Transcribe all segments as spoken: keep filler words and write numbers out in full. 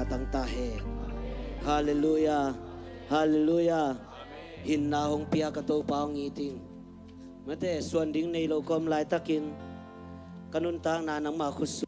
tang ta hen. Halleluiah. Halleluiah. Hinna hong pia ka Topa hong it ing. Mate, suan ding nei lo kawm laitakin ka nuntakna nangma khut sung.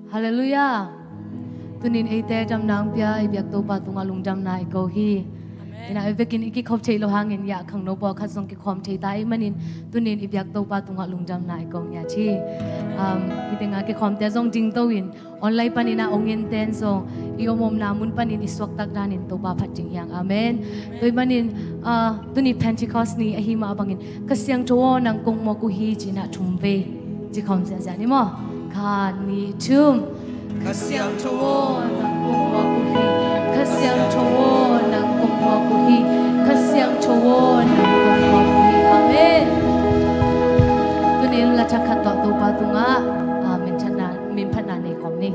Halleluiah. Tunin eite damna hong pia i biak Topa tungah lungdamna i ko hi. Amen. Ina, ei vekin i kikhop thei lo hangin, ya, khangno pawlkhat zong kikhawm thei ta ahih manin tunin i biak Topa tungah lungdamna i ko ngiat hi. Um, hih tengah kikhawmte zong dingto in, online panin a ong enten zong i om omna mun panin i suaktak danin Topa phat ding hi hang. Amen. Tua ahih manin, ah, tuni Pentecost ni ahih mah bangin, Kha Siangtho aw, nang kong muak uh hi, ci-in ah thum vei ci khawm ziahziah ni maw. Khat, nih, thum. Kha Siangtho aw, nang kong muak uh hi. Kha Siangtho aw, nang kong muak uh hi. Kha Siangtho aw, nang kong muak uh hi. Amen. Tunin la thakhat tawh Topa tungah, ah, minthanna, minphatna nei khawm ni.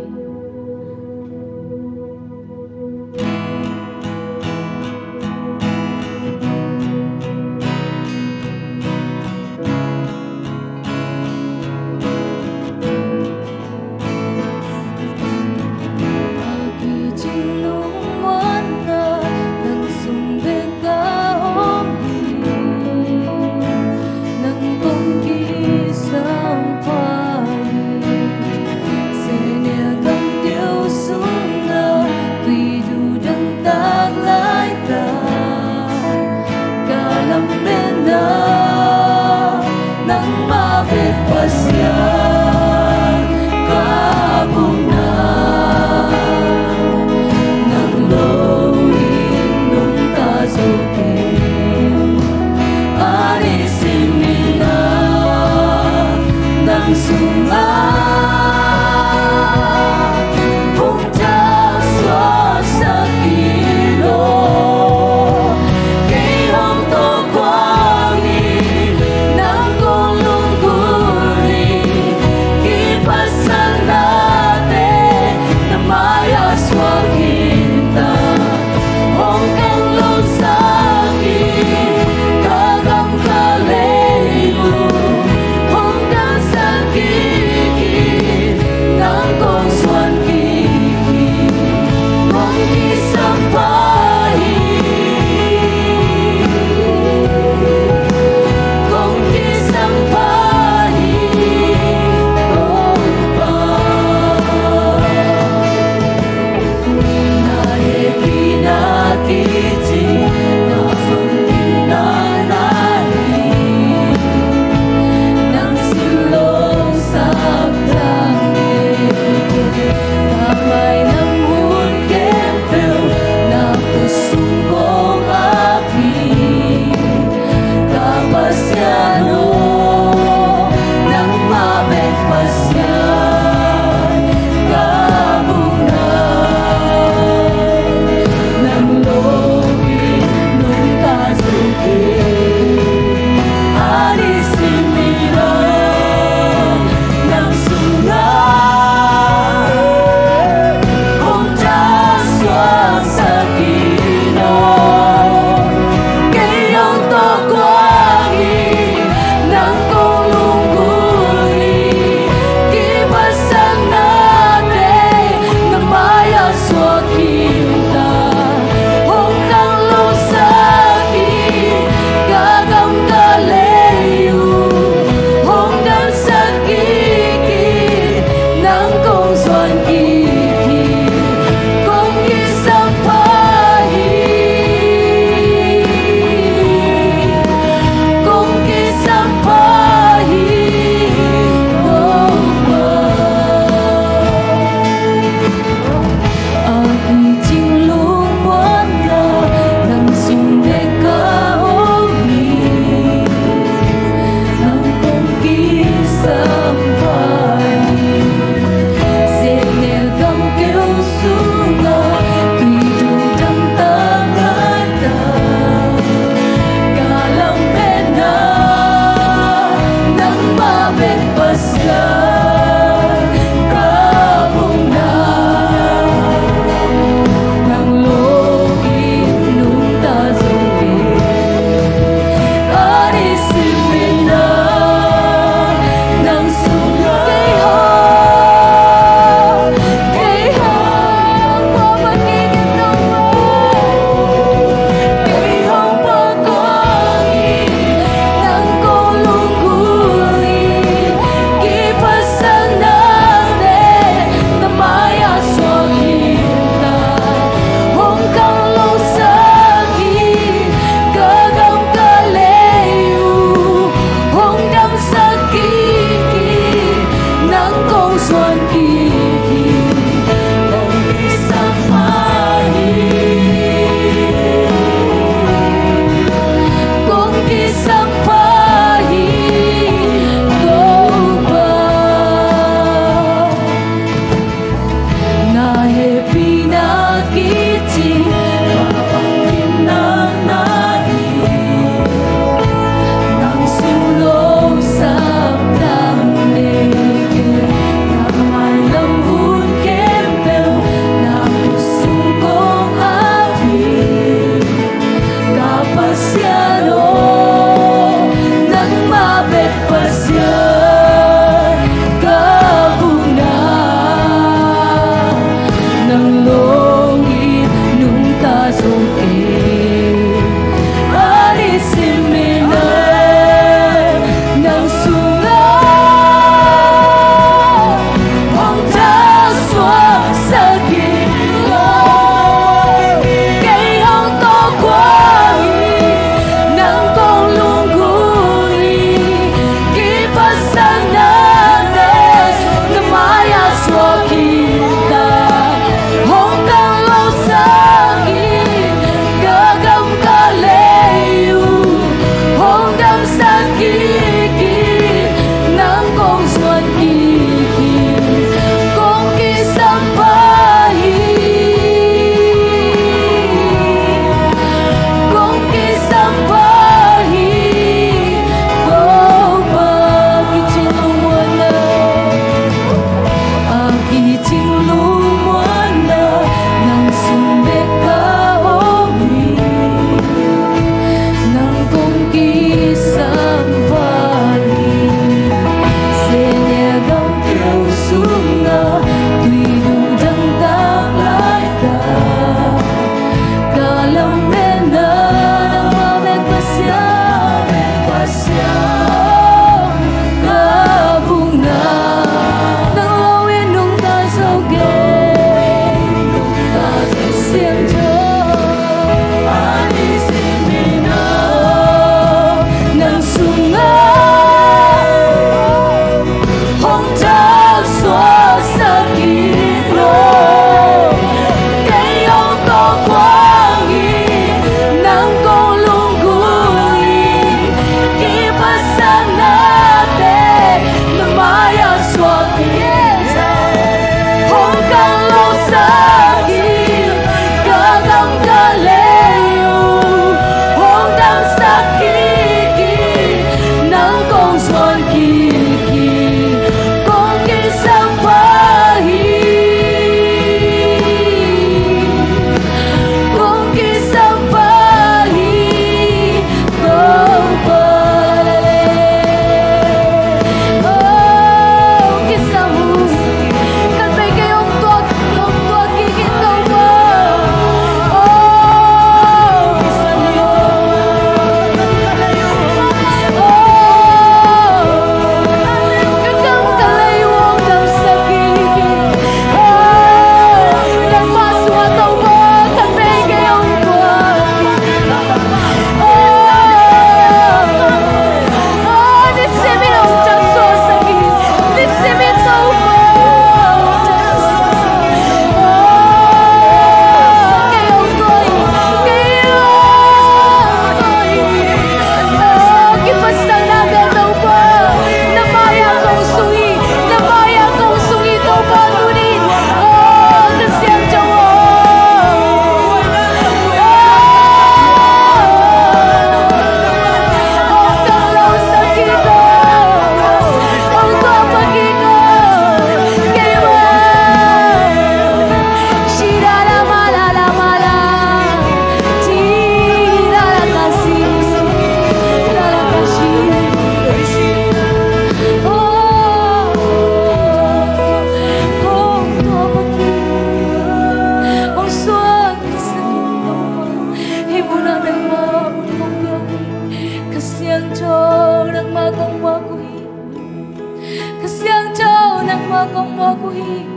ngawng mawk uh hi.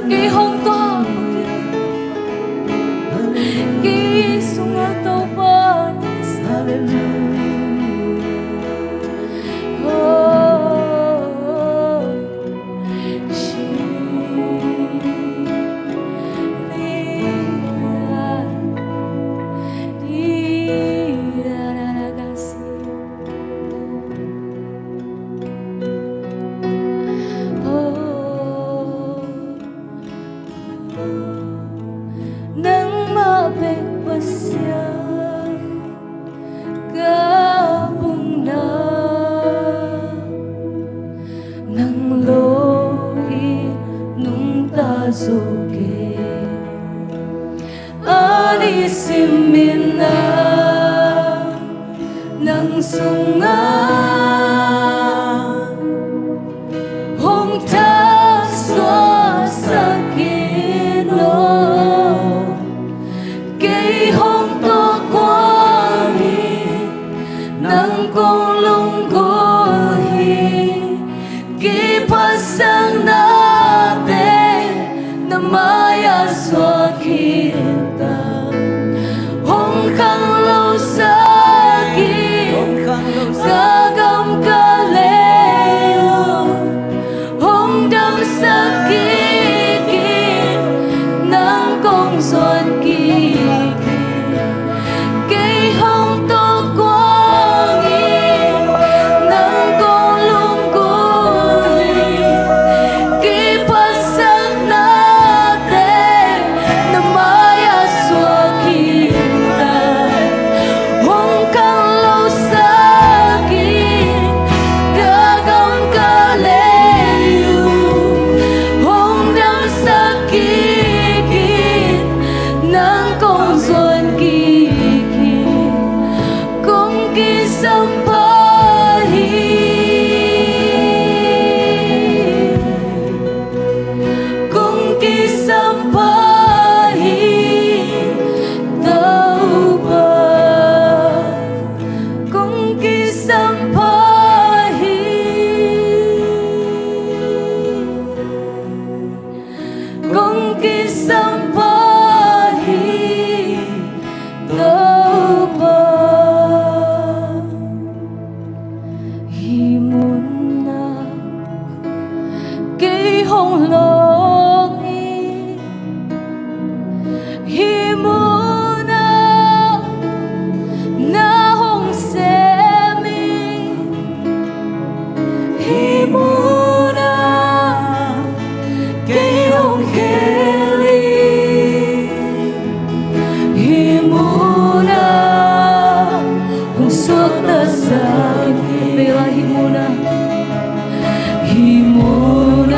Kei hong tawh, kei sungah Topa na si. Oh, Nangmah bek Pasian ka bungna, nang lo i nungta zo kei. A nisim in nang sungah hong thaksuah sak in aw. Kei hong tawh kuang hi, nang kong lunggulh hi. Kiphatsaknate na mai-ah suak kik in, hong khanglosak in, ka gam ka lei uh hong damsak kik in, nang kong zuan kik in. Kei hong tawh kuang hi, nang kong lunggulh hi. Kiphatsaknate na mai-ah suak kik in, hong khanglosak in, ka gam ka lei uh hong damsak kik in, nang kong zuan kik in. Kong kisampha hi, kong kisampha hi, Topa. Kong kisampha hi, kong kisampha hi, Topa. Hih munah kei hong lawng hi. Hih munah na hong sem hi. Hih munah kei hong khel hi. Hih munah hong suaktasak in. Vei lai, hih munah, hih munah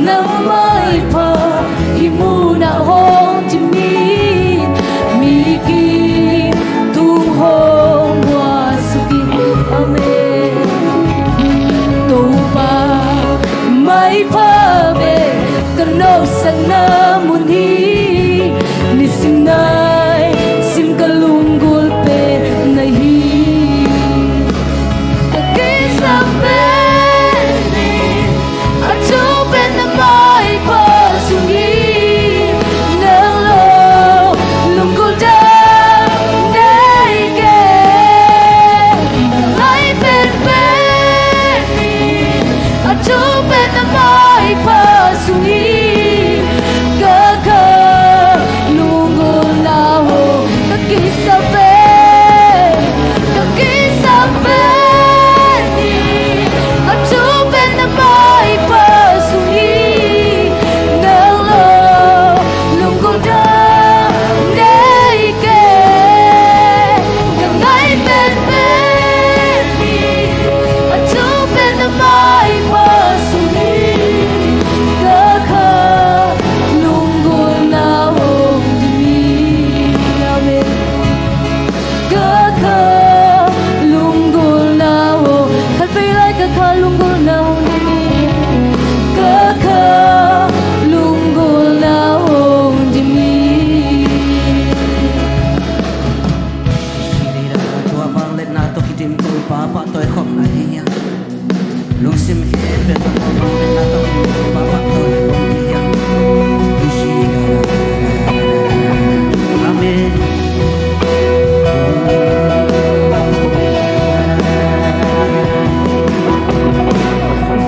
Nang maipha hih munah hong dim in, mi kitung hong muang suk in. Amen. Topa maipha bek ka nopsakna mun hi. Nisim naisim ka lunggulh pen na hi. Ka kisam pen in a tung pen na maipha sung hi. Nang lo lunggulh dang nei kei. Ka ngai pen pen in a tung pen na maipha sung hi. Ka kha lunggulhna hong ka kisam pen, ka kisam pen hi. A tung pen na maipha sung hi. Nang lo lunggulh dang nei kei. Ka ngai pen pen hi. A tung pen na maipha sung hi. Ka kha lunggulhna hong dim in. Amen. Ka kha lunggulhna hong, khatvei lai ka kha lunggulhna hong dim in. Ka kha lunggulhna hong dim in. Tua vangliatna tawh kidim Topa pahtawi khawm na hi hang. Lungsim khempeuh tawh vangliatna tawh kidim Topa pahtawi khawm hi hang. Amen.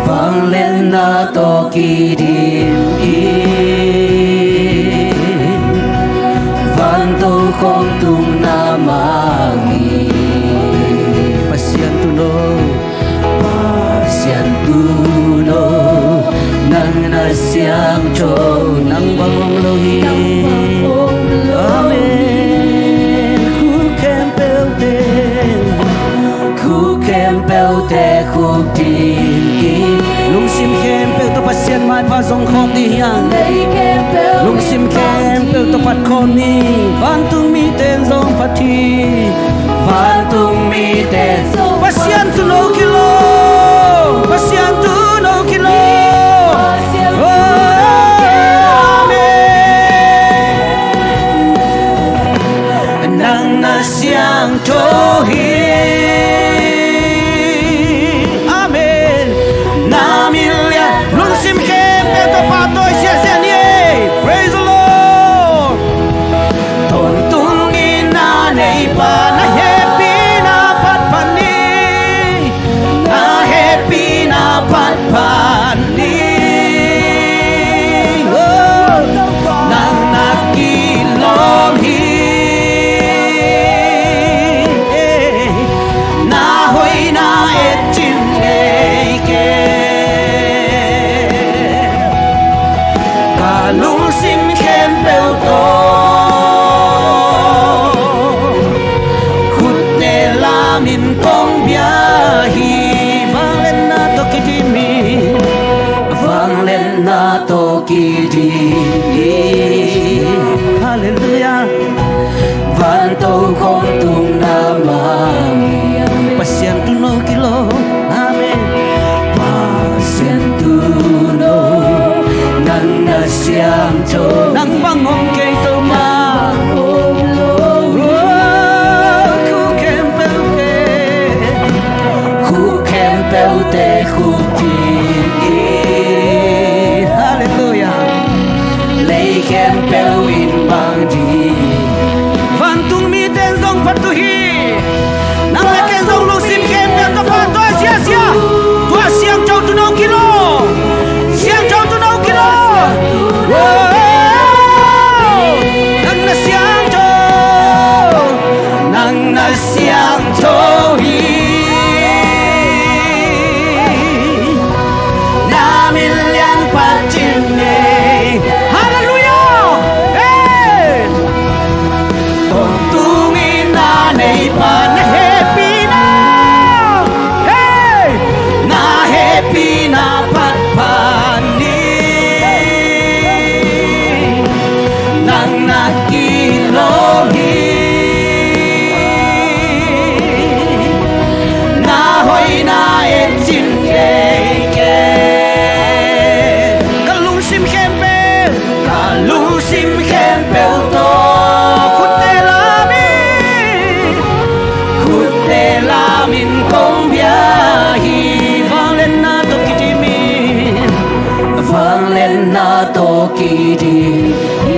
Vangliatna tawh kidim in, vantung khawm tung na mang hi. Pasian Tuuno, Pasian Tuuno, nang na siangtho, nang bang om lo hi. Amen. Khuk khempeuh teng, khuk khempeuh teng khuk ding hi. Lungsim khempeuh tawh Pasian maipha zong khawm ding hi hang. Lungsim khempeuh tawh phat khawm ni. Vantung mite in zong phat hi. Vantung mite in zong Pasian Tuuno kilo. Pasian Tuuno kilo. Oh, amen. Nang na siangtho hi. Amen. Na min lian lungsim khempeuh tawh pahtawi ziahziah ni. Praise the Lord. Tawntung ni, na neipa, na hehpihna phat phat ni. Na hehpihna phat phat ni. Oh, nang na kilawm hi. Na hoihna et cing nei kei. Ka lungsim khempeuh tawh khut ne lamin kong bia hi. Vangliatna tawh kidim hi. Vangliatna tawh kidim hi. Halleluiah. Vantung khawm tung na mang hi. Pasian Tuuno kilo. Amen. Pasian Tuuno, nang na siangtho, nang bang om kei Topa. Oh, khuk khempeuh teng, khuk khempeuh teng khuk ding hi. Halleluiah. Lei khempeuh in bang ding hi. Vantung mite in zong phat uh hi. Nang le ken zong lungsim khempeuh tawh pahtawi ziahziah. Tua siangtho Tuuno kilo. Siangtho Tuuno kilo. Oh.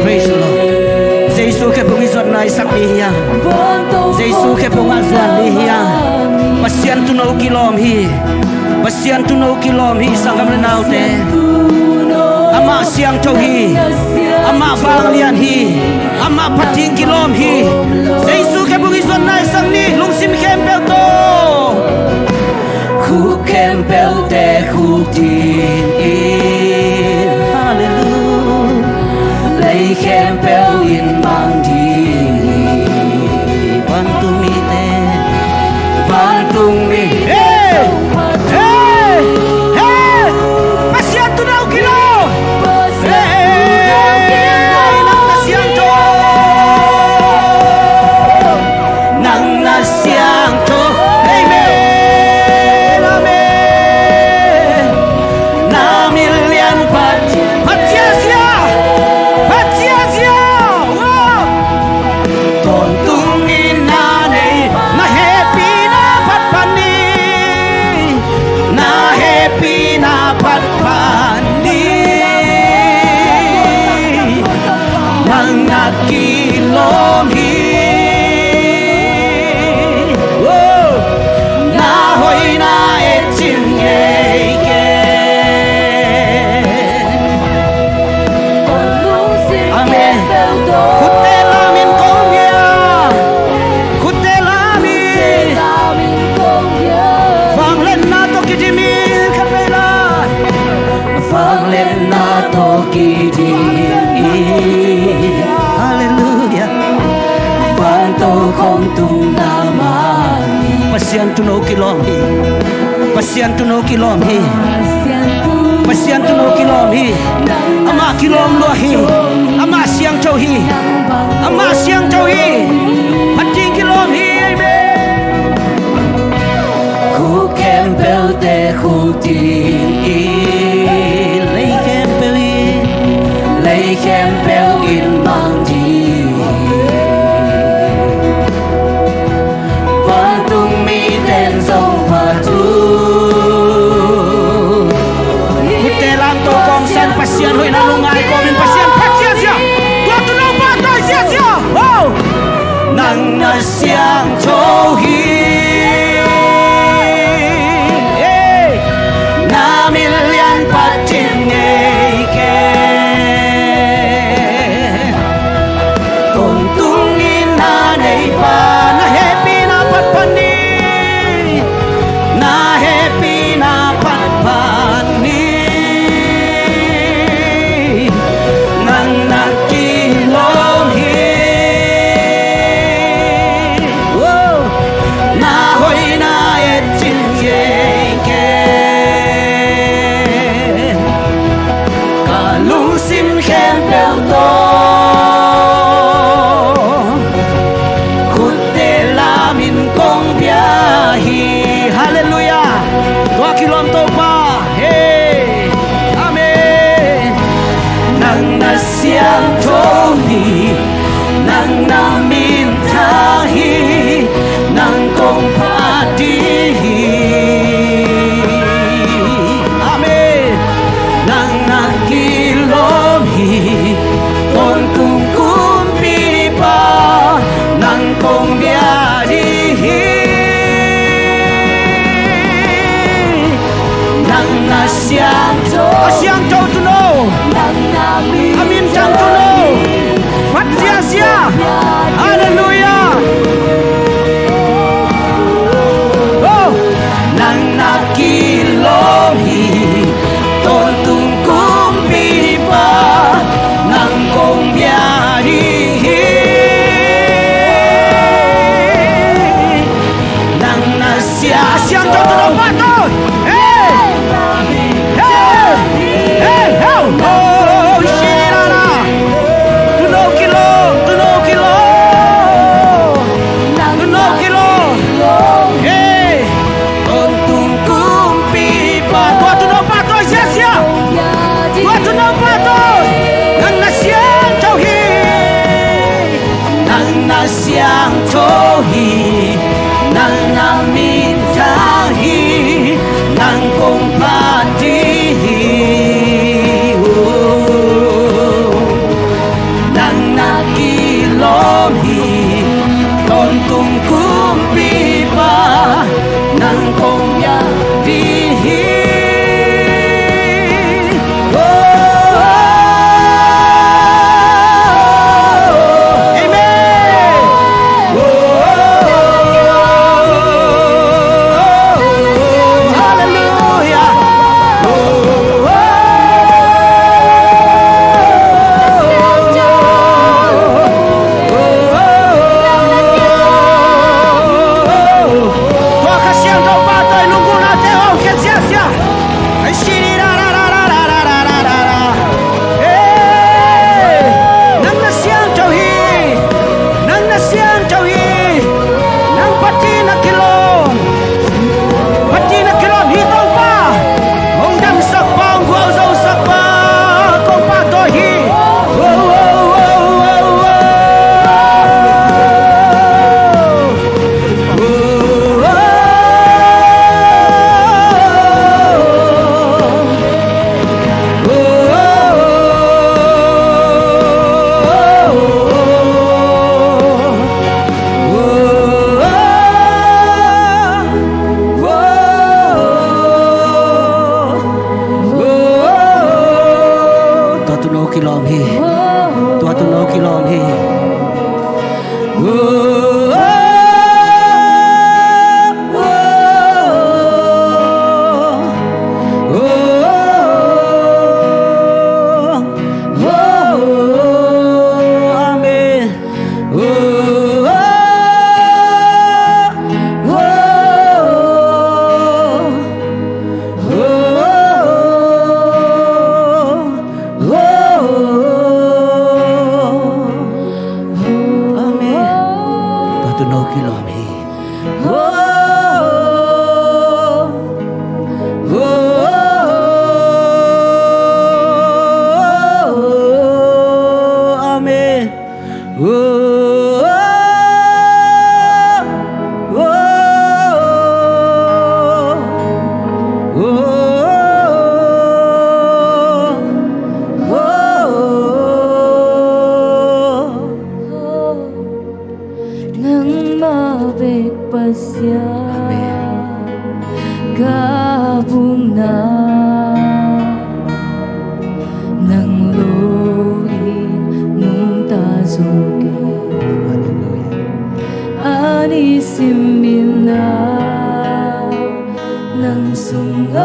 Praise the Lord. Jesu khephung i zuan naisak ni hiam? Jesu khephung a zuan ni hiam? Pasian tuuno kilawm hi. Pasian tuuno kilawm hi, sanggam le naute. Amah siangtho hi. Amah vanglian hi. Amah phat ding kilawm hi. Jesu khephung i zuan naisak ni, lungsim khempeuh tawh. Khuk khempeuhte khuk dingin. Hallelujah. Lei khempeuh in mang ding. Vantung mite. Vantung mi. Hey! Hey! Hey! Pasian tuuno kilawm. Hey! Nang na siangtho. Nang na siangtho. Amen. Amen. Na min lian phat, phat ziahziah. Phat ziahziah. Wow. Tawntung in na nei, na hehpihna phat pan ni. Na hehpihna phat pan ni. Nang na kilawm hi. Oh, na hoihna et cin ngei kei. Amen. Khutte lam in kong bia. Khutte lam in. Vangliatna tawh kidim in khat vei la. Vangliatna tawh kidim in. Hallelujah. Vantung khong tung na mah. Pasian tuuno kilawm hi. Pasian tuuno kilawm hi. Pasian tuuno kilawm hi. Amah kilawm lua hi. Amah siangtho hi. Amah siangtho hi. Phat ding kilawm hi. Amen. Khuk khempeuhte khuk dingin. Lei khempeuh in. Lei khempeuh in mang ding. Vantung mite in zong phat uh. Khutte lam tawh kawmsan, Pasian hoihna lungngai kawmin Pasian phat ziahziah. Tua tuuno pahtawi ziahziah. Oh! Nang na siangtho hi. Hey! Na min lian phat cin ngei kei. Tawntung in na nei pa, na hehpihna phat pan ni. Na hehpihna phat pan ni. Nang na kilawm hi. Oh, na hoihna et cin ngei kei. Ka lungsim khempeuh tawh khutte lam in kong bia hi. Hallelujah. Tua kilawm Topa. Hey. Amen. Nang na siangtho hi. Nang na mintha hi. Nang kong phat ding hi. Amen. Nang na kilawm hi. Tawntung kumpipa, nang kong bia ding hi. Nang na siangtho. A siangtho tuuno. Nang na mintha. A mintang tuuno. Phat ziahziah. Hallelujah. Oh. Nang na kilawm hi. Tawntung kumpipa, nang kong bia ding hi. Nang na sia, siangtho tuuno pahtawi. Hey! Hey! Hey! Hey! Oh, shirana. Tuuno kilawm, tuuno kilawm. Tuuno kilawm. Hey! Tawntung kumpipa. Tua tuuno pahtawi ziahziah. Tua tuuno pahtawi. Nang na siangtho hi. Nang na siangtho hi. Nang na mintha hi. Nang kong phat ding hi. Oh. Kilawm hi. Tua tun no kilawm hi. Amen. Amen. Tua tun no kilawm hi. Amen. Nangmah bek Pasian ka bungna, nang lo in nungta zo kei. A nisim in nang sungah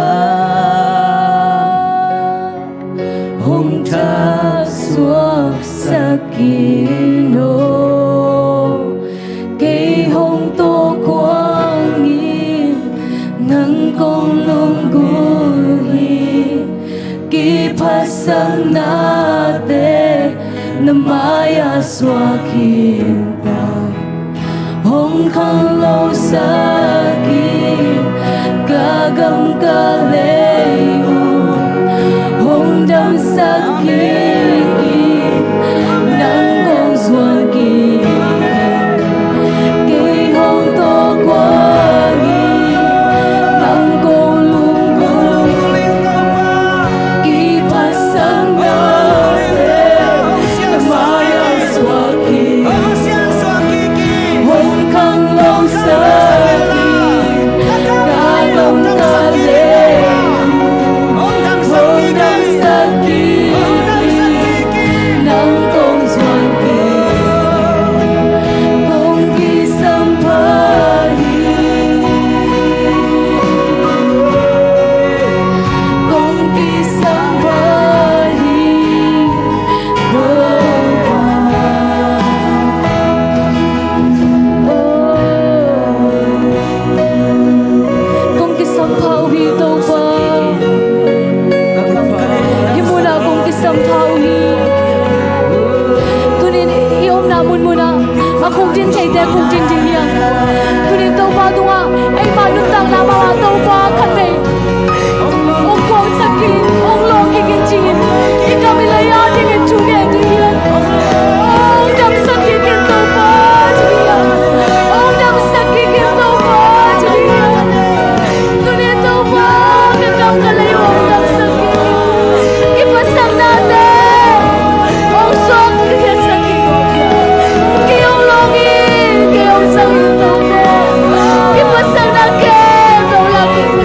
hong thaksuak sak in aw. Kei hong tawh kuang in nang kong lunggulh hi. Kiphatsaknate na mai-ah suak in ta, hong khanglosak in. Ka gam ka lei uh hong damsak kik in, nang kong zuan kik in. Kei hong tawh kuang in nang kong lunggulh. Kiphatsaknate na mai-ah suak in, hong khanglosak in. Ka gam ka lei uh hong damsak kik in, nang kong zuan kik in. Kong kisampha hi. Kong kisampha hi. Kong kisampha uh hi Topa. Hih munah kong kisampha uh hi. Tunin i omna munmunah a khukdin theite khukdin ding hi hang. Tunin Topa tungah eimah nuntakna mah ah Topa khatvei hong kawlsak kik in, hong lawng kik in ci-in i kam i lei adingin thu ngen ding hi hang. Hong damsak kik in Topa ci ding hi hang. Hong damsak kik in Topa ci ding hi hang. Tunin Topa ka kam ka lei hong damsak kik in. Kiphatsaknate hong suak kik in. Kei hong lawng in, kei hong zang in Topa. Kiphatsakna khempeuh lak in.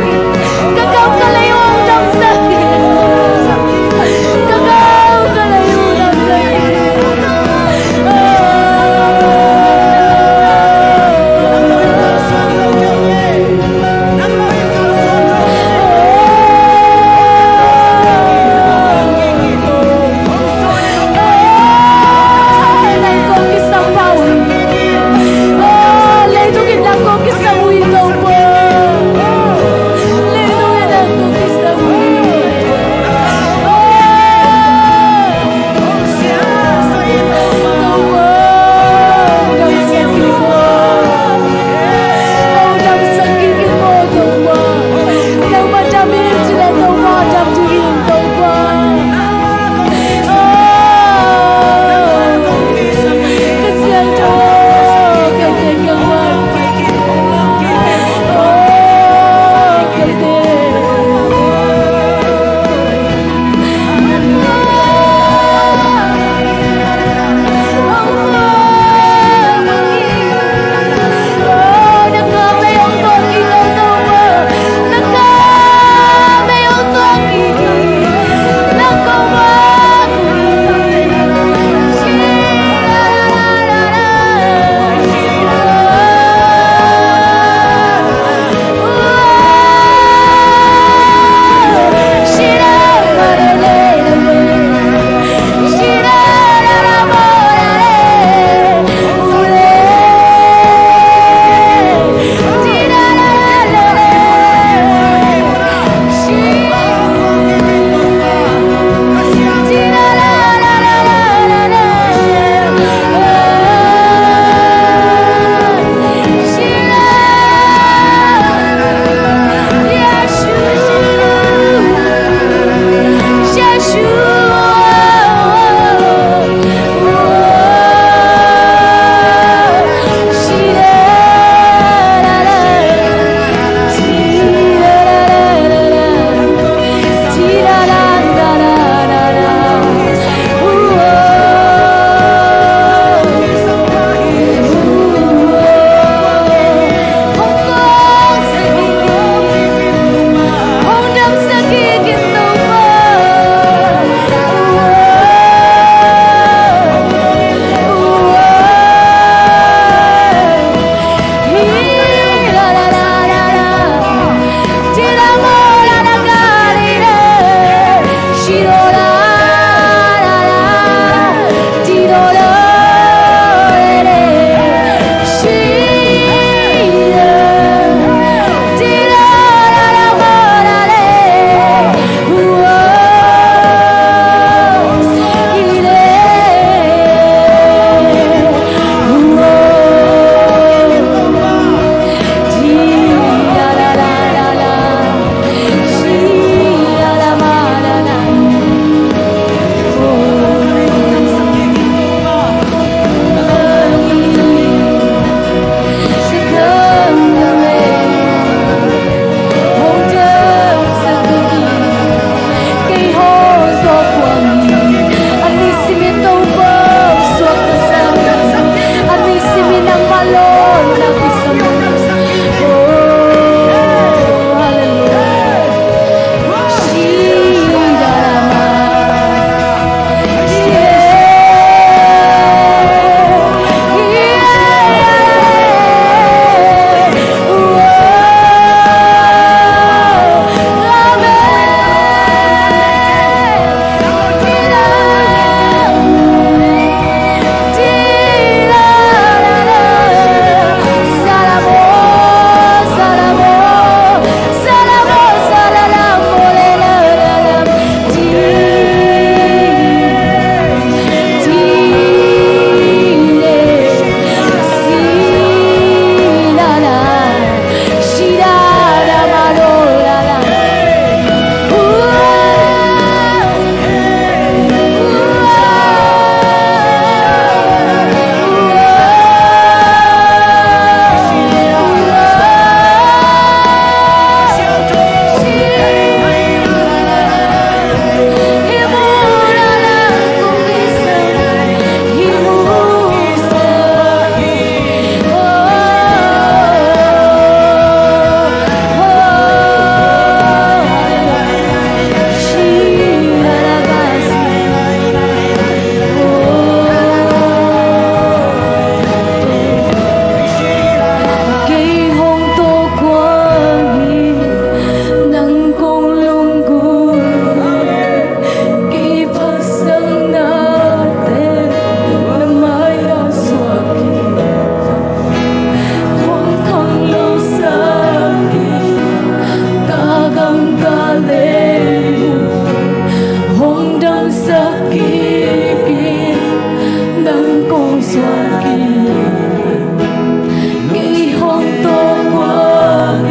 Kei hong tawh kua,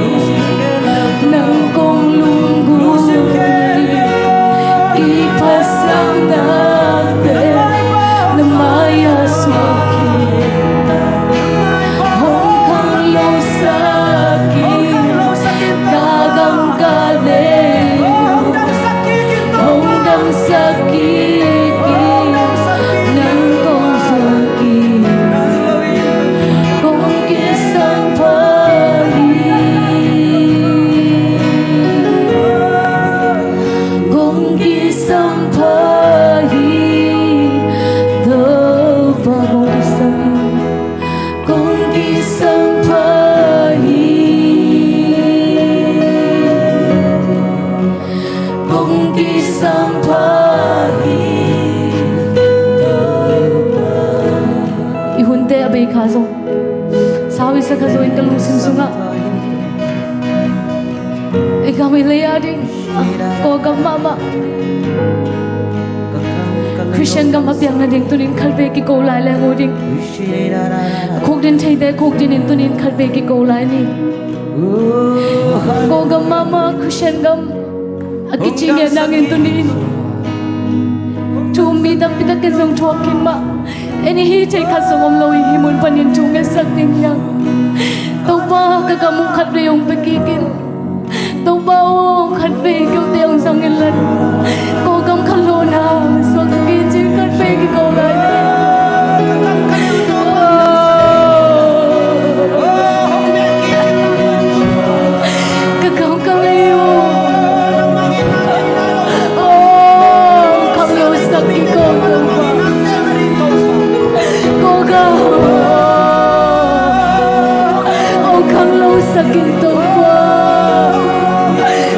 nang kong lunggulh, kiphasak nate na mai-ah suak hi. Hong khanglosak in, ka gam ka lei uh hong damsak kik in, nang kong zong kik, kong kisam pha hi, kong kisam pha hi, Topa kong kisam hi. Kong kisam pha hi. Kong kisam pha hi. I hunte a bei kha zong, sau i sa kha zong in ka lungsim sungah i gam i lei a ding, Kawlgam mahmah, Khristian gam a piang nading tunin khatvei kiko lai leng uh ding. Khukdin theite khukdin in tunin khatvei kiko lai ni. Kawlgam mahmah Khristian gam a kici ngiat nangin tunin thu mi tampi takin zong thuak khin mah. En i hi thei khat zong om lo i hih mun panin thu ngetsak ding hiam? Topa, ka gam uh khatvei hong pia kik in. Topa aw, khatvei keute hong zang in la. Kawlgam khanlawhna suaksak in ci-in khatvei kiko lai ni. Ka gam ka lei uh, aw, khanglosak in ko Topa. Kawlgam, hong khanglosak in Topa.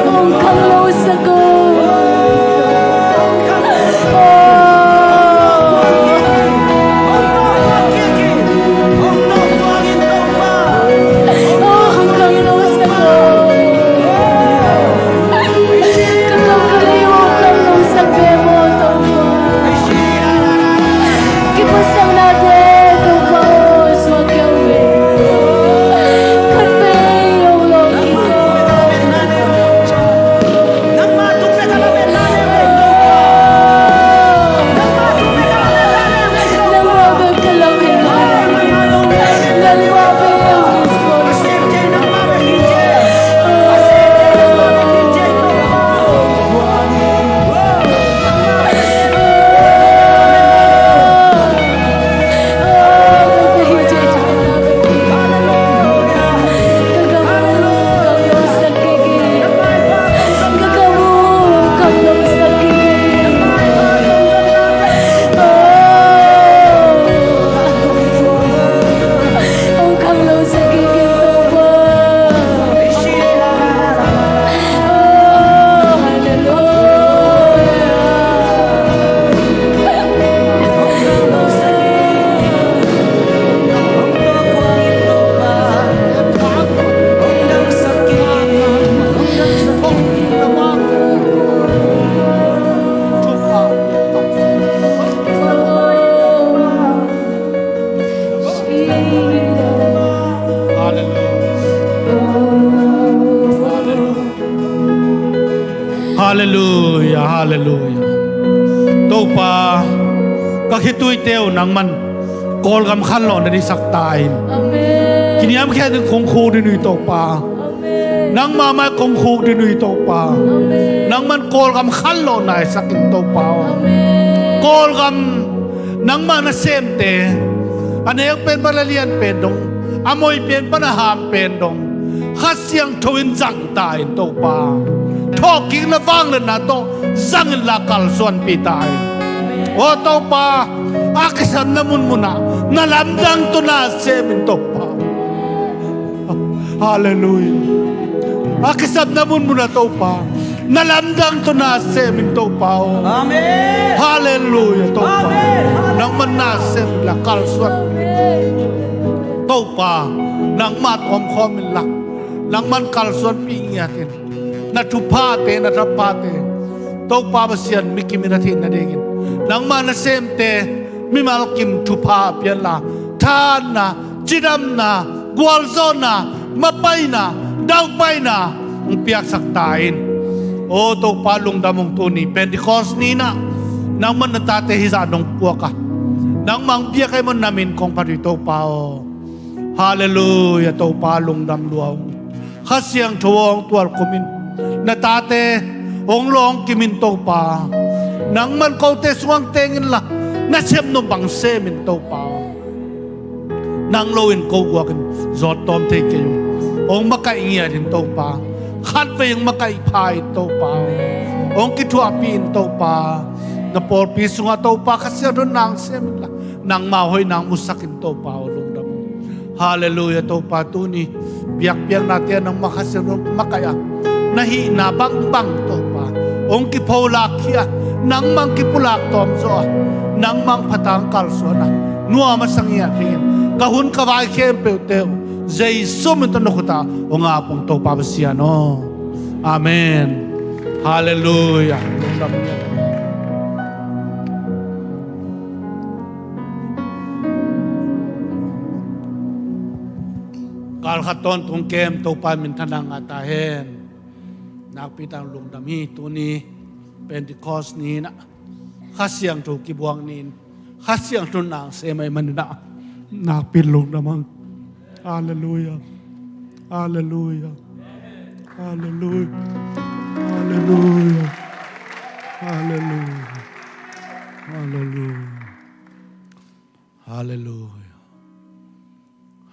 Hong khanglosak o. Hong khanglosak o. Ka gam ka lei uh hong khanglosak ve maw Topa. Kiphasak nate Topa aw, suak kei ve. Khatvei hong lawh kik o. Nangmah bek ka lamen lai. Nangmah bek hong suak. Halleluiah, halleluiah. Topa, ka khituite uh nangman Kawlgam khanlawh na dingsak ta in. Amen. Kiniamkhiat in kong khuk ding uh hi Topa. Amen. Nangmah mai kong khuk ding uh hi Topa. Amen. Nangman Kawlgam khanlawh naisak in Topa aw. Amen. Kawlgam nangmah nasemte, a nek pen pan a lian pen dong, a moi pen pan a ham pen dong, Kha Siangtho in zang ta in Topa. Thawhkikna vangliatna tawh zang inla kalsuanpih ta in. Aw Topa, a kisapna munmunah na lamdang tawh na sem in Topa. Halleluiah. A kisapna munmunah Topa, na lamdang tawh na sem in Topa aw. Amen. Halleluiah Topa. Amen. Nangman na sem inla kalsuanpih in. Topa, nangmah tawh omkhawm inla, nangman kalsuanpih ngiat in. Na thuphate, na thaphate Topa Pasian, mi kim in a theih nadingin nangmah nasemte mimal kim thupha pianla, thahatna, cidamna, gualzawhna, mapaina, daupaina hong piaksak ta in. Aw Topa, lungdam ung. Tuni Pentecost ni-in ah nangman na tate hizah nong puak a, nangmah hong piak ahih manin na min kong phat hi Topa aw. Halleluiah Topa, lungdam lua ung. Kha Siangtho aw hong tualkum in, na tate hong lawng kim in Topa. Nangman kote sungah teng inla, na sepnop bang sem in Topa. Nang lo-in ko guak in zawt tawm thei kei ung. Hong makaih ngiat in Topa. Khatvei hong makaih pha in Topa. Hong kithuahpih in Topa. Na pawlpi sungah Topa Kha Siangtho nang sem inla, nangmah hoihna hong musak in Topa aw, lungdam ung. Halleluiah Topa, tuni biakpiaknate ah nangmah Kha Siangtho hong makaih a, na hihna bangbang Topa hong kipholak khia, nangmah hong kipulak tawm zaw a, nangmah hong phat a hong kalsuan a, nuam a sa ngiat dingin ka hun ka vai khempeuhte uh Jesu min tawh na khut ah hong ap ung Topa Pasian aw. Amen. Halleluiah. Lungdam. Kal khat tawntung kem Topa in minthanna ngah ta hen. Nakpi takin lungdam hi. Tuni Pentecost ni-in ah, Kha Siangtho kibuak ni-in, Kha Siangtho nang sem ahih manin ah, nakpi takin lungdam hang. Halleluiah. Halleluiah. Halleluiah. Halleluiah. Halleluiah. Halleluiah. Halleluiah.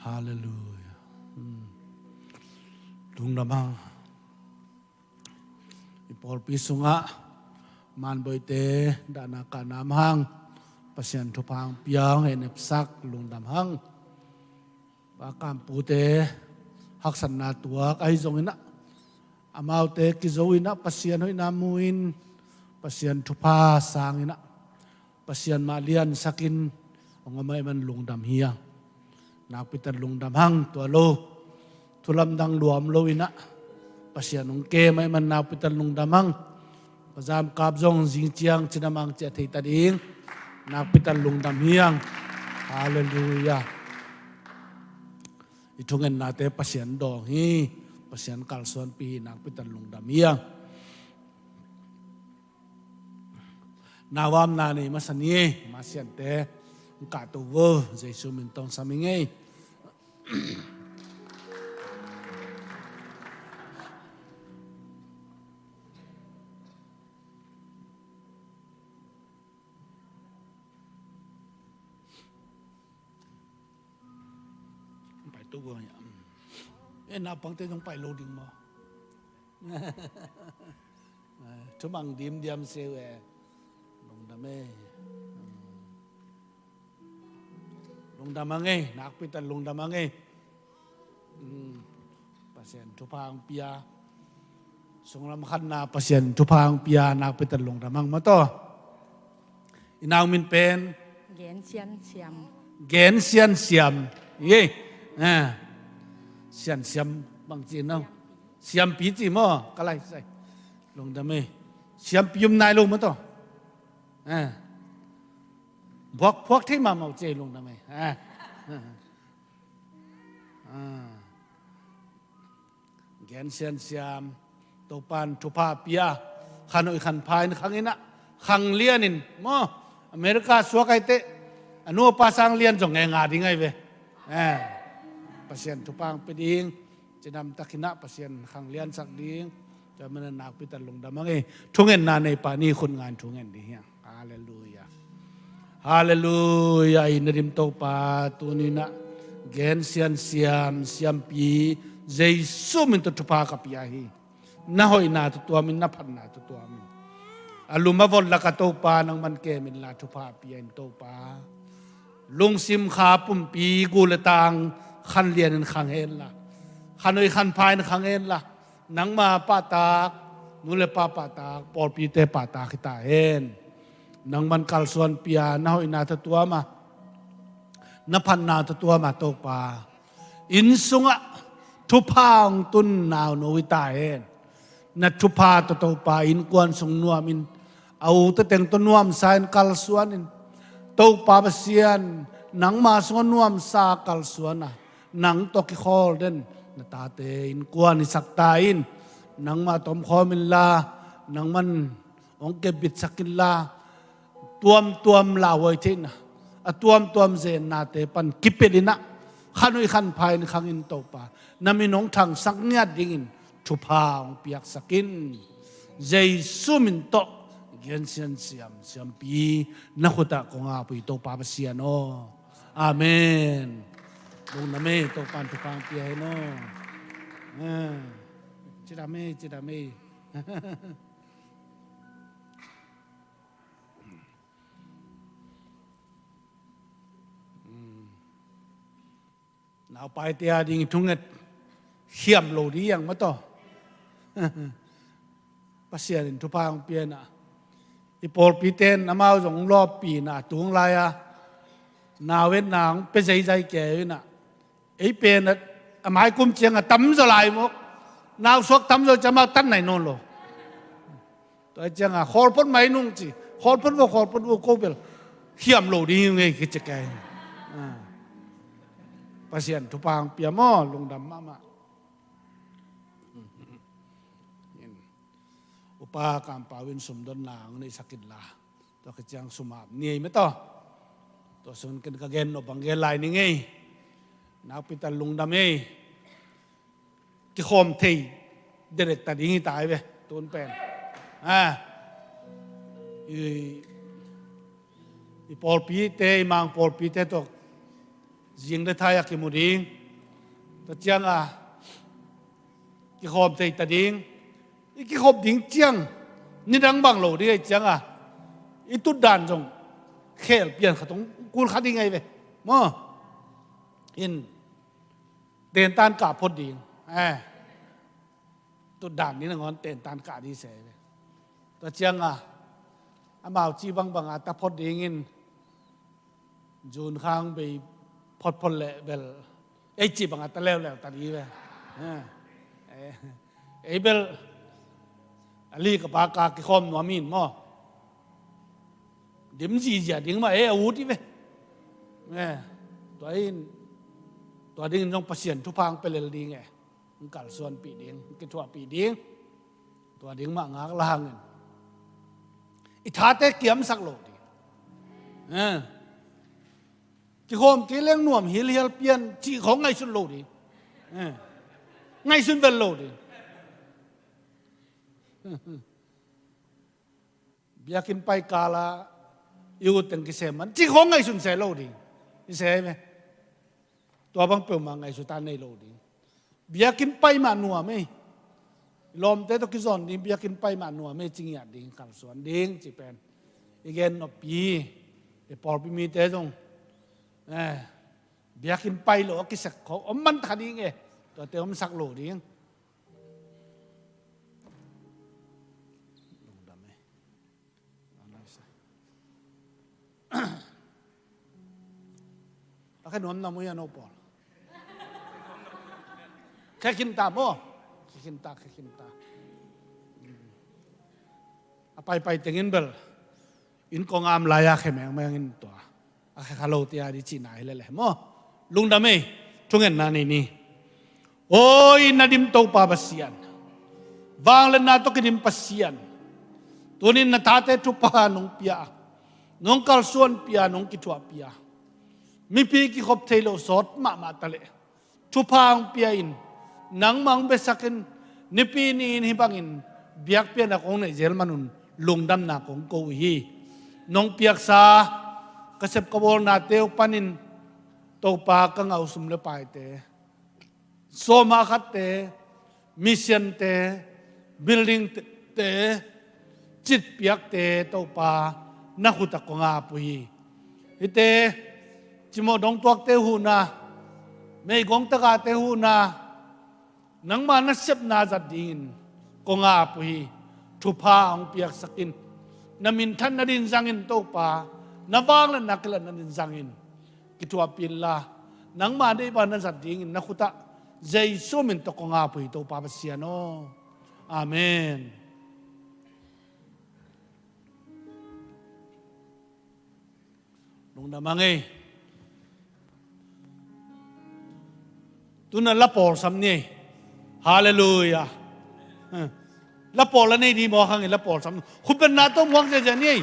Halleluiah. Hmm. Lungdam hang. I pawlpi sungah manboite dahna kahna mah hang Pasian thupha hong pia, hong hehpihsak, lungdam hang. Pa Kam Pu te haksatna tuak ahi zongin ah, amaute kizo in ah, Pasian hoihna mu-in, Pasian thupha sang in ah, Pasian mah liansak in hong om ahih man lungdam hi hang. Nakpi takin lungdam hang. Tua lo, thu lamdang lua om lo in ah, Pasian hong kem ahih man nakpi takin lungdam hang. Ka zamkap zong zing ciang cinamang ciah thei ta ding, nakpi takin lungdam hi hang. Halleluiah. I thungennate Pasian dawng hi, Pasian kalsuanpih hi, nakpi takin lungdam hi hang. Naupangna nei masa ni ei, masiante hong kahto vo, Jesu min tawh hong sam ing ei. Pai tu vo. Eh, naupangte zong pai lo ding maw? Thumang dimdiam se uh e. Lungdam e. Lungdam hang e, nakpi takin lungdam hang e. Pasian thupha hong pia. Sunglam khatna Pasian thupha hong pia, nakpi takin lungdam hang maw taw. I nau min pen Gen Sian Siam. Gen Sian Siam. Ye. Ah. Sian Siam bang ci no. Siampi ci maw, ka lai sai. Lungdam e. Siampi um nai lo maw taw. Ah. Buak phuak thei mahmah uh ci, lungdam e. Ah. Ah. Gen Sian Siam, Topa'n thupha pia, khanhoih khanpha in khang in ah, khang lian in maw, America suak aiteh, a nu a pa sang lian zong ngenga ding ahi ve. Eh, Pasian thupha hong pia ding, cidamtak in ah Pasian khang liansak ding. Tua manin nakpi takin lungdam hang e. Thungenna nei pa ni khut nga in thungen ding hi hang. Halleluiah. Halleluiah. I Nadim Topa, tuni-in ah Gen Sian Siam, Siampi, Jesu min tawh thupha ka pia hi. Na hoihna tawh tuam in, na phatna tawh tuam in. A lum a vot lak ah Topa nangman kem inla thupha pia in Topa. Lungsim, kha, pumpi, gu le tang khan lian in khang henla, khanhoih khanpha in khang henla, nangma pahtak, nu le pa pahtak, pawlpite pahtak hi ta hen. Nangman kalsuan pia, na hoihna tawh tuam a, na phatna tawh tuam a Topa, inn sungah thupha hong tun nauno hi ta hen. Na thupha tawh Topa innkuan sung nuam in, a u te teng tawh nuamsa in kalsuan in, Topa Pasian, nangma sungah nuamsa kalsuan a, nang tawh kikhawl den na tate innkuan hisak ta in. Nangma tomkhawm inla, nangman hong kepbitsak inla, tuamtuam lauhuai theihna, a tuamtuam zennate pan kipelh in ah, khanui khanpha in khang in Topa, na min hong thangsak ngiat dingin thupha hong piaksak in. Jesu min tawh gen siansiam, siampi na khutah kong ap uh hi Topa Pasian aw. Amen. Lungdam ei, Topa in thupha hong pia hen aw. Ah. Cidam ei, cidam ei. Naupaite a ding thunget hiam lo ding hiang mataw. Pasian in thupha hong pia in ah, i pawlpite in amau zong lawppi in ah, tung lai-a nau etna hong pia zeizai kei in ah, ei pen a, a mai kum ciang a tamzaw lai mawk, nausuak tamzaw ciang amau tan nai nawn lo. Tua ciang a khawl phot mai nung ci, khawl phot vo, khawl phot vo, ko bel hiam lo ding hi ung ei kici kei. Ah. Pasian thupha hong pia maw, lungdam mahmah. Upa Kampau in sumdonna hong neihsak inla, tua khit ciang sum ap ni ei mataw. Tua sung ken ka gen nop bang gen lai ning ei. Nakpi tak lungdam ei. Kikhawm thei dekdek ta ding hi ta ei ve, tun pen. Ah. I, i pawlpite, i Mang pawlpite tawh zing le thai a kimu ding. Tua ciang a kikhawm thei ta ding. I kikhop ding ciang nidang bang lo ding ei ciang a, i tutdan zong khel pian khat hong kul kha ding ei ve. Maw? In tentan kah phot ding. Eh. Tutdan ni nangawn tentan kah ding se ve. Tua ciang a, amau ci bangbang a ta phot dingin, June khang bei photphot leh bel ei ci bang a ta leuleu ta ding ve. Eh, eh, ei bel a li ka pa ka kikhawm nuam in maw? Dim zihziah ding mah ei a ut hi ve. Eh, tua in, tua dingin zong Pasian thupha hong pia lel ding e. Hong kalsuanpih ding, hong kithuahpih ding. Tua ding mah ngak la hangin, i thate kiamsak lo ding. Eh. Kikhawm kei leng nuam hilhial pian cih khawng ngaihsun lo ding. Eh. Ngaihsun vel lo ding. Biakinn pai kal a i ut teng kisem man cih khawng ngaihsun se lo ding. I se hi ve. Tua bang peuhmah ngaihsut a nei lo ding. Biakinn pai mah nuam ei. Lawmte tawh kizon ding, biakinn pai mah nuam ei, ci ngiat ding, kalsuan ding, ci pen i gen noppi. I pawlpi mite zong, eh, biakinn pai lo a kisek khawng om man ta ding e. Tuate omsak lo ding. Lungdam ei. A khe nuam na mu hi a no pawl. Khe khin ta maw? Khe khin ta, khe khin ta. A paipai tengin bel inn kong am lai-a khe mengmeng in tua. A khe kha lo tia di cihna hi lele maw? Lungdam ei, thungetna nei ni. Awi na dim Topa Pasian, vangliatna tawh kidim Pasian, tunin na tate thupha nong pia, nong kalsuanpih a, nong kithuahpih a, mipi kikhop thei lo sawt mahmah ta leh thupha hong pia in, nangmah hong biasak in, nipi ni-in hih bangin biakpiakna kong neih zel manun lungdamna kong ko uh hi. Nong piaksa ka sep ka bawlnate uh panin Topa ka ngah uh sum le paite, sawma khatte, mission-te, building-te, citpiakte Topa na khut ah kong ap uh hi. Hihte cimawh dongtuakte huhna, meigong tagahte huhna, nangma nasepna zat dingin kong ap uh hi. Thupha hong piaksak in, na minthan nading zangin Topa, na vangliatna kilat nading zangin kithuahpih inla, nangma deihbang na zat dingin na khut ah Jesu min tawh kong ap uh hi Topa Pasian aw. Amen. Lungdam a ngei. Tuna la pawlsam ni ei. Halleluiah. La pawl a nei di mawk hang ei, la pawlsam. Khutbetna tawh muak ziazia ni ei.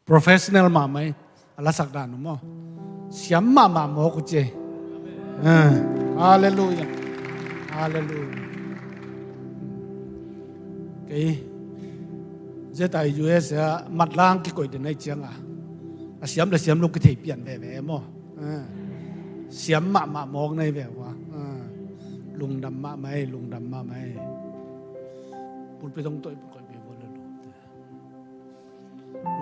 Professional mahmah hi. A lasak dan uh maw, siam mahmah mawk uh ci. Ah, halleluiah. Halleluiah. Kei zeta i U S a matlang kikoih den ahi cianga a siam le siam lo kithei pian veve maw. Ah, siam mahmah mawk na hi ve uh a. Ah, lungdam mahmah hi, lungdam mahmah hi. Pulpit hong toih pulkoih ve vua le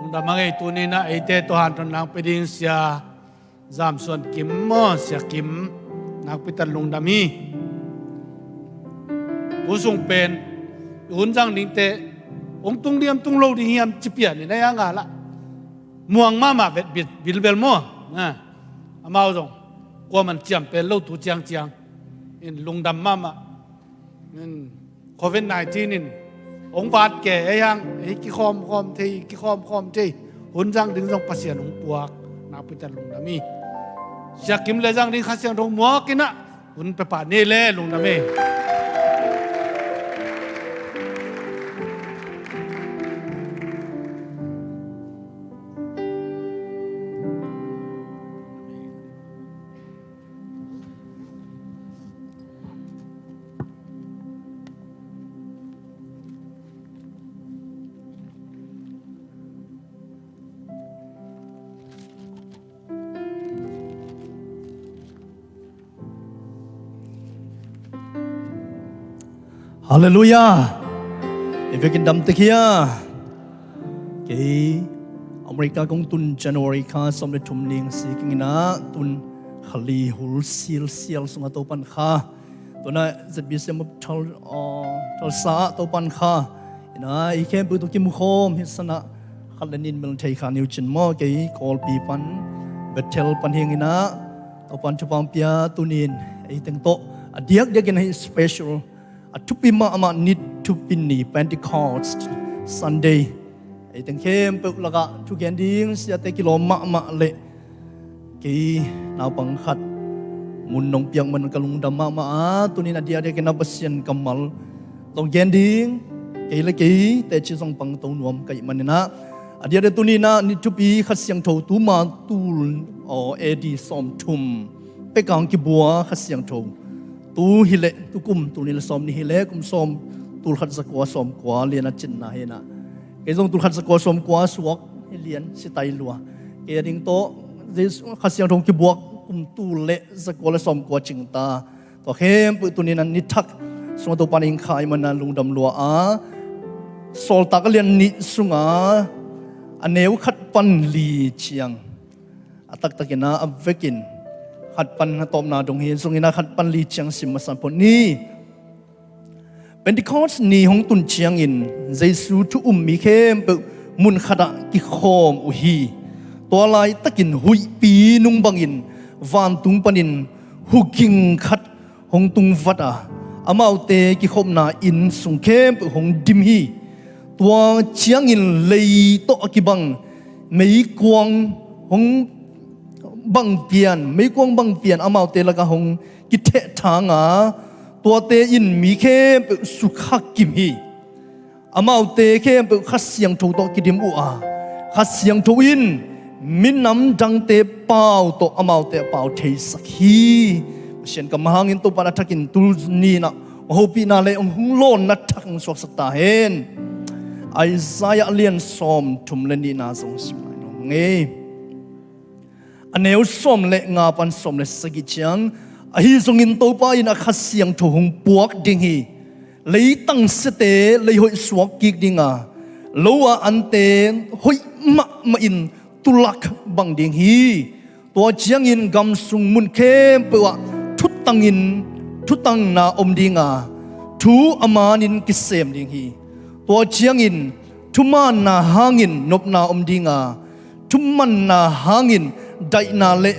lungdam a ngei. Tuninah eite tawh hanthon nang pia ding Sia Zamsuan Kim maw, Sia Kim, nakpi tak lungdam hi. Tu sung pen i hun zang dingte hong tung diam tung lo ding hiam ci pian in a, a nga lah muang mahmah vet bilbel maw. Amau zong kuaman ciam pen lo tu ciangciang in lungdam mahmah. Covid nineteen in hong vat ke ei hang, ei kikhawmkhawm thei, kikhawmkhawm thei, hun zang ding zong Pasian hong puak, nakpi tak lungdam hi. Sia Kim le zang ding Kha Siangtho muak inah hun pepah ni le lungdam hi. Halleluiah. I vekin dam tek hia? Kei America kong tun January kha sawm le thum ning si kinginah tun khali hul silsial sungah Topan kha tunah Z B C M of Thal, uh, Thalsa ah Topan kha inah i khempeuh tawh kimukhawm hi sanah khat le nin mel thei kha niu cin maw. Kei Kawlpi pan Bethel pan hinginah Topan thupha pia tunin ei teng tawh a diakdiakin hei special a thupi mahmah ni thupi ni Pentecost Sunday ei teng khempeuh lakah thugen ding siate kilawm mahmah le kei naupang khat mun nong piak man ka lungdam mahmah a tunin a diakdiakin a Pasian kammal tawh gen ding kei le kei teci zong pangto nuam ka hih maninah a diakdiak tuninah ni thupi Kha Siangtho tuma tul aw A D sawm thum pekang kibua Kha Siangtho tu hileh tukum tul nih le sawm nih hileh kum sawm tul khat zakua sawm kua lian a cinna hinah kei zong tul khat zakua sawm kua suak hi lian sitai lua. Kei a ding tawh Jesu Kha Siangtho kibuak kum tul le zakua le sawm kua cingta tua khempeuh tunin a ni thak sungah Topan ing kha i mana lungdam lua a Sawltak a lian nih sunga a neu khat pan li ciang a taktakin a vekin khat pan a tawpna dong hi zongin a khat pan li ciang sim masa phot ni. Pentecost ni hong tun ciangin Jesu thu um mi khempeuh mun khatah kikhawm uh hi. Tua laitakin huihpi nung bangin vantung panin huging khat hong tungvat a amaute kikhopna inn sung khempeuh hong dim hi. Tua ciangin lei tawh a kibang meikuang hong bang pian, meikuang bang pian amaute lakah hong kithehthang a tuate in mi khempeuh sukha kim hi. Amaute khempeuh Kha Siangtho tawh kidim uh a Kha Siangtho in minam dangte pau tawh amaute a pau theisak hi. Pasian kammal hangin Topa in a thakin tuni-in ah hong hopihna le hong lawnna thak hong suaksak ta hen. Isaiah a lian sawmthum le nihna zong sim lai nuam ing ei. A neu sawm le nga pan sawm le sagih ciang, ahi zongin Topa in a Kha Siangtho hong puak ding hi. Leitang siate lei hoih suak kik ding a, lo-a ante hoih mahmah in tulak bang ding hi. Tua ciangin gam sung mun khempeuh ah thutangin, thutangna om ding a, thu a manin kisem ding hi. Tua ciangin thumaanna hangin nopna om ding a, thumanna hangin daihna le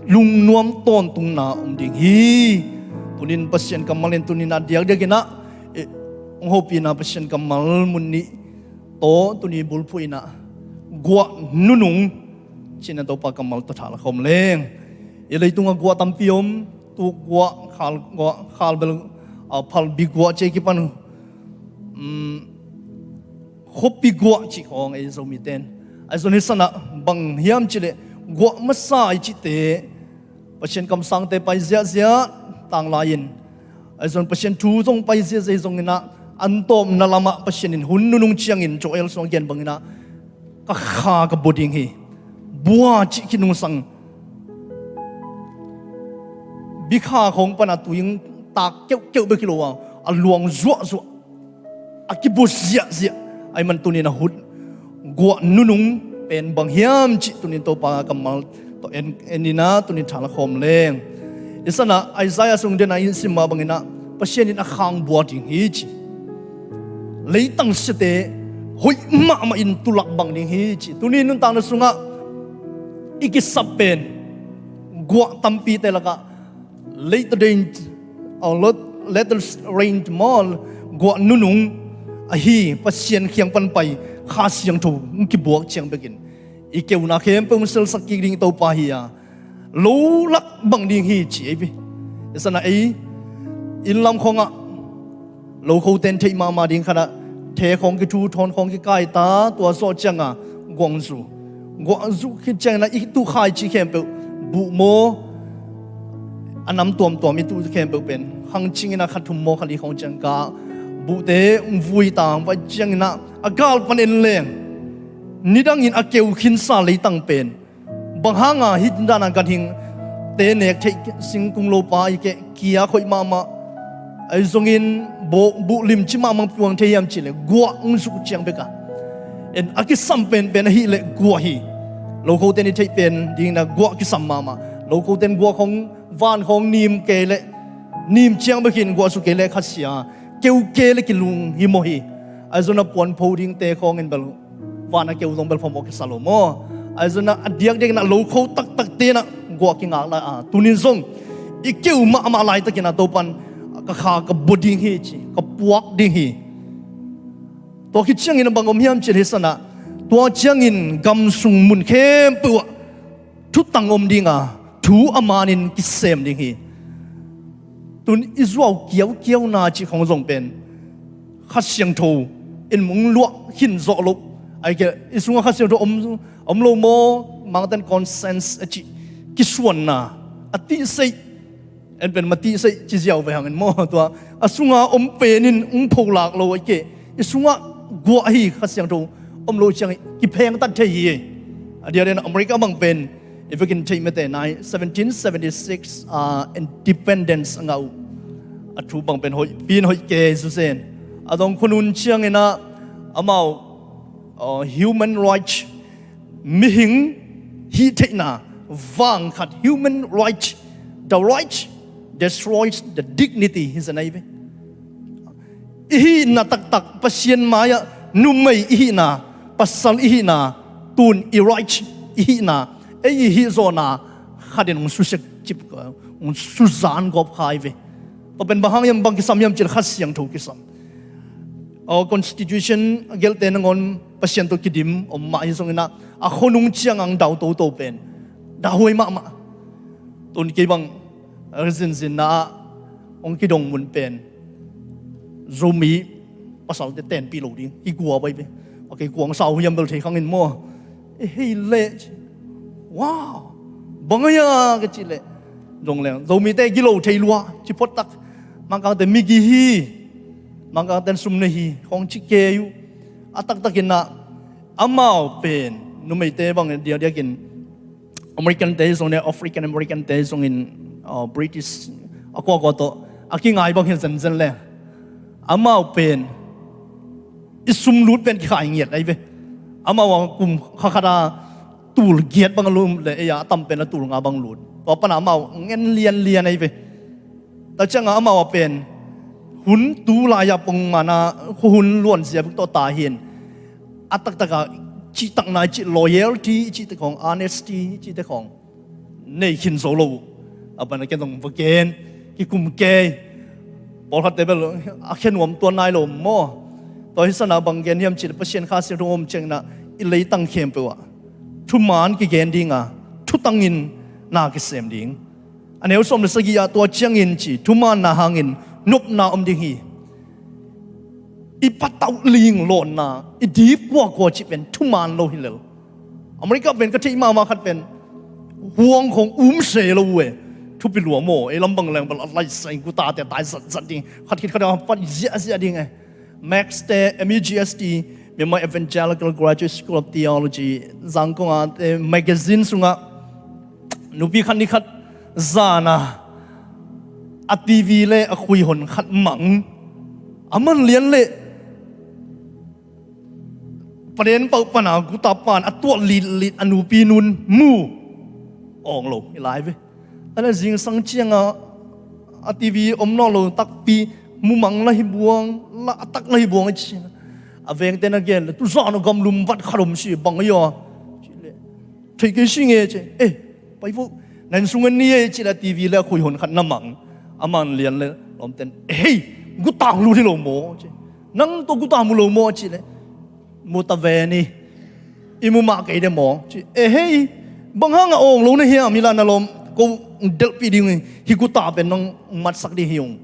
lungnuam tawntungna om ding hi. Tunin Pasian kammal in tunin a diakdiakin ah, eh, hong hopihna Pasian kammal mun nih tawh tuni bulphuh in ah, guah nunung cih in Topa kammal tawh tha la khawm leng. I leitungah guah tampi om, tuk guah, khal guah, khalbel, ah, phalbi guah ci a kipan, um, khuapi guah cih khawng ei Zomite in. Ahi zong hih sanah bang hiam cih leh guah masa i cihte Pasian kamsangte pai ziahziah tanglai-in, ahi zong Pasian thu zong pai ziahziah zongin ah, an tawpna lamah Pasian in hun nunung ciangin Joel sungah gen bangin ah, ka kha ka bua ding hi. Bua cih kinungsang, bikha khawng pan a tui hong tak keuhkeuh bek hi lo a, a luang zuahzuah, a kibua ziahziah. Ahih man tunin a hun guah nunung pen bang hiam cih tunin Topa kammal tawh en, en in ah tunin tha la khawm leng. Hih sanah Isaiah sung den a i sim mah bangin ah Pasian in a kha hong bua ding hi ci. Leitang siate hoih mahmah in tulak bang ding hi ci. Tuni nuntakna sungah i kisap pen guah tampite lakah latter rain, or lot-, latter rain maw, guah nunung ahi Pasian kiang pan pai Kha Siangtho hong kibuak ciang bekin i keuna khempeuh hong selsak kik ding Topa hi a, lo lak bang ding hi ci ei ve. Hih sanah ei inn lam khawngah lokhote in theih mahmah ding khatah the khawng kithu, thawn khawng kikai ta, tua zawh ciangah guah hong zu. Guah hong zu khit ciangin ah i tuh khai cih khempeuh buh maw, a nam tuamtuam i tuh khempeuh pen khang cingin ah kha thum maw kha li khawng ciang kah, buhte hong vui ta, hong vai ciangin ah a gal pan en leng nidangin a keu khinsa leitang pen bang hanga hih dan a ganhing te nek theih singkung lopa i keh kia khoih mahmah, ahi zongin buh, buh limci mahmah puang thei hiam cih leh guah hong zuk ciang bek a. En a kisam penpen ahih leh guah hi. Lokhote in i theih pen dingin ah guah kisam mahmah. Lokhote in guah khawng, van khawng nim kei leh, nim ciang bek hi in guah zuk kei leh khasia, keu kei leh kilung hi mawh hi. Ahi zong a puanpho dingte khawngin bel van a keu zong bel phamawh kisa lo maw. Ahi zong a diakdiakin ah lokho taktakte in ah guah kingak lai a, tunin zong i keu mahmah laitakin ah Topa in ka kha ka bua ding hi ci, ka puak ding hi. Tua khit ciangin a bang om hiam cih leh hih sanah, tua ciangin gam sung mun khempeuh ah thutang om ding a, thu a manin kisem ding hi. Tun i zuau kiaukiauna cih khawng zong pen Kha Siangtho in hong luah khin zawh loh, ahih kei leh i sungah Kha Siangtho om, om lo maw, Mangte'n conscience a cih kisuanna, a tihseih, en pen ma tihseih ci ziau ve hangin maw, tua a sunga om pen in hong pholak lo ahih kei leh i sungah guah hi, Kha Siangtho om lo ciang kiphengtat thei hi. A diakdiakin America bang pen i vekin theih mete nai, seventeen seventy-six, ah, independence a ngah uh. A thu bang pen hoih, pi in hoih kei susen. A dong khonung ciangin ah amau, ah, human rights, mihing hih theihna vang khat, human rights, the rights destroys the dignity, hi zen ahi ve. I hihna taktak, Pasian mai-ah numei i hihna, pasal i hihna, tun i rights i hihna, ei i hih zawhna khat in hong susia cip, hong suzan gawp kha ahi ve. Tua pen bang hang hiam, bang kisam hiam cih leh Kha Siangtho kisam. Aw, constitution a gelhte nangawn Pasian tawh kidim om mah hi zongin ah, a khonung ciang hong dau toto pen, dauhuai mahmah. Tun kei bang, a zinzinna ah hong kidong mun pen Zomi pasalte tenpih lo ding, kigua bai ve. A kei kuang sau hiam bel thei khang in maw. E hei leh ci. Wow, bang a ia ka cih leh, zong leng Zomite gilo thei lua ci phot tak. Mangkangte migi hi. Mangkangte sum nei hi khong ci kei uh. A taktakin ah amau pen numeite bang diakdiakin American te zong ne, African American te zongin, uh, British a kuakua tawh a kingai bang hi zenzen le. Amau pen i sum lut pen kikhai ngiat ai ve. Amau a kum khakhata tul giat bang a lut le, ei a tam pen a tul nga bang lut. Tua pana amau ngen lianlian ai ve. Tua cianga amau a pen hun tu lai-a pongmana hun luanzia buk tawh ta hin. A taktaka cihtakna i cih loyalty i cihte khong, honesty i cihte khong nei khin zo lo uh. A pana ken zong va gen kikum kei. Pawlkhatte bel a khe nuam tuan nai lo maw? Tua hi sana bang gen hiam cih leh Pasian Kha Siangtho om ciangin ah i leitang khempeuh ah thuman kigen dinga thutangin na kisem ding. A neu sawm le sagih ah tua ciangin ci thumanna hangin nopna om ding hi. I patauh ling lawnna i dip kuakua cih pen thuman lo hi lel. America pen ka theih mahmah khat pen huang khong um se lo uh e. Thupi lua maw? Ei lam bang leng bal a lai sa in gutate tai zatzat ding, khat khit khat a pat ziahziah ding e. Max te, M E G S T, Myanmar Evangelical Graduate School of Theology, Zangkong a te magazine sungah nupi khat ni khat zana a T V le a khuihon khat mang a man lian le paden pauh pana guta pan a tuah litlit a nupi nun mu awng lo i lai ve. Ana zingsang cianga a T V om nawn lo takpi mumang la hi buang, la a tak la hi buang i ci. A vengte na gen le tuzan a gamlum vat khat om si bang a ia ci le thei kei si nge ci. Eh, pai vo, nan sung an ni e ci le a T V le a khuihon khat na mang a man lian le lawmten, eh, hei, guta lut hi lo maw ci. Nang tawh guta mu lo maw ci le mu ta ve ni. I mu mah kei de maw ci. Eh hei, bang hanga awng lo na hiam hi la na lawm ko delhpih ding hi guta pen nang matsak ding hi ung.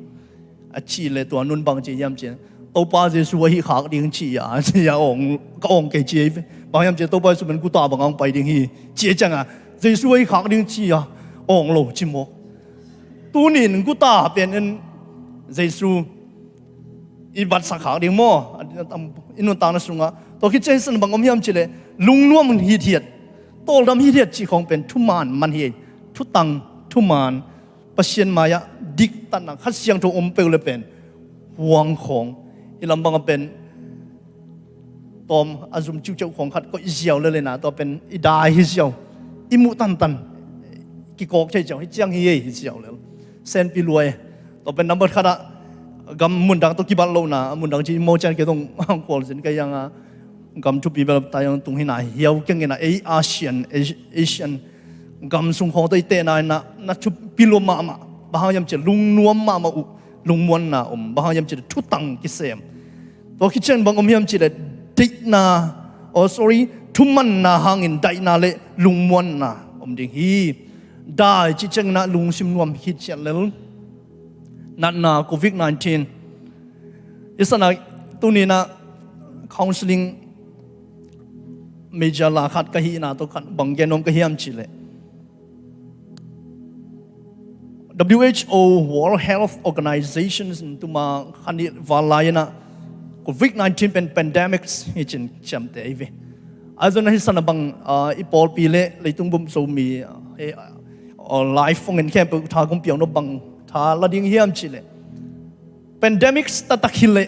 A ci le tua nun bang ci hiam ci. Topa Jesu ahi khak ding ci a ci a awng ka awng kei ci. Bang hiam ci Topa Jesu pen guta bang ang pai ding hi ci a cianga Jesu ahi khak ding ci a awng lo ci maw. Tunin guta pen en Jesu i batsak khak ding maw? I nuntakna sungah tua khit ciang hi san bang om hiam ci le lungnuam hithiat, tawldam hithiat ci khong pen thuman man hi. Thutang, thuman, Pasian mai-ah diktatna Kha Siangtho om peuh le pen huang khong i lam bangah pen tawm a zum ciuciau khong khat koih ziau le lena tua pen i dai hi ziau, i muh tantan kikawk thei ziau hi ciang hi ei hi ziau le senpi luai. Tua pen nambat khatah gam mundang tawh kibat lohna a mundang ci i mawcian kei tong kual zin ka ianga gam thupi bel tai ang tung hina hiau kengina ei Asian, Asian gam sung khawng tawh i tehna ina na thupi lua mahmah. Bang hang hiam ci lungnuam mahmah uh, lungmuanna om. Bang hang hiam ci thutang kisem. Tua khician bang om hiam ci le deihna, oh sorry, thumanna hangin daihna le lungmuanna om ding hi. Dai ci ciangina lungsim nuam hi ciat lel. Natna covid nineteen i sana tunina counseling major la khat ka hihna tawh khat bang gen nuam ka hiam ci le W H O, World Health Organization in tuma khanih val lai-inah covid nineteen pen pandemics hi cin ciamte hi ve. Ahi zongin hi sana bang, ah, i pawlpi le leitung bum Zomi, eh, ah, life fongin khempeuh tha kong piang no bang tha la ding hiam ci le pandemics taktak hi leh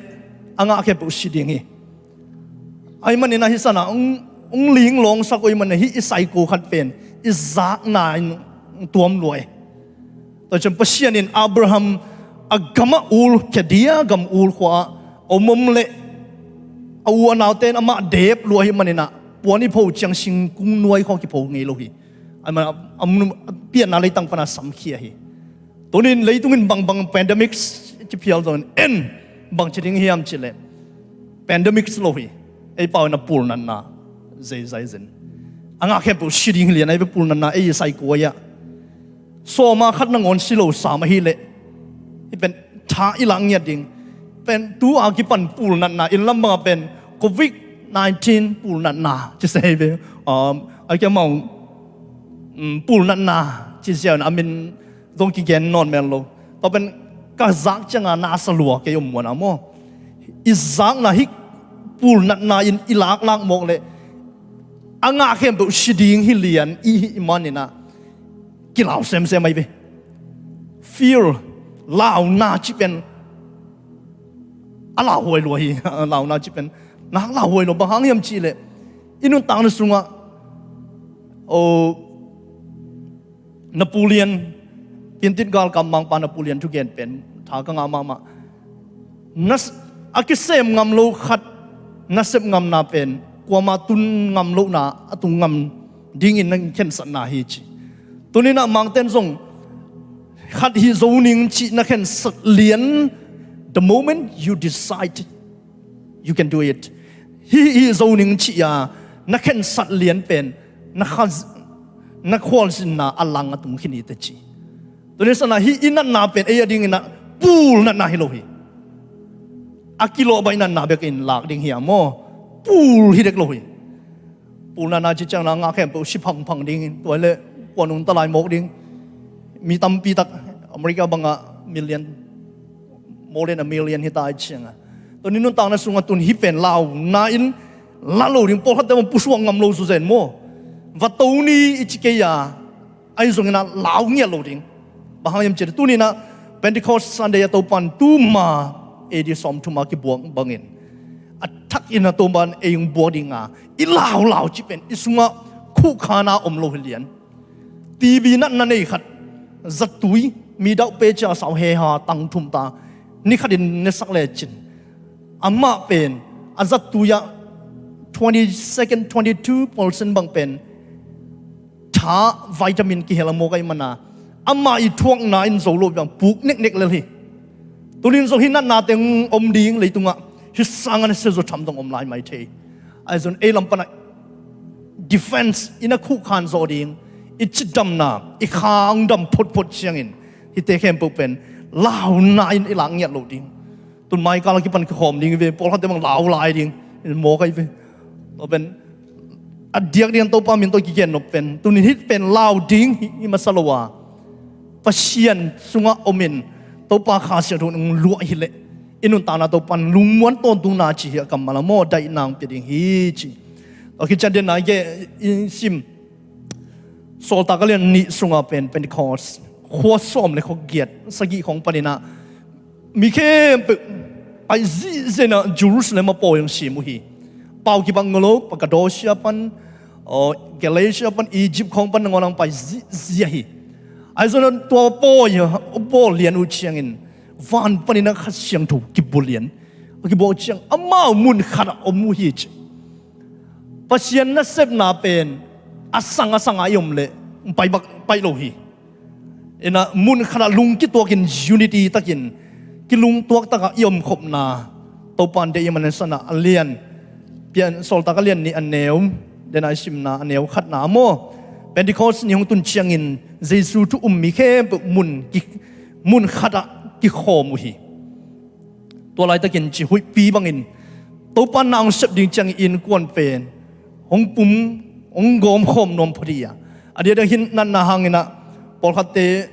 a ngah khempeuh si ding hi. Ahi manin ahi sana ung, ung ling lawngsak uh ahi manin hih i saiko khat pen i zakna in tuam luai. Tua ciang Pasian in Abraham a gamah ul, Khaldia gam ul khua-ah a om om leh a u a naute in amah dep luai ahi maninah puan i pho ciang singkung nuai khawng kipho ngei lo hi. Ahi manin a, a, a pianna leitang pana samkhia hi. Tunin leitungin bangbang pandemics ci phial zongin en bang ci ding hiam ci le pandemics lo hi. Ei pau in a pulnatna zeizai zen a ngah khempeuh si ding hi lian ahi ve pulnatna ei i saiko ahi ah. Sawma khat nangawn si lo sam ahi leh i pen tha i lak ngiat ding. Pen tu a kipan pulnatna in lam banga pen covid nineteen pulnatna ci se hi ve. Um, a kia mau, um, pulnatna ci ziau in a min zong kigen nawn mel lo. Tua pen ka zak cianga na sa lua kei om muana maw. I zakna hi pulnatna in i laklak mawk le a ngah khempeuh si ding hi lian i hi maninah kilau semsem ahi ve. Fear, launa ci pen a lauhuai lua hi. Launa ci pen nak lauhuai lua, bang hang hiam cihleh i nuntakna sungah, o, Napoleon, kintit galkap mangpa Napoleon thugen pen tha ka ngah mahmah. Na s-, a kisem ngam lo khat na sep ngamna pen kuama tun ngam lohna a tung ngam dingin na khensatna hi ci. Tuninah mangten zong khat hi zo ning ci na khensat lian, the moment you decide, you can do it. Hi, hi zo ning ci-a na khensat lian pen na kha-, na khualzinna a lang a tung khin hi te ci. Tuni sana hi i natna pen ei a dinginah pulnatna hi lo hi. A kilawh baih natna bekin lak ding hi a maw. Pul hi dek lo hi. Pulnatna ci ciangna ngah khempeuh si phangphang ding hi. Tua le kuanung talai mawk ding. Mi tampi tak America bangah million, more than a million hi ta i cianga. Tuni nuntakna sungah tun hi pen launa in la lo ding, pawlkhatte bang pusuak ngam lo suzen maw. Va to ni i ci kei a, ahi zonginah lau ngiat lo ding. Bang hang hiam cihleh tuninah Pentecost Sunday a Topan tuma A D sawm thuma kibuak bangin a thakin a Topan ei hong buak dinga i laulau ci pen i sungah khuhkhana om lo hi lian. T V natna nei khat zattui mi dauh pe cia sau heha tang thum ta ni khatin nesak lecin amah pen a zattui ah twenty second, twenty two percent bang pen tha vitamin kihel a mawk ahi mana amah i thuakna in zo lo bang puk neknek lel hi. Tunin zong hi natna teng om ding leitungah hi sangin a sia zo tham zong om lai mai thei. Ahi zon ei lam panah defense in a khuhkhan zawh ding i cidamna i khang dam photphot ciangin hite khempeuh pen launa in i lak ngiat lo ding. Tun maikal a kipan kikhawm ding i ve, pawlkhatte bang lau lai ding in mawk ahi ve. Tua pen a diakdiak Topa min tawh kigen nop pen tunin hih pen lau ding hi, hi masa lo a Pasian sungah omin Topa Kha Siangtho in hong luah hileh i nuntakna Topan lungmuan tawntungna ci hi a kammal a maw, daihna hong pia ding hi ci. Tua khit ciang denna i ge i sim Sawltak a lian nih sunga pen Pentecost khua sawm le khua giat sagih khawng paninah mi khempeuh paih zihziah inah Jerusalem a pawi hong sim uh hi. Pau kibang ngolo, Papadosia pan, aw, Galatia pan, Egypt khawng pan nangawn ang paih zihziah hi. Ahi zon tua pawi a bawl lian uh ciangin van paninah Kha Siangtho kibulian a kibuak ciang amau mun khatah om uh hi ci. Pasian nasepna pen a sang a sanga i om leh paih bak paih lo hi. Inah mun khatah lung kituakin unity takin kilungtuak takah i omkhopna Topan deih i manin sanah a lian pian Sawltak a lian nih a neu, denai simna a neu khatna a maw. Pentecost ni hong tun ciangin Jesu thu um mi khempeuh mun ki, mun khatah kikhawm uh hi. Tua laitakin ci huihpi bangin Topa na hong sep ding ciangin innkuan pen hong pum, hong gawmkhawm nuam phot hi a. A diakdiak hin natna hanginah pawlkhatte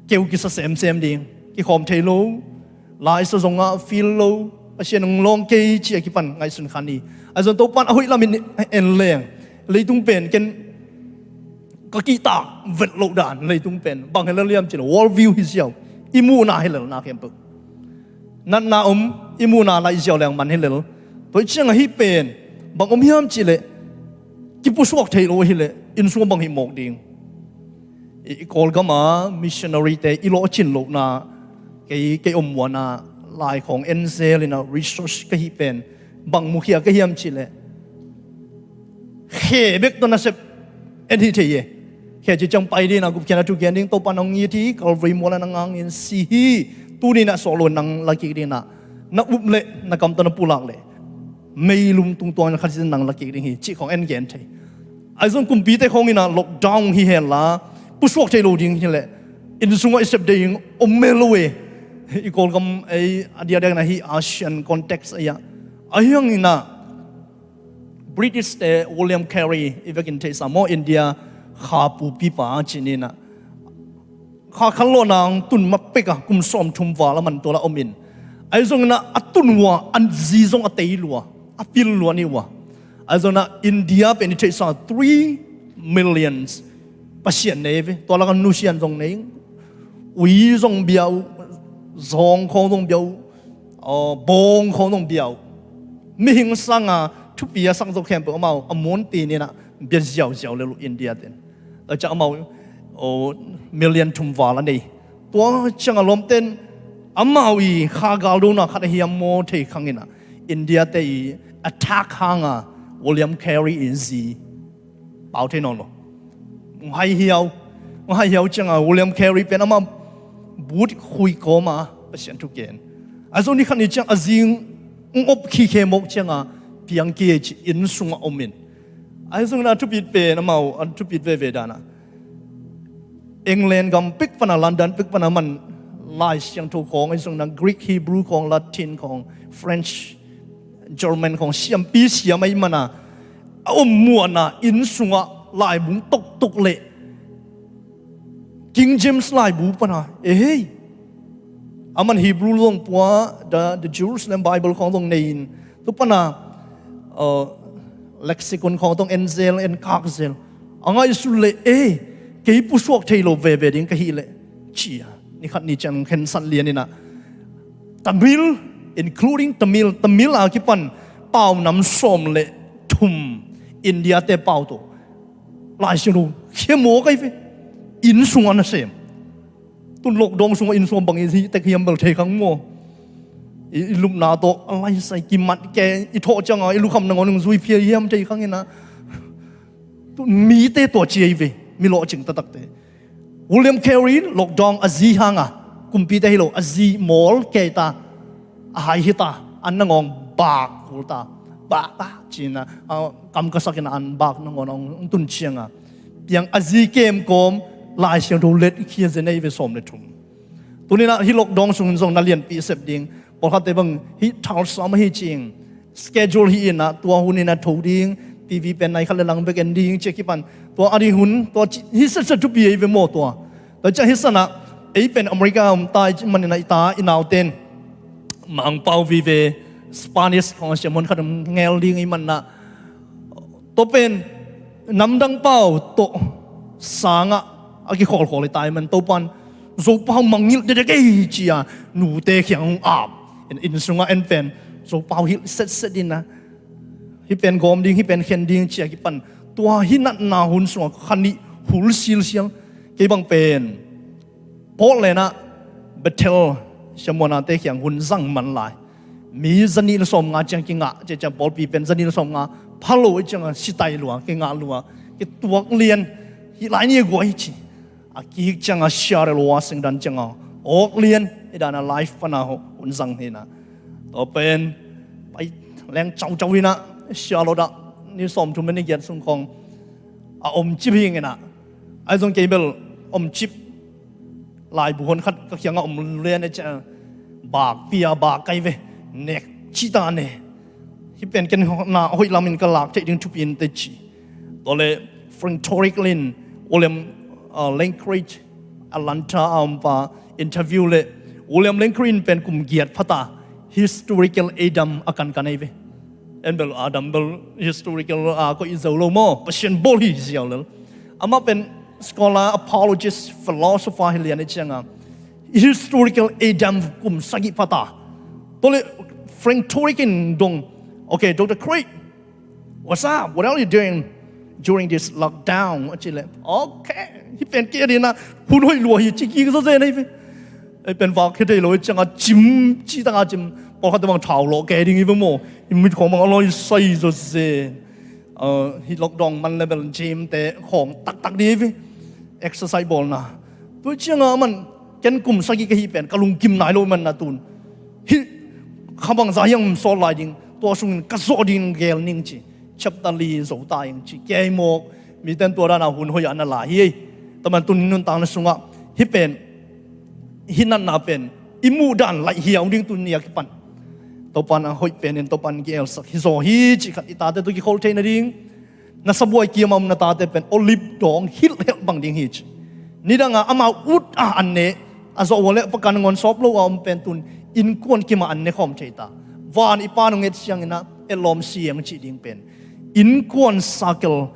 keu kisa semsem ding, kikhawm thei lo, laisa zongah feel lo, Pasian hong lawng kei ci a kipan ngaihsun khan hi. Ahi zon Topan a hoih lamin en leng leitung pen ken ka kihtak vet loh dan leitung pen bang hi lel hiam cih leh world view hi ziau, i muhna hi lel na khempeuh. Natna om i muhna laih ziau leng man hi lel. Tua ciang ahi pen bang om hiam cih leh kipusuak thei lo hileh inn sung bang hih mawk ding. I, i Kawlgam a missionary te i lawhcin lohna kei, kei om muana lai khawng en zel inah research ka hih pen bang mukhia ka hiam cih leh khe bek tawh nasep en hi thei e. Khe ci ciang pai ding a gupkhiatna thu gen ding, Topa nong it hi, Calvary mualah nang angin si hi. Tuninah sawh lo nang lakik ding inah na up leh na kam tawh na pulak leh meilum tungtuang khat in nang lakik ding hi cih khawng en gen thei. Ahi zong kumpite khawng inah lockdown hi henla pusuak thei lo ding hileh inn sungah i sep ding om mel lo e. I Kawlgam ei a diakdiak inah hi Asian context ei ah ahi hanginah British te William Carey i vekin theihsa maw, India kha pupipa ci-in ah, kha khanlawhna hong tun ma pek a kum sawmthum val a man tua la om in, ahi zongin ah a tun uh a, a zi zong a tei lua, a pil lua ni uh a. Ahi zongin ah India pen i theihsa three millions Pasian nei ve. Tua lakah nusiat zong nei, ui zong bia uh, zawng khawng zong bia uh, aw, bawng khawng zong bia uh. Mihing sanga thupi a sak zo khempeuh amau a muantin in ah bia ziauziau lel uh India ten. Tua ciang amau, aw, million thum val a nei. Tua ciang a lawmten amau i kha galdona khat ahi a maw thei khang in ah India te i attack hanga William Carey i zi pau thei nawn lo. Hong hai hiau, hong hai hiau cianga William Carey pen amah but khui kawma Pasian thu ken. Ahi zong ni khat ni ciang a zi hong op khikhe mawk cianga piang kei ci, inn sungah om in. Ahi zongin a thupit pen amau a thupit veve dan ah England gam pek pana, London pek pana man Lai Siangtho khawng, ahi zongin ah Greek, Hebrew khawng, Latin khawng, French, German khawng siampi siam ahih mana a om muanna inn sungah laibu toktok le King James laibu pana, eh, hei, a man Hebrew zong pua, the, the Jerusalem Bible khawng zong nei in, tu pana, uh, lexicon khawng tong en zel, en kak zel. A ngaihsut le, eh, kei pusuak thei lo veve ding ka hi le, ci a, ni khat ni ciang khensat lian in ah Tamil, including Tamil, Tamil a kipan pau nam sawm le thum India te pau tawh Lai Siangtho khia mawk ahi ve. Inn sungah nasem. Tun lockdown sungah inn sungah bang i hih tek hiam bel thei khang maw. I, i lupna tawh a laisai kimat kei, i thawh cianga i lukham nangawn hong zui phial hiam thei khang in ah. Tun mite tua ci ahi ve, mi lawhcing taktakte. William Carey lockdown a zi hanga, kumpite hi lo, a zi mawl kei ta, a hai hi ta, an nangawn bak kul ta, bak, bak ci-in ah, a, kam ka sak in ah an bak nangawn hong tun cianga, piang a zi kem kawm Lai Siangtho let khia zen ahi ve sawm le thum. Tuni in ah hih lockdown sungin zong na lianpi sep ding, pawlkhatte bang hih Tulsa mah hi ci-in schedule hi in ah, tua hun in ah tho ding, T V pen nai khat le lang bek en ding ci a kipan, tua a ding hun, tua ci, hih setset thupi ahi ve maw tua. Tua ciang hih sanah, ei pen America om ta i cih manin ah i ta i nauten Mangpau vive, Spanish khawng siam hun khat om ngel ding i manah, tua pen namdang pau tawh sangah a kikhawlkhawl i tai man Topan Zopau mangngilh dede kei ci-a nute khiang hong ap in, inn sungah en pen Zopau hilh setset in ah, hih pen gawm ding, hih pen khen ding ci-a kipan tua hih natna hun sungah khanih hul silsial. Kei bang pen Portland ah Bethel siamuanate khiang hun zang man lai. Mi zanih le sawmnga ciang kingah, cia ciang pawlpi pen zanih le sawmnga pha lo i ciangah sitai lua, kingah lua, kituak lian, hih lai ni a guai ci. A kihik ciangah Seattle Washington ciangah awk lian, i dana live pana hun zang hi in ah. Tua pen pai leng caucau hi in ah, Charlotte ah ni sawmthum le ni giat sung khawng a om cip hi in ah. Ahi zong kei bel om cip laibu hon khat ka khiangah om lian e cia, bak pia bak kai ve, nek cih ta ne. Hih pen ken na hoih lamin ka lak theih ding thupi in te ci. Tua le Frank Turek in William, uh, Lane Craig, Atlanta a ompa interview le, William Lane Craig in pen kum giat phata historical Adam a kankan ahi ve. En bel Adam bel historical a koih zo lo maw, Pasian bawl hi ziau lel. Amah pen scholar, apologist, philosopher hi lian i cianga historical Adam kum sagih phata. Tua le Frank Turek in dong, "Okay, Doctor Craig, what's up? What are you doing during this lockdown?" a ci le, "Okay." Hih pen kei a dina hun hoih lua hi ci kik zaw zen ahi ve. Ei pen vak khia thei lo i cianga cim, cih tanga cim. Pawlkhatte bang thau lawh kei ding hi ve maw. I mit khawng bang a lawi sai zaw zen. Uh, hih lockdown man le bel gym te khawng taktak ding hi ve. Exercise bawlna. Tua cianga man ken kum sagih ka hih pen ka lungkim nai lo man na tun. Hih kha bangza hiang sawt lai ding, tua sungin ka zawh ding gel ning ci. Chapter li zo ta ing ci. Kei mawk, miten tua dana hun hoih a na la hi. Tua man tun nuntakna sungah hih pen, hih natna pen i muh dan laih hiau ding tun ni a kipan. Topa'n a hoih penin Topa'n ki-elsak hi zaw hi cih khat i tate tawh kikhol thei nading. Na sabuai kiam a om na tate pen olive dawng hilhhelh bang ding hi ci. Nidang a amau ut a an ne a zawh ua le pakan ngawn sawp lo a om pen tun innkuan kim a an ne khawm thei ta. Van i Pa'n hong et ciangin a etlawm siang cih ding pen innkuan circle,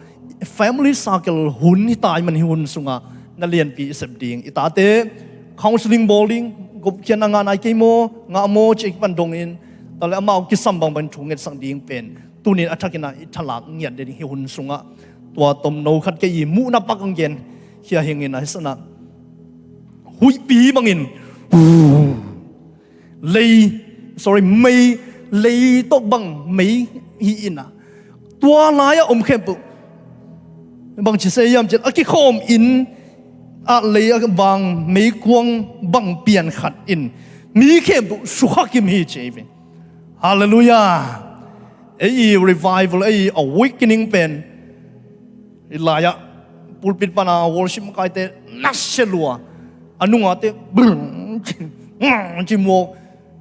family circle hun hi ta ahih man hi hun sungah na lianpi i sep ding. I tate counseling bawl ding, gupkhiatna ngah nai kei maw, ngah maw cih kipan dongin, tua le amau kisam bangbang thu ngetsak ding pen tunin a thakin a i thalak ngiat ding hi hun sungah. Tua tomno khat kei i muhna pak ang gen khia hingin a hi sanah huihpi bangin lei, sorry, mei, lei tawh bang mei hi in a, tua lai-ah om khempeuh bangci se hiam cih leh a kikhawm inn ah lei a vang meikuang bang pian khat in mi khempeuh sukha kim hi ci hi. Halleluiah. Ei i revival, ei i awakening pen i lai-ah pulpit pana worship makaite nasia lua a nungate brrr ci, ci muak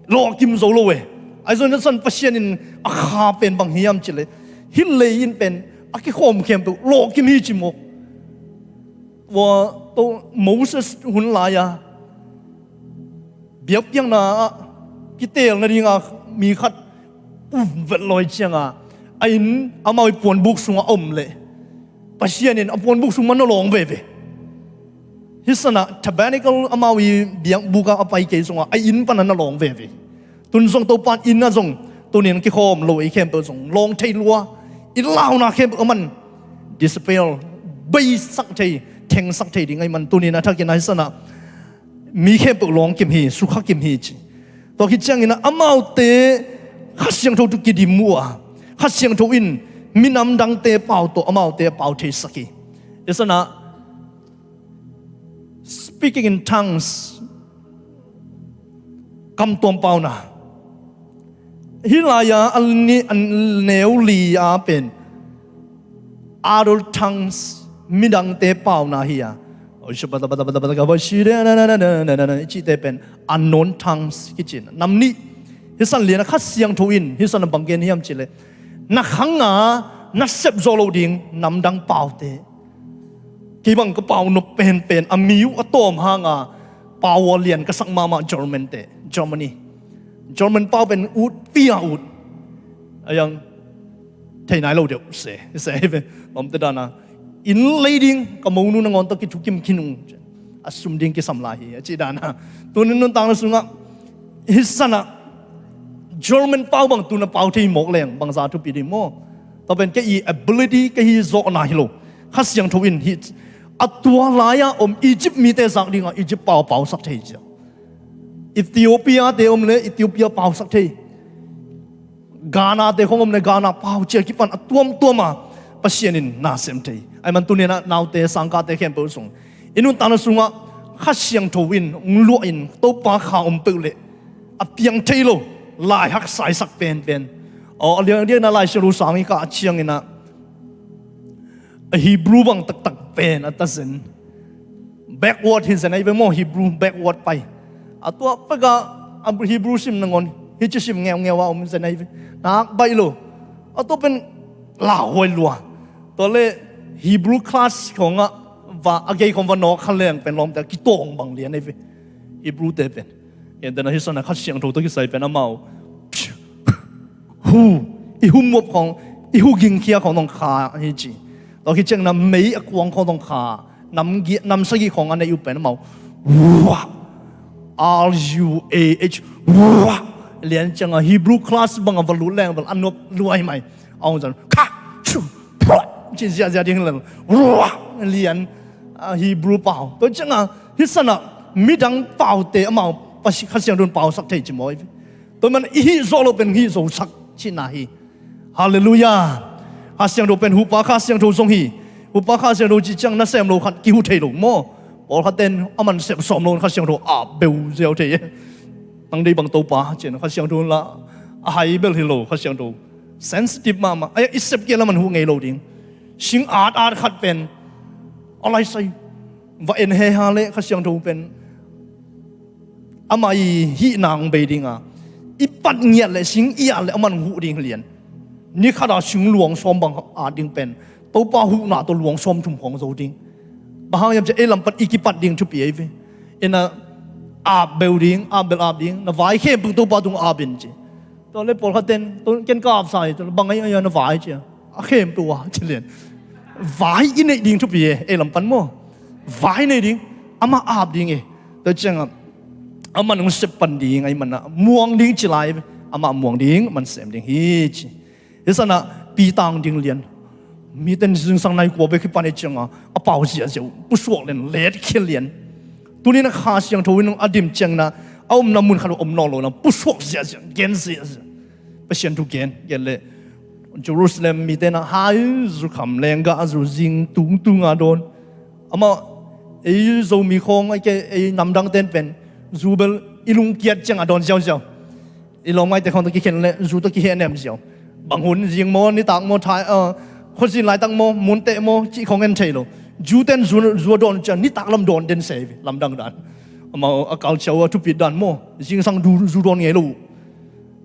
lawhkim zo lo e. Ahi zongin a san Pasian in a kha pen bang hiam cih leh hih lei in pen a kikhawm khempeuh lawhkim hi ci muak. Tua tawh Moses hun lai-a biakpiakna ah kiteel nadinga mi khat um vet lawi cianga a inn amau i puanbuk sungah a om leh Pasian in a puanbuk sung man na lawng veve. Hih sanah tabernacle amau i biakbuk ah a pai kei sungah a inn pana na lawng veve. Tun zong Topa'n inn ah zong tunin kikhawm lo i khempeuh zong lawng thei lua, i launa khempeuh a man dispel, beisak thei, thengsak thei ding ahih man tunin a thakin a hi sanah mi khempeuh lawng kim hi, sukha kim hi ci. Tua khit ciangin a amaute Kha Siangtho tawh kidim uh a, Kha Siangtho in minam dangte pau tawh amaute a pau theisak hi. Hi sanah speaking in tongues, kamtuam pauna. Hih lai-a a ni, a neu li-a pen other tongues, midangte pauna hi a. I cihte pen unknown tongues kici in a. Nam nih, hi san lian a Kha Siangtho in hi sanah bang gen hiam cih leh na khang a na sep zawh loh ding namdang paute. Kei bang ka pau nop penpen a mi uh a tawm hanga pau a lian ka sak mahmah German te, Germany. German pau pen ut pia ut. A yang thei nai lo deuh se, se hi ve. Lawmte dana inn lei ding ka monu nangawn tawh kithukim khin ung. A sum ding kisam lai hi a cih dana. Tunin nuntakna sungah hi sanah German pau bang tuna pau thei mawk leng bangza thupi ding maw? Tua pen kei i ability, kei hi zawhna hi lo. Kha Siangtho in hi a tua lai-a om Egypt mite zak dingah Egypt pau pausak thei cia. Ethiopia te om le Ethiopia pausak thei. Ghana te khong om le Ghana pau cia kipan a tuamtuama Pasian in na sem thei. Ahih man tuninah naute sangkate khempeuh sung i nuntakna sungah Kha Siangtho in hong luah in Topa kha om peuh leh a piang thei lo lai haksaisak penpen. Aw, a lianlianna Lai Siangtho sang i kah a cianginah a Hebrew bang taktak pen a ta zen. Backward hi zen ahi ve maw, Hebrew backward pai. A tua peka a Hebrew sim nangawn hi ci sim ngeungeu a om zen ahi ve. Nak baih lo. A tua pen lauhuai lua. Tua le Hebrew class khongah va a gei khong va nawk kha leng pen lawmte a kitawng bang lian ahi ve. Hebrew te pen. Enten a hi sanah Kha Siangtho tawh kisai pen amau hu, i hu muap khong, i hu gingkhia khong dong kha hi ci. Tua khit ciangin a mei a kuang khong dong kha, nam sagih khong a neih uh pen amau ruah, R U A H, ruah. Lian ciangin a Hebrew class bangah va lut leng bel a nuap luai mai. A hong zan kha chu, ci ziahziah ding lel ruah lian. A Hebrew pau tua ciangin a hi sanah midang paute amau Kha Siangtho in pausak thei ci maw? Tua man i hih zawh lo pen hih zosak cihna hi. Halleluiah. Kha Siangtho pen huhpa Kha Siangtho zong hi. Huhpa Kha Siangtho cih ciang nasem lo khat kihu thei lo maw? Pawlkhat ten a man sep sawm lo in Kha Siangtho a beu ziau thei e. Nang dei bang Topa cian Kha Siangtho la a hai bel hi lo Kha Siangtho. Sensitive mahmah. Ai i sep kia la man huh ngei lo ding. Sing at at khat pen a lai sai va en he ha le Kha Siangtho pen amah i hih nang bei dinga i pat ngiat le sing i at le aman huh ding lian. Ni khat a sing luang sawm bang at ding pen Topa huhna tawh luang sawm thum khawng zo ding. Bang hang hiam cih leh ei lam pan i kipat ding thupi ei ve. I na ap bel ding, ap bel ap ding, na vai khempeuh Topa tung ap in ci. Tua le pawlkhat ten, tua ken ka ap sa hi, tua le bang ai ai na vai ci a. A khempeuh a ci lian. Vai i neih ding thupi e, ei lam pan maw. Vai nei ding, amah ap ding e. Tua ciangah, amah nung sep pan ding, ai mana, muang ding ci lai, amah muang ding, man sem ding hi ci. Hi sanah, Peter hong ding lian. Miten zingsang nai kua bek hi pan e ciangah, a pau ziahziah uh, pusuak lian, let khia lian. Tuni na Kha Siangtho in a dim ciangna, a omna mun khat uh om nawn lo na, pusuak ziahziah, gen ziahziah. Pasian thu gen, gen le. Jerusalem mite na, hai, zu kham lenggah, zu zing, tung, tung a dawn. Amah, ei Zomi khawng, ei ke, ei namdang ten pen, zu bel, i lungkiat ciangah dawn ziauziau. I lawmngaite khawng tawh kikhen le, zu tawh kihehnem ziau. Bang hun, zing maw, nitak maw, thai, uh, khuazin laitak maw, munteh maw, cih khawng en thei lo. Zu ten zu, zu a dawn ciang, nitak lam dawn den se, lamdang dan. Amau, a culture uh, a thupit dan maw, zingsang zu, zu dawn ngei lo.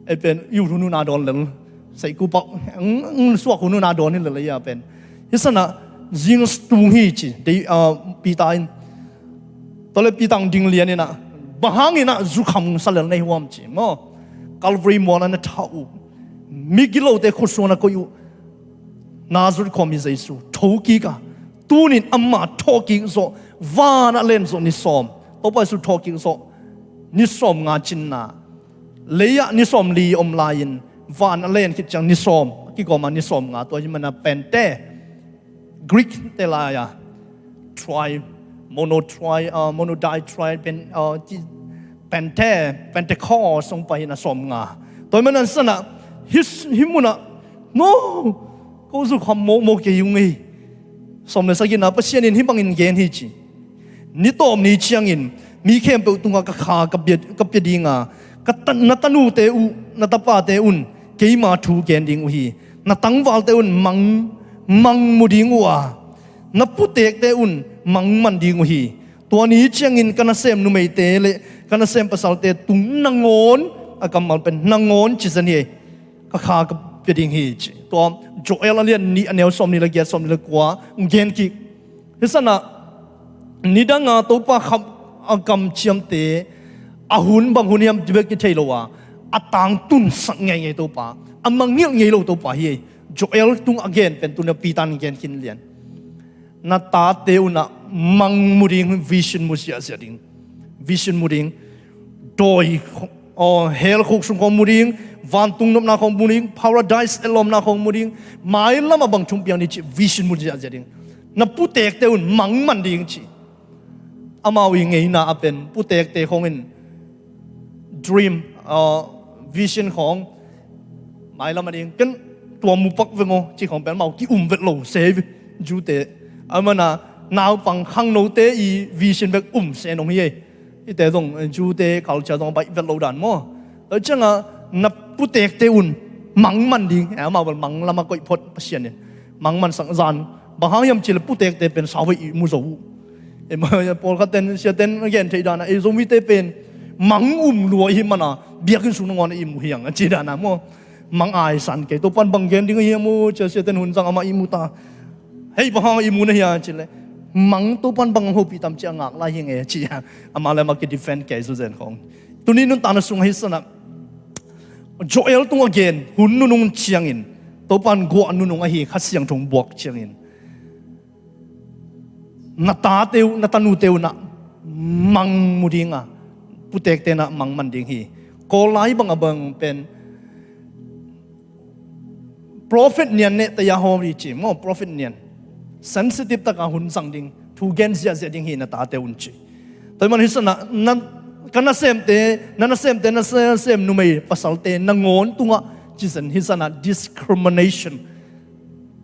Ei pen, i ut hun hun a dawn lel. Seihku pau, ang, ang suak hun hun a dawn hi lel ei a pen. Hi sanah, zing tung hi ci, dei, uh, Peter in. Tua le Peter hong ding lian inah, bang hang inah zu kham sa lel nei huam ci, maw. Calvary mual ah na thah uh. Migilote khutsuang na koih uh. Nazareth khuami Jesu, thokik a. Tunin amah thawhkik zawh, van a len zawh ni sawm. Topa Jesu thawhkik zawh, ni sawm nga cinna. Lei ah ni sawm li om lai-in, van a len khit ciang ni sawm. Kikawm a ni sawm nga, tua hi mana Pente. Greek te lai a, tri, mono tri, uh, monodiatribe, pen, uh, ti-, Pente, Pentecost, song pa hi na sawm nga. Tua hi mana sanah, hi, hi munah, no, ko zu kham mawkmawk kei ung ei. Sawm le sagihna, Pasian in hi bangin gen hi ci. Ni tawp ni ciangin, mi khempeuh tungah ka kha ka pia, ka pia dinga, ka ta-, na tanute uh, na tapate un, keima thu gen ding uh hi. Na tangvalte un mang, mang mu ding uh a, na putekte un mang man ding uh hi. Tua ni ciangin ka nasem numeite le ka nasem pasalte tung nangawn a kammal pen nangawn ci zen hi. Ka kha ka pia ding hi ci. Tua Joel a lian nih a neu sawm nih le giat, sawm nih le kua, gen kik. Hi sanah, nidanga Topa kham a kamciamte, a hun bang hun hiam ti bek i thei lo a, a tangtunsak ngeingei Topa, a mangngilh ngei lo Topa hi. Joel tung a gen pen tuna Peter in gen khin lian. Na tate unah mang mu ding, vision mu ziahziah ding. Vision mu ding. Dawi, aw, hell khuk sung khawng mu ding, vantung nopna khawng mu ding, paradise etlawmna khawng mu ding, mailam a bang thum piang ding cih vision mu ziahziah ding. Na putekte un mang man ding cih. Amau i ngeina a pen putekte khawng in dream, aw, vision khawng mailam a ding. Ken tua mu pak veng aw cih khawng pen amau ki-um vet lo se ve. Zute, a mana naupang khangnote i vision bek um se nong hi ei. Hite zong, eh, Zute culture zong a baih vet lo dan maw. Tua ciangah na putekte un mang man ding, eh, amau bel mang lamah koih phot Pasian in. Mang man sak zan, bang hang hiam cih leh putekte pen sauvei i mu zo uh. Eh, ma, pawlkhat ten, siaten a gen theih danah, eh, Zomite pen mang um lua i hih mana, biakinn sung nangawn a i mu hiang, a ci danah maw. Mang aisan kei, Topan bang gen ding a hiam uh, cia siaten hun zang amah i mu ta. Hei, bang hang i mu na hia, ci le. Mang Topan bang hopih tam ci a ngak lai hi nge, ci a. Amah le amah ki defend kei zu zen khawng. Tuni nuntakna sung hi sanah. Joel tung a gen, hun nunung ciangin. Topan guah nunung ahi, Kha Siangtho buak ciangin. Na tate uh, na tanute uh na mang mu ding a. Putekte na mang man ding hi. Kawl lai bang a bang pen. Prophet nian neh taya hawm hi ci maw, prophet nian. Sensitive taka hun zang ding, thu gen ziahziah ding hi na tate un ci. Tua hi man hi sanah, na, ka nasemte, na nasemte, na nasem numei pasalte, nangawn tungah, ci zen hi sanah, discrimination.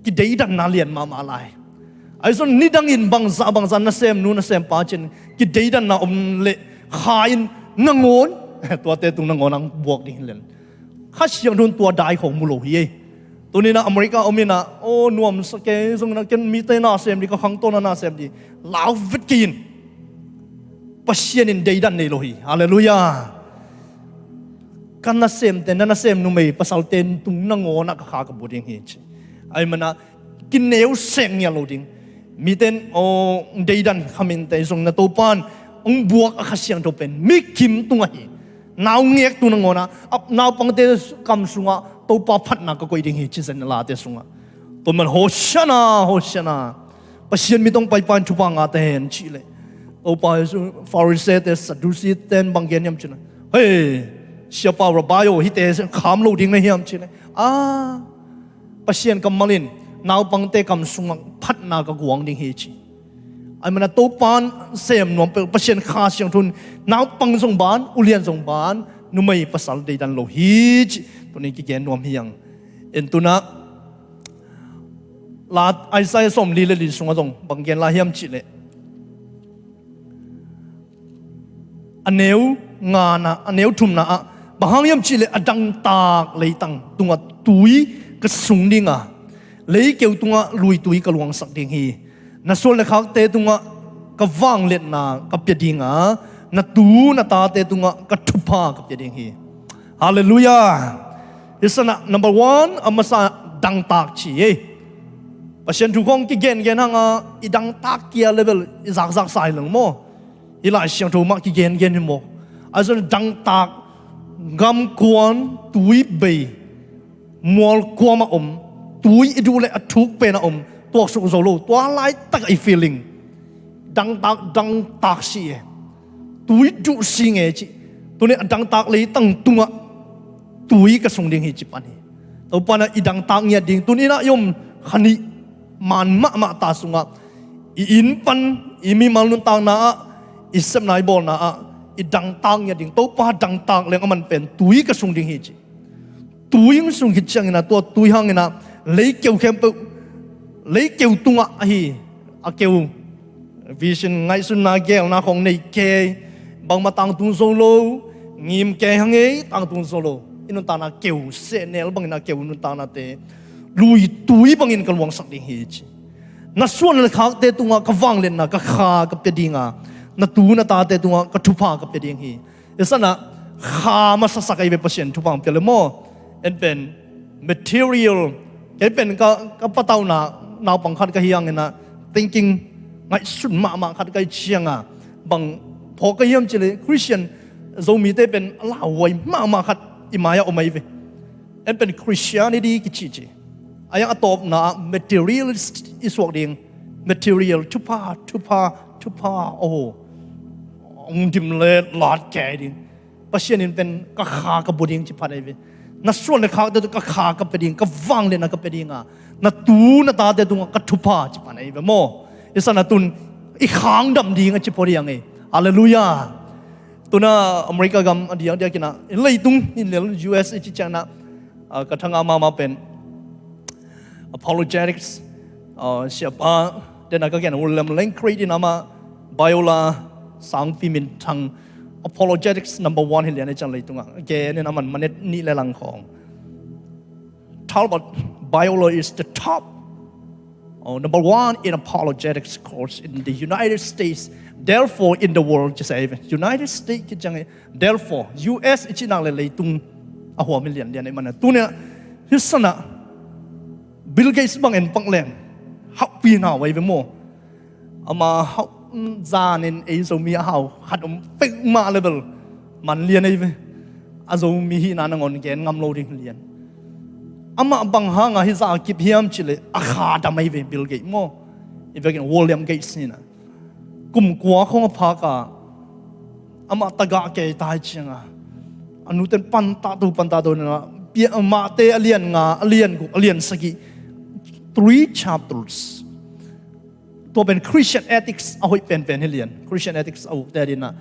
Kideidanna lian mahmah lai. Ahi zong nidangin bangzah, bangzah, nasemnu, nasempa cin, kideidanna om leh, kha in nangawn, tuate tung nangawn ang buak ding hi len. Kha Siangtho in tua dai khawng mu lo hi ei. Tuni na America om inah, aw nuamsa kei, zong na ken mite nasem ding, ka khangtawna nasem ding. Lau vet kei in. Pasian in deidan nei lo hi. Halleluiah. Ka nasemte, na nasem numei pasalte tung nangawnah ka kha ka bua ding hi ci. Ahih manin kineu sek ngiat lo ding. Mite in aw deidan khamin te zong na Topa in hong buak a Kha Siangtho pen mi kim tungah hi. Naungek tung nangawnah a naupangte kam sungah Topa phatna ka koih ding hi ci zen na Late sungah. Tua man Hosiana, Hosiana. Pasian mit hong paipa in thupha ngah ta hen cih leh Topa Jesu, Pharisee-te, Sadducee-te in bang gen hiam cih leh, hei, Siapa, Rabbi aw, hihte kham lo ding na hiam cih leh, a, Pasian kammal in naupangte kam sungah phatna ka guang ding hi ci. Ahih manin Topa in sem nuam peuh, Pasian Kha Siangtho in naupang zong ban, ulian zong ban, numei pasal deidan lo hi ci. Tuni kigen nuam hi hang. En tu-in ah La Isaiah sawmli le li sungah zong bang gen lai hiam cih leh, a neu ngana, a neu thumna ah bang hang hiam cih leh, a dangtak leitang tungah tui ka sung ding a, leikeu tungah luitui ka luangsak ding hi. Na suan le khakte tungah ka vangliatna ka pia ding a, na tu na tate tungah ka thupha ka pia ding hi. Halleluiah. Hih sanah number one, a masa dangtak ci ei. Pasian thu khawng kigengen hang a, i dangtak kia level i zakzak sa hi leng maw. Hih Lai Siangtho mah kigengen hi maw. A zon dangtak, gamkuan, tuibei, mual kuamah om, tui i duh leh a thuk pen a om, tuaksuk zo lo, tua laitak i feeling. Dangtak, dangtak si e. Tui duh si nge ci. Tuni a dangtak leitang tungah tui ka sung ding hi ci pan hi. Topa in ah i dangtak ngiat ding. Tuni in ah i om kha nih man mahmah ta sungah, i inn pan, i mimal nuntakna ah, i sepna i bawlna ah, i dangtak ngiat ding. Topa dangtak leng aman pen tui ka sung ding hi ci. Tui hong sung khit ciangin ah, tua tui hangin ah leikeu khempeuh, leikeu tungah ahi a keu, vision, ngaihsutna, geelna khawng nei kei, bangmah tangtung zo lo, ngim kei hang ei, tangtung zo lo. I nuntakna keu, sehnel bangin a keu nuntaknate, luitui bangin ka luangsak ding hi ci. Na suan le khakte tungah ka vangliatna, ka kha ka pia ding a, na tu na tate tungah ka thupha ka pia ding hi. Hih sanah kha masasak ahi ve, Pasian thupha hong pia le maw. En pen material, kei pen ka, ka patauhna naupang khat ka hi hangin ah, thinking, ngaihsun mahmah khat ka hih ciangin ah, bang phawk ka hiam cih leh, Christian Zomite pen a lauhuai mahmah khat i mai-ah om ahi ve. En pen Christianity kici ci. A yang a tawpna ah materialist i suak ding. Material, thupha, thupha, thupha, oh. Hong dim le lat kei ding. Pasian in pen ka kha ka bua ding ci phat ahi ve. Na suan le khakte tungah ka kha ka pia ding, ka vangliatna ka pia ding a, na tu na tate tungah ka thupha ci phat ahi ve maw. Hih sanah tu-in i khang dam ding a ci phot hi hang ei. Halleluiah. Tu-in ah America gam a diakdiak in ah, i leitung hi lel, U S i cih ciangin ah, ah, ka thangah mahmah pen apologetics, ah, siapa, den a ka gen, William Lane Craig in amah, Biola Sangpi minthang, apologetics number one hi lian ei ciang leitungah. Gen in aman minute nih le lang khawng. Talbot, Biola is the top, oh, number one in apologetics course in the United States, therefore in the world, ci sa ei ve. United States kiciang ei, therefore, U S i cih nak leh leitung a huam hi lianlian ei. Aman ah tuni ah, hih sanah Bill Gates bang en pak leng, hauhpi na uh ahi ve maw. Ama hau, zanin ei Zomi a hau khat om peuhmah level man lian ahi ve. A Zomi hihna nangawn gen ngam lo ding lian. Amah bang hangin hih zah a kip hiam cih leh, a kha dam ahi ve, Bill Gates maw. I vekin William Gates hi-in ah, kum kua khawng a phak a, amah tagah kei ta hi ciangin ah, a nute in pantah to, pantah to in ah, pia, amahte a lian nga, a lian guk, a lian sagih, three chapters. Tua pen Christian ethics a hoih penpen hi lian. Christian ethics a ukte adingin ah,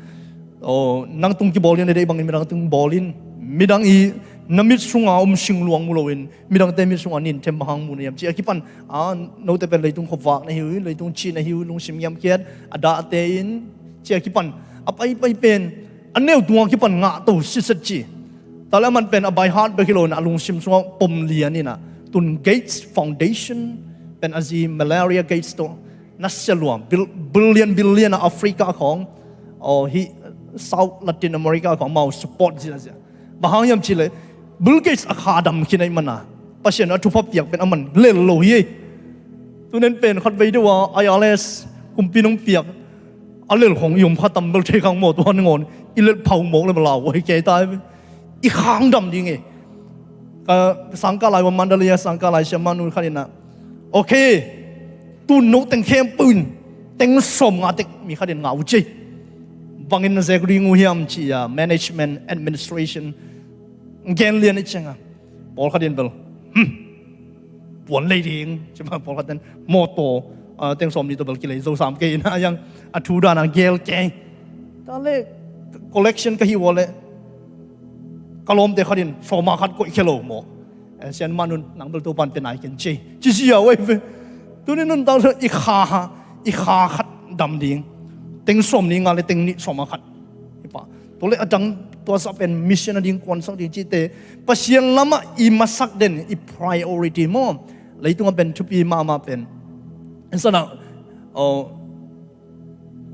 oh, nang tung kibawl in, na deih bangin midang tung bawl in. Midang i na mit sunga om singluang mu loin, midangte mit sunga nin them bang hang mu na hiam ci a kipan, a, note pen leitung khuavak na hi uh hi, leitung cih na hi uh hi, lungsim ngiamkhiat, a dahte in, ci a kipan, a paipai pen a neu tunga kipan ngah to siset ci. Tua leh aman pen a by heart bek hi loin a lungsim sungah pom lian in ah, tu-in Gates Foundation pen a zi Melinda Gates tawh nasia lua, bil-, billion, billion a Africa khawng, oh, hih South Latin America khawng amau support zia zia. Bang hang hiam cihleh Bill Gates a kha dam khin ahih mana Pasian a thupha piak pen aman lel lo hi. Tunen pen khat vei deuh a I R S kumpi nong piak a lel khong i om kha tam bel thei khang maw, tua nangawn i lel phau mawk le bel lau hi kei ta hi. I khang dam ding hi. Ka sangkah lai ua Mandalay a sangkah lai siamah nu khat in ah, okay, tun no teng khempeuh in teng sawm nga tek mi khat in ngau ci. Bangin na zek ding uh hiam ci a, management, administration gen lian i cianga pawlkhat in bel, hmm, puan lei ding ci ma, pawlkhat in mawtaw, ah, teng sawm nih tawh bel kilei zo sam kei in ah, a yang a thu dan a gel kei. Ta le collection ka hih ua le ka lawmte khat in sawma khat koih khia lo maw. Eh, sian manun nang bel Topan pe nai ken ci, ci zia uh ahi ve. Tuni nuntak i kha, i kha khat dam ding. Teng sawm nih nga le teng nih sawma khat. Hi pah. Tua le a dang tua sa pen mission a ding kuansak ding cihte. Pasian lamah i masak den, i priority maw. Leitungah pen thupi mahmah pen. Sanah, oh,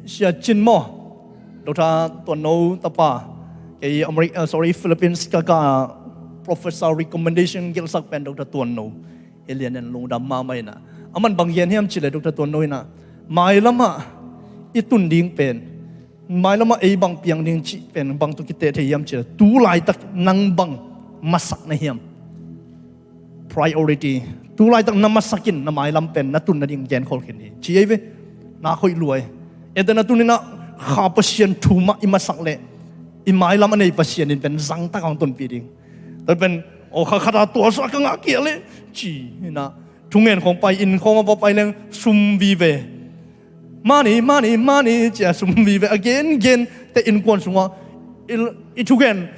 Sia Cin maw, Doctor Tuan No tapa, kei Ameri-, uh, sorry, Philippines ka ka professor recommendation gelsak pen Doctor Tuan No. Hi lian in lungdam mahmah in ah. Aman bang gen hiam cihleh Doctor Tuan No in ah, mailamah i tun ding pen, mailamah ei bang piang ding cih pen bang tawh kiteh thei hiam cihleh, tu laitak nang bang masak na hiam? Priority. Tu laitak na masak in na mailam pen na tun nading genkhol khin hi ci ei ve. Na khoih luai. Ente na tun in ah kha Pasian thu mah i masak leh i mailam a nei Pasian in pen zangtak hong tunpih ding. Tua pen, aw, kha khat a tua sa ka ngah kia le ci in ah thungen khong pai, inn khong a va pai leng sum vive. Money, money, money cia sum vive a gen gen te innkuan sungah i, i thugen,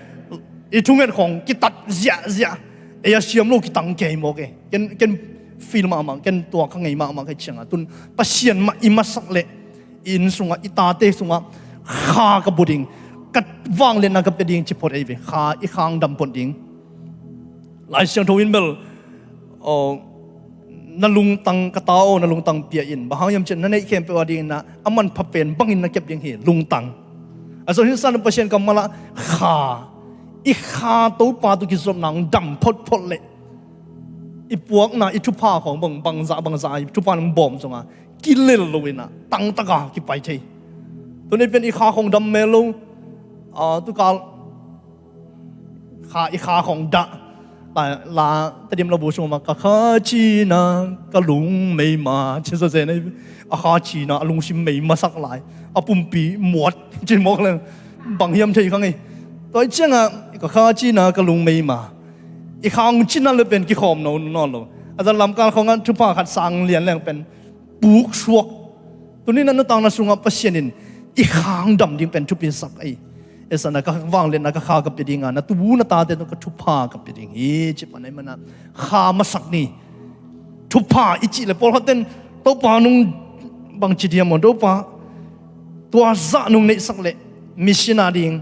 i thungen khong kitat ziahziah. Ei a siam lo kitang kei mawk e. Ken, ken feel mahmah, ken tua ka ngei mahmah ka cianga tun Pasian mah i masak leh i inn sungah, i tate sungah kha ka bu ding, ka vangliatna ka pia ding ci phot ei ve. Kha i khang dam phot ding. Lai Siangtho in bel, aw, na lungtang ka ta aw, na lungtang pia in. Bang hang hiam cihleh na neih khempeuh a dingin ah a manpha pen bangin na kep ding hi, lungtang. A zon hin san Pasian kammal ah kha, i kha Topa tawh kizopna hong dam photphot leh i puakna, i thupha khong bang, bangzah bangzah i thupha nong bawm zongah kilel lo in ah tangtaka kipai thei. Tuni pen i kha khong dam mel lo. Ah, tukal kha, i kha khong dah. La, la Tedim labu sungah ka kha cina ka lung mei ma ci sa zen ei. A kha cina a lungsim mei masak lai, a pumpi muat ci mawk leng bang hiam thei khang ei. Tua i ciangah ka kha cina ka lung mei ma. I khang cina le pen kikhawm no nawn lo. A zan lamkal khongah thupha khat sang lian leng pen puksuak. Tuni na nuntakna sungah Pasian in i khang dam ding pen thupi sak ei. Esa na ka vangliatna ka kha ka pia dinga, na tu na tate tawh ka thupha ka pia ding hi ci pan ei mana kha masak ni. Thupha i cih le pawlkhat ten Topa nung bang ci diam maw, Topa tua zah nung neihsak leh mission a ding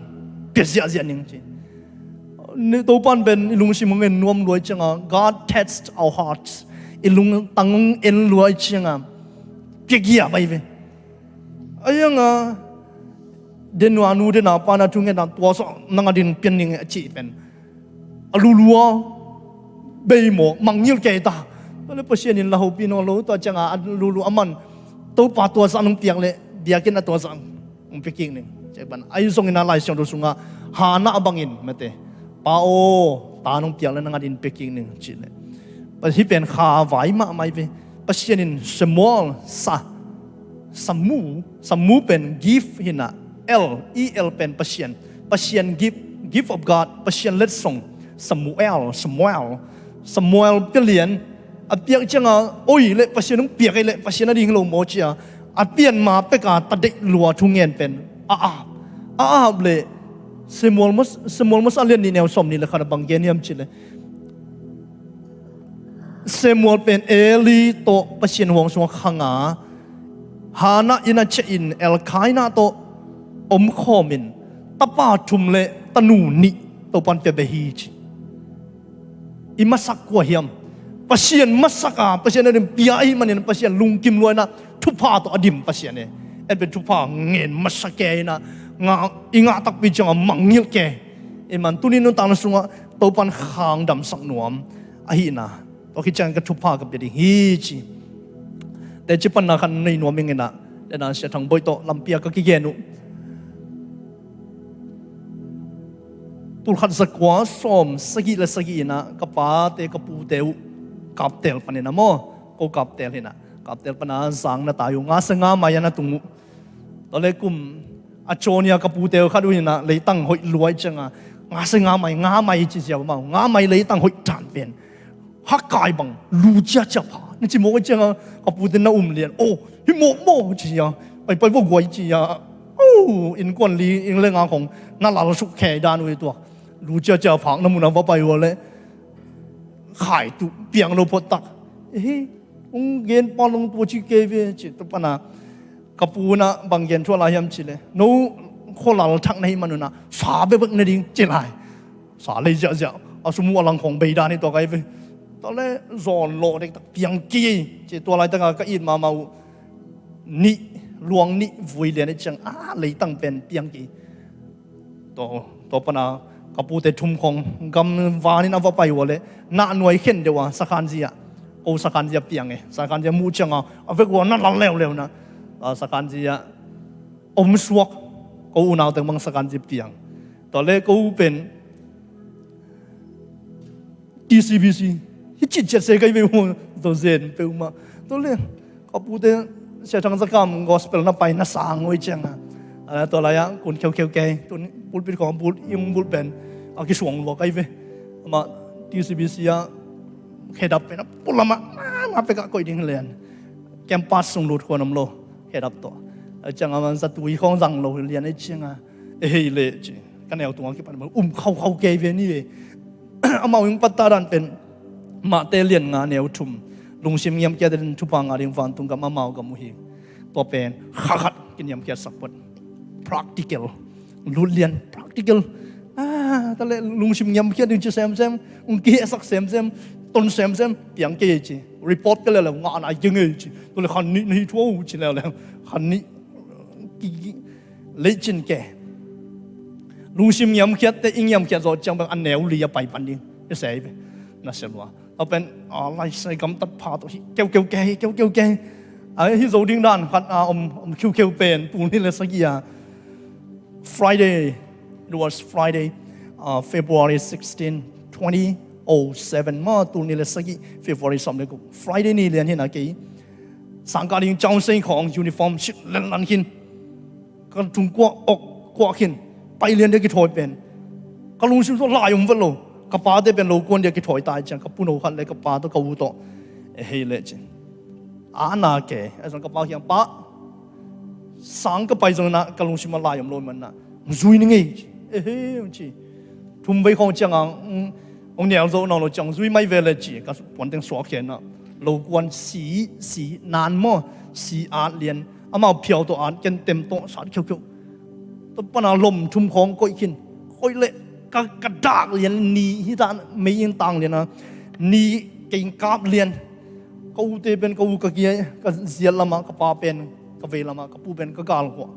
pia ziahziah ning ci. Ni Topan pen i lungsim hong en nuam luai cianga, God test our hearts. I lungtang hong en luai cianga pia gia bai ve. A ianga den nuanu den a pana thungetna tua sawh nang a din pian ning a cih pen a lulua bei maw, mangngilh kei ta. Tua le Pasian in la hopih nawn lo, tua cianga a lulu a man Topa tua zah nong piak leh biakinn a tua zah hong pia kik ning. Cek pan ai zongin a Lai Siangtho sungah Hannah bangin mate, pa aw, ta nong piak leh nang a din pia kik ning cih leh. Hih pen kha vai mahmah hi ve. Pasian in Samuel sa, Samu, Samu pen gift hi na, El, E L pen Pasian. Pasian gift, gift of God, Pasian letsong. Samuel, Samuel, Samuel pia lian. A piak cianga oi leh Pasian hong piak ei leh Pasian a ding hi lo maw cia a pian ma peka ta deih lua thungen pen Ahab. Ahab le Samuel mas-, Samuel masa lian nih neu sawm nih le khat a bang gen hiam cih leh Samuel pen Eli tawh Pasian huang sungah khanga Hannah inn a ciah in Elkanah tawh omkhawm in tapa thum le tanu nih Topan pia beh hi ci. I masak kua hiam? Pasian masak a, Pasian a dim pia ahih manin Pasian lungkim luaina thupha tawh a dim Pasian e. En pen thupha ngen masak e ina, nga, i ngah takpi cianga mangngilh ke. Amen. Tuni nuntakna sungah Topan khangdamsak nuam ahihna, tua khit ciang ka thupha ka pia ding hi ci. Teci panna khat nei nuam ing inah, dena Sia Thang Boih tawh lampi ah ka kigen uh. Tulkhat zakua sawm sagih le sagih inah ka pate ka pute uh Kaptel panin a maw, ko Kaptel hinah, Kaptel pana zang na tai uh, nga sia nga mai a na tung uh. Tua le kum a cawnia ka pute uh khat uh hinah leitang hoih luai cianga, nga sia nga mai, nga mai ci ziau mau, nga mai leitang hoih tan pen hakai bang lu ciacia pha na ci mawk a cianga, ka pute na um lian, oh, hi mawk maw ci a, pai pai vua guai ci a, oh, innkuan li ing le nga khong na lal suk khei dan uh hi tua. Lu ciacia phak na mun a va pai ua le khai tu piang lo phot tak. Ehe, ung gen pa long tua ci kei ve ci tu pana ka pu na bang gen thua lai hiam ci le, no khualal thak na hi manuna sa bebek na ding ci lai. Sa lei ziahziah a sum uh a lang khong bei dan hi tua kai ve. Tua le zawn lawh dektak piang kei ci tua laitaka ka it mahmah uh nih luang nih vui lian i ciang a leitang pen piang kei. Tua, tua pana ka pute thum khong gam vanin a va pai ua le nah nuai khen deuh a sakhanzi ah, ko sakhanzi ah piang e, sakhanzi ah muh cianga a vek ua na lal leuleu na, a sakhanzi ah om suak, ko unau teng bang sakhanzi piang. Tua le ko pen T C B C hi citciat se kai ve uh, tua zen peuhmah. Tua le ka pute Sia Thang Za Kam gospel na pai na sang oi cianga, a tua lai-ah kun kheukheu kei tun pulpit khong bul ing bul pen a kisuang lua kai ve. Amah T C B C ah khedap pen a pulamah mama pekah koih ding lian. Campus sung lut khuan om lo khedap tawh. A cianga man zatui khong zang lo lian ei cianga, e hei le ci. Ka neu tunga kipan um khaukhau kei ve ni ve. Amau ing patta dan pen Mate lian nga neu thum, lungsim ngiamkhiat in thupha ngah ding vantung gam amau gam uh hi. Tua pen kha khat kiniamkhiatsak phot. Practical. Lut lian practical. Ah, ta le lungsim ngiamkhiat ding ci semsem, ung kihehsak semsem, ton semsem piang kei ci. Report ka leuleu ngah nai kei ngei ci. Tua le khan nih na hi thua uh ci leuleu khan nih ki, ki, leicin ke. Lungsim ngiamkhiatte i ngiamkhiat zawh ciang bang a neu li a pai pan ding i sei ve. Na sia lua a pen a laisai gamtat pha tawh hi keukeu ke hi keukeu ke hi. A hi zo ding dan khat a om, om khiukheu pen tul nih le sagih a Friday, it was Friday, uh, February sixteen, twenty oh seven maw, tul nih le sagih February sawm le guk Friday ni lian hinah kei sangkah ding causei khawng uniform sit lenlan khin. Ka tung kuah ok kuah khin pai lian dia kithawi pen ka lungsim tawh lai om vet lo. Ka pate pen lo kuan dia kithawi tai ciang ka puno khat le ka pa tawh ka u tawh e hei le ci. A na ke a zang ka pa kiang pa sang ka pai zong na ka lungsim a lai om lo man na zui ni ngei ci. E hei ci. Thum vei khawng ciang ang ong nial zo nawn lo ciang zui mai ve le ci ka puanteng suak khen na lo kuan si si nan maw si at lian amau phiau tawh at ken tem tawh sat khiukheu. Tua pana lom thum khawng koih khin koih leh ka, ka dak lian ni hi ta mei in tang lian a ni kei kap lian. Ka ute pen ka u ka kia ka ziat lamah ka pa pen ka vei lamah ka pu pen ka gal kuah.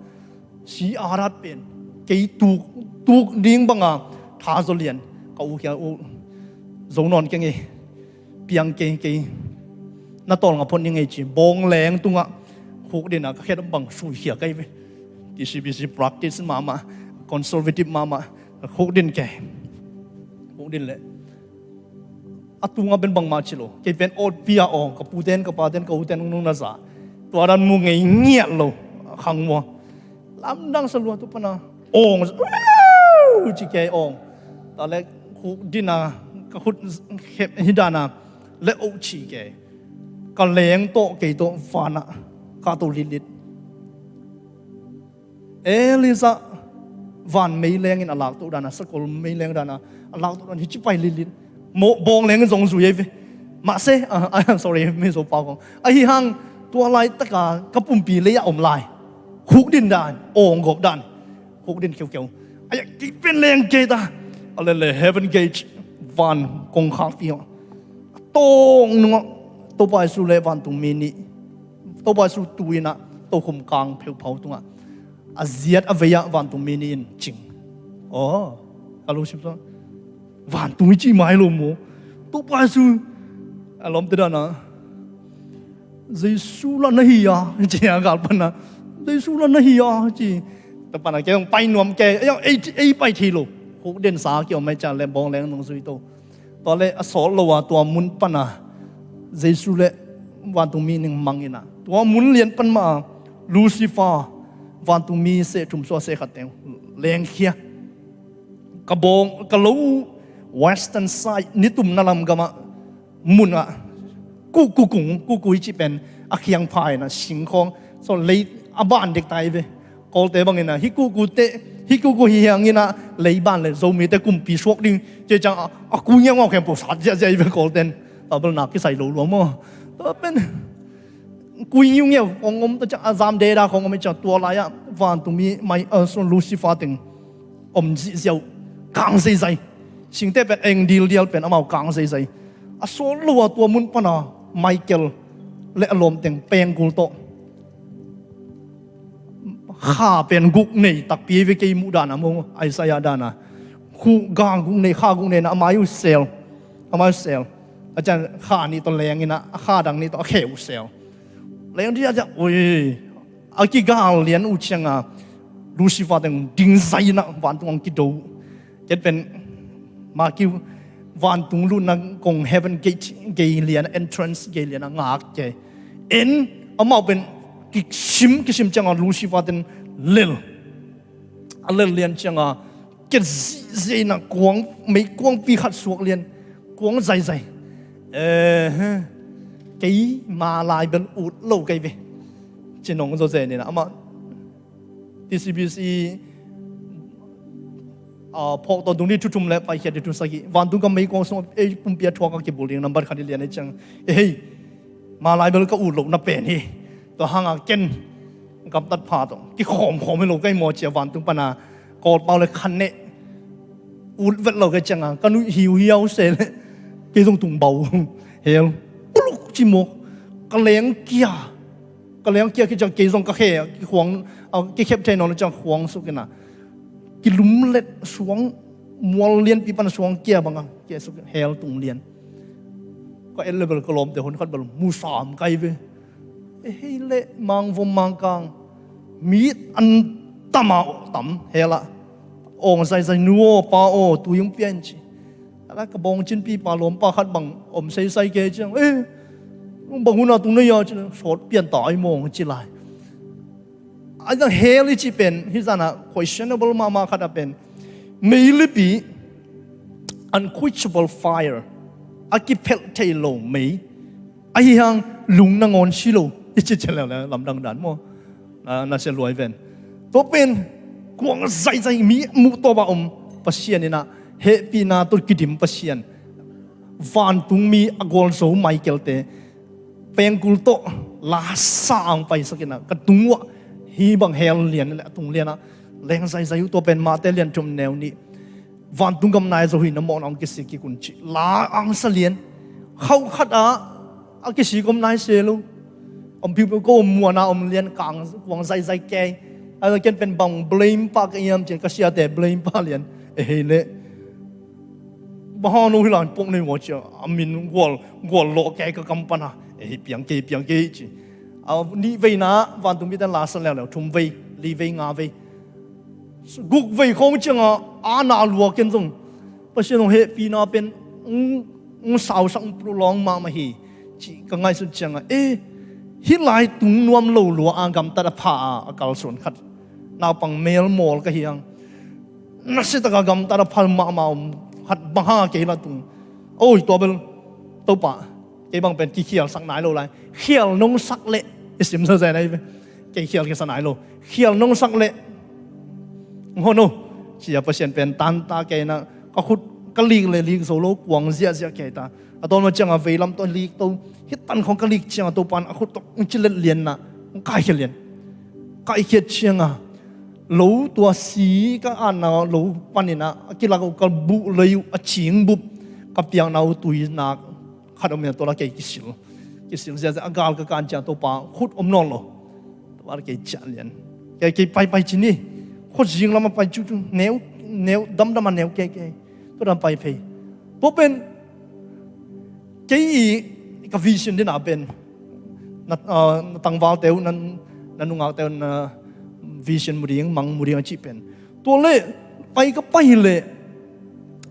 Si arat pen kei tuk, tuk ding banga tha zaw lian ka u kia u zo nawn keng e. Piang kei kei na tawl nga phot ni ngei ci bawng leng tungah khuk dinah ka khet bang sui khia kai ve. T C B C practice mahmah conservative mahmah khuk din kei khuk din leh a tunga pen bangmah ci lo kei pen awtpi a awng ka puten ka paten ka uten nung na za tua dan mu ngei ngiat lo khang mua. Lamdang sa lua tu pana awng ci kei awng ta le khuk dina ka khut khep hi dana le oh ci kei ka leng tawh kei tawh vana ka to litlit. Elijah van meileng in a laktoh dana sakol meileng dana a laktoh dana hici pai lilin mawh bawng leng in zong zui ei ve. Mahse, ah, ah, sorry, mi zo pau kong ahi hang tua lai taka ka pumpi lei a om lai khuk din dan awng gawp dan khuk din keukeu. Aia kei pen leng kei ta a le le heaven gate van kong khak pi a tawng nungah Topa Jesu le vantung mi nih Topa Jesu tuinah tokhum kang pheuphau tungah a ziat a veiah vantung mi nih in cing. Aw, Ka lo sim sa. Vantung i ci mai lo maw. Topa Jesu. A lawmte dan a. Jesu la na hi a, ci a gal pan a. Jesu la na hi a, ci. Tua pan a kei hong pai nuam kei, ei, ei, ei pai thei lo. Khuk den sa ki om mai ca le bawng leng nong zui to. Tua le a sawt lo a tua mun pan a. Jesu le vantungmi ning mang in a. Tua mun lian pan mah a. Lucifer, vantungmi seh thum sua seh khat teng. Lengkhia. Ka bawng, ka lo western side, nitumna lam gam a. Mun ah, kuku kung, kuku i cih pen, a khiang pha in a singkhawng, so lei a ban dek ta hi ve. Kawlte bang in a, hih kuku te, hih kuku hi hiang in a, lei ban le Zomite kumpi suak ding, ci ciang a, a kui ngiaungau khempeuh sat ziahziah hi ve Kawlte in. Tua bel nak kisai lo lua maw. Tua pen, kui ngiaungau khawng om, tua ciang a zam deda khawng om, i ciang tua lai ah, vantungmi, mai, uh, so Lucifer teng, om zihziah uh, kang zeizai. Singte pen eng dildial pen amau kang zeizai. A sawt lo a tua mun pan a Michael le a lawm teng pengkul tawh. Kha pen guk nei takpi ve kei muh dan a maw, Isaiah dan a. Khu ga guk nei, kha guk nei na a mai uh sel. A mai uh sel. A ciang kha nih tawh leng in a, a kha dang nih tawh a khe uh sel. Leng dih a ciang, ui, a kigal lian uh ciang a, Lucifer teng ding zai in a vantung ang kido. Ken pen, ma kiu, vantung lutna kong heaven gate, gei lian, entrance gei lian a ngak kei. En, amau pen, kisim, kisim ciang a Lucifer ten lel. A lel lian ciang a, ket zihzih in a kuang, mei kuangpi khat suak lian, kuang zaizai. Eh, kei ma lai bel ut lo kei ve. Ci nong zaw zen in a, amah, T C B C, ah, phawk tawh dungni thu thum le paikhiat ni thu sagih. Vantung gam meikuang sung ei pumpi a thuak a kibul ding nambat khat i lian ei ciang. Eh, hei, ma lai bel ka ut lohna pen hi. Tua hang a ken gamtat pha tawh. Kikhawmkhawm hi lo kei maw ci a vantung pan a Kawlpau le khan neh. Ut vet lo kei ciang a. Ka nuih hiuhiau se le. Kei zong tung bau. Hel. Puluk ci maw. Ka leng kia. Ka leng kia ki ciang kei zong ka khe, ki khuang, a, ki khep thei nawn ciang khuang suk in a. Ki lumlet suang, mual lianpi pan suang kia bang a, kia suk hel tung lian. Ka et le bel ka lawmte hun khat bel musam kai ve. E hei le, mangvom mangkang. Mi an tam a tam hel a. Ong zaizai nu aw, pa aw, tu yung pian ci. Ala ka bawngcin pipa lawmpa khat bang om seisai kei ciang. Eh, bang hun a tung na ia ci, sawt pian ta ai mawng ci lai. A zang hell i ci pen, hi zan a questionable mahmah khat a pen. Meilipi, unquenchable fire. A kiphelh thei lo mei. Ahi hang lung nangawn si lo. I ci cian leu le, lamdang dan maw. Na, na sia luai ven. Tua pen, kuang zaizai mi muh tawp a om Pasian in a, hehpihna tawh kidim Pasian. Vantungmi a gualzo Michael te, pengkul tawh, lasa ang paisak in a, ka tung uh ah, hih bang hell lian le a tung lian a, leng zaizai uh tua pen Mate lian thum neu nih. Vantung gam nai zo hi na mawhna hong kisik kik un ci. La ang sa lian. Khauh khat ah a kisik om nai se lo. Om piupiu ko om muan a om lian kang kuang zaizai kei. A ken pen bang blame pa ka iam cin ka siate blame pa lian. E hei le. Bang hang no hi lan pok nei maw cia. A min gual, gual lawh kei ka kam pan a. E hei piang kei, piang kei ci. A nih vei na vantung biten la sa leuleu. Thum vei, li vei, nga vei. Guk vei khawng ciangah a na lua ken zong Pasian hong hehpihna pen hong, hong sausak hong prolong mahmah hi. Cih ka ngaihsut ciangah, eh, hih lai tung nuam lo lua a gamtat a pha a, a kalsuan khat. Naupang melmawl ka hiang. Nasiatak a gamtat a pha mahmah om khat bang hang a kei la tung. Oi, tua bel, Topa. Kei bang pen kikhialsak nai lo lai. Khial nong sak leh i sim sa zai nai ve. Kei khial kisa nai lo. Khial nong sak leh. Hon o. Cia Pasian pen tanta kei na. Ka khut ka lik le lik zo lo kuang ziahziah kei ta. A tawn ma ciang a veilam tawh lik to. Hih tan khong ka lik ciang a to pan a khut tawh ci let lian na. Kaikhia lian. Kaikhia ciang a. Lo tua si ka an na lo panin a. A kilak uh ka buh lei uh a cing bup. Ka piak na uh tui nak. Khat om in a tua la kei kisil. Kisil ziahziah a gal ka kan ciang Topa khut om nawn lo. Tua la kei ciah lian. Kei kei paipai cin hi. Khut zing lam a pai cucu neu. neu damdam a neu kei kei. Tua dan pai phei. Tua pen kei i ka vision dina pen na, ah, na tangvalte uh, na, na nungakte uh na vision mu ding, mang mu ding a cih pen. Tua le pai ka pai le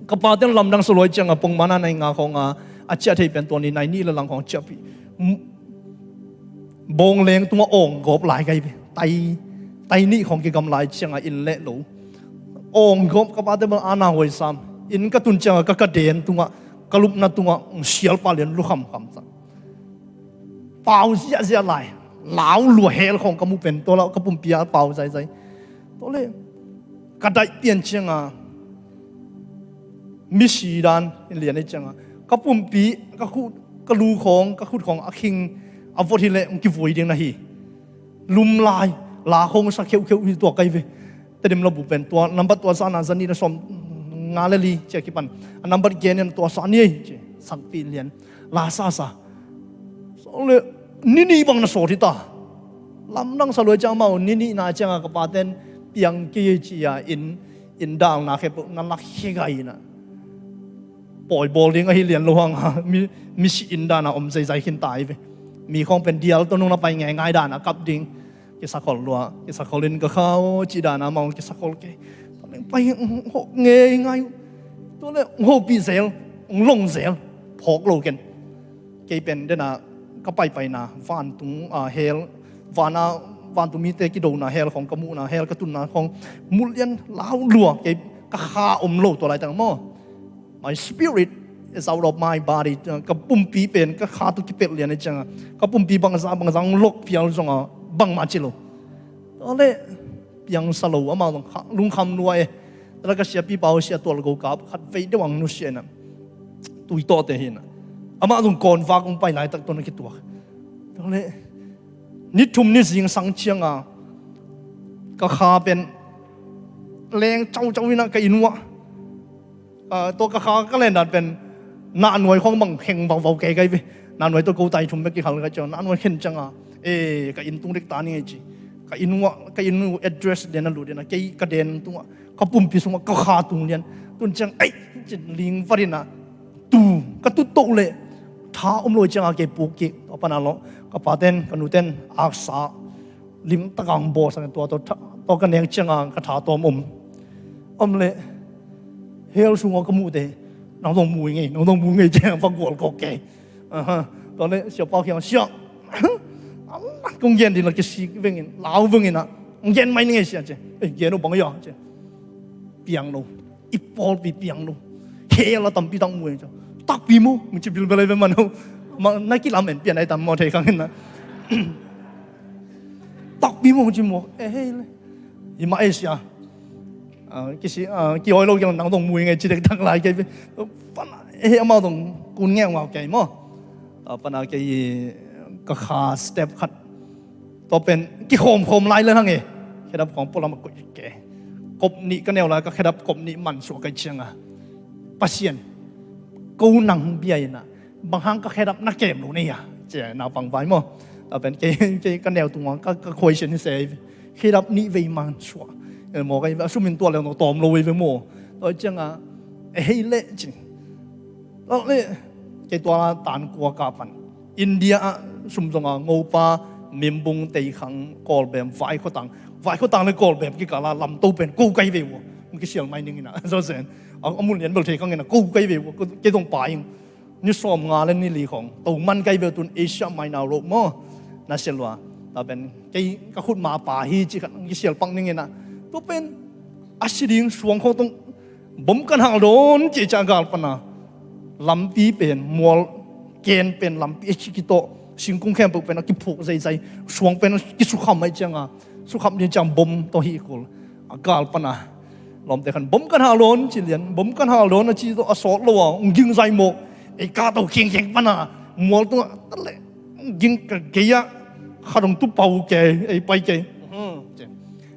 ka paten lamdang sa lua cianga pongmana nai nga khong a, a ciah thei pen tua ni nai nih le lang khong ciahpih. Bawng leng tungah awng gawp lai kai ve. Tai, tai nih khong kigam lai cianga inn leh lo. Awng gawp ka pate bang ana huai sam. Inn ka tun cianga ka ka den tungah, ka lupna tungah sial pah lian lu khamkham cang. Pau ziahziah lai. Lau lua hel khong ka muh pen tua la ka pumpi a pau zaizai. Tua le ka daih pian cianga misi dan in lian ei cianga ka pumpi, ka khut, ka lu khong, ka khut khong a khing a vot hi le hong kivui ding na hi. Lum lai, la khong sa kheukheu hi tua kai ve. Tedim la bu pen tua nambat tua sa na zani na som nga le li cia kipan a nambat gen in tua sa ni ei ci sakpi lian. La sa sa. So le nini bang na sawt hi ta. Lamdang sa lua ciang mau nini na cianga ka paten piang kei cia in, in dal na khe na lak khe gai na. Pawi bawl ding ahi lian lo hanga mi, misi in dana om zeizai khin tai ve. Mi khong pen dial to nung na pai ngei ngai dana kap ding. Kisakhol lua, kisakhol in ka kha aw cih dana mau kisakhol kei. Tua leng pai hok ngei ngai uh. Tua le hopih zel, long zel, phawk lo ken. Kei pen dena ka paipaina vantung, ah, hel, vana, vantung mite kidona hel khong ka muhna, hel ka tunna khong muh lian lau lua kei ka kha om lo tua laitang maw. My spirit is out of my body. Ka pumpi pen ka kha tu kipelh lian ei cianga ka pumpi bangza bangza hong lok pial zonga bangmah ci lo. Tua le piangsa lo amah zong lungkham lua e. Tala ka siapipa uh sia tual go kap khat vei deuh ang nusia ina. Tuitawhte hi ina. Amah zong kawnvak hong pai laitak tua na kituak. Tua le ni thum ni zingsang cianga ka kha pen leng caucau ina ka inn uah. Ah, tua ka kha ka lendan pen nahnuai khong bang kheng vauvau kei kai ve. Nahnuai tua ko tai thum bek kikhal ka ciang nahnuai khen cianga e ka inn tung dek ta ni ngei ci. Ka inn uah, ka inn uh address den a lut dena kei ka den tungah ka pumpi sungah ka kha tung lian. Tun ciang ei cin ling vat ina tu ka tut toh le tha om lo cianga kei puk kik tua pana lo ka paten ka nuten aksa limtaka hong bawlsak tua, tua, tua ka nek cianga ka tha tawm om. Om le hell sungah ka muhte nang zong mu ngei, nang zong mu ngei cianga va gual kawk kei. Aha. Tua le siapa kiang sia kong gen ding la kisik vengin lau vengin ah kong gen mai ni ngei sia ci. Ei gen uh bang ia ci. Piang lo. I pawlpi piang lo. Hell a tampi tak mu ei ci. Takpi mu mu ci bilbel ei ve man uh. Ma na kilam en pian ai tam maw thei khang in na. Takpi mu ci mu. Eh hei le. I ma ei sia. Ah, kisi, ah, ki oi lo kiang nang dong mui ngei ci dek tak lai kei ve. Pana eh amau dong kun ngei ngau kei maw. Ah, pana kei ka kha step khat. Tua pen kikhawmkhawm lai le hang e. Khedap khawng pualam a koih ke. Kop nih ka neu lai ka khedap kop nih mansuah kai cianga. Pasian. Ko nang bia ina. Bang hang ka khedap na kem lo nei a. Cia naupang vai maw. Tua pen kei, kei ka neu tunga ka, ka question hi se. Khedap nih vei mansuah. Eh, maw kai a sumin tua le no tawm lo vei ve maw. Tua cianga. Eh, hei le cin. Tua le. Kei tua tan kua ka pan. India ah sum zonga ngopa mimbung teikhang kawlbem vaikhotang. Vaikhotang le kawlbem kikala lamto pen ko kai vei ua. Hong kisial mai ning ina. Zosen. A, a mun lian bel thei khang ina ko kai vei ua. Kei zong pa ing. Ni sawm nga le ni li khong. To man kai vei tun Asia Minor lo maw. Na sia lua. Tua pen kei ka khut ma pa hi ci khat hong kisial pak ning ina. Tua pen a si ding suang khong tong bom kan hal dawn ci ca gal pana. Lampi pen mual ken pen lampi a ci kitawh singkung khempeuh pen a kiphuk zeizai suang pen a kisukham ai cianga sukham ding ciang bom tawh hi kul a gal pana. Lawmte khan bom kan hal dawn ci lian bom kan hal dawn a ci tawh a sawt lo a hong ging zai mawk ei ka to khiangkhiang pana mual tungah a le ging ka gei ah khat hong tu pau kei ei pai kei.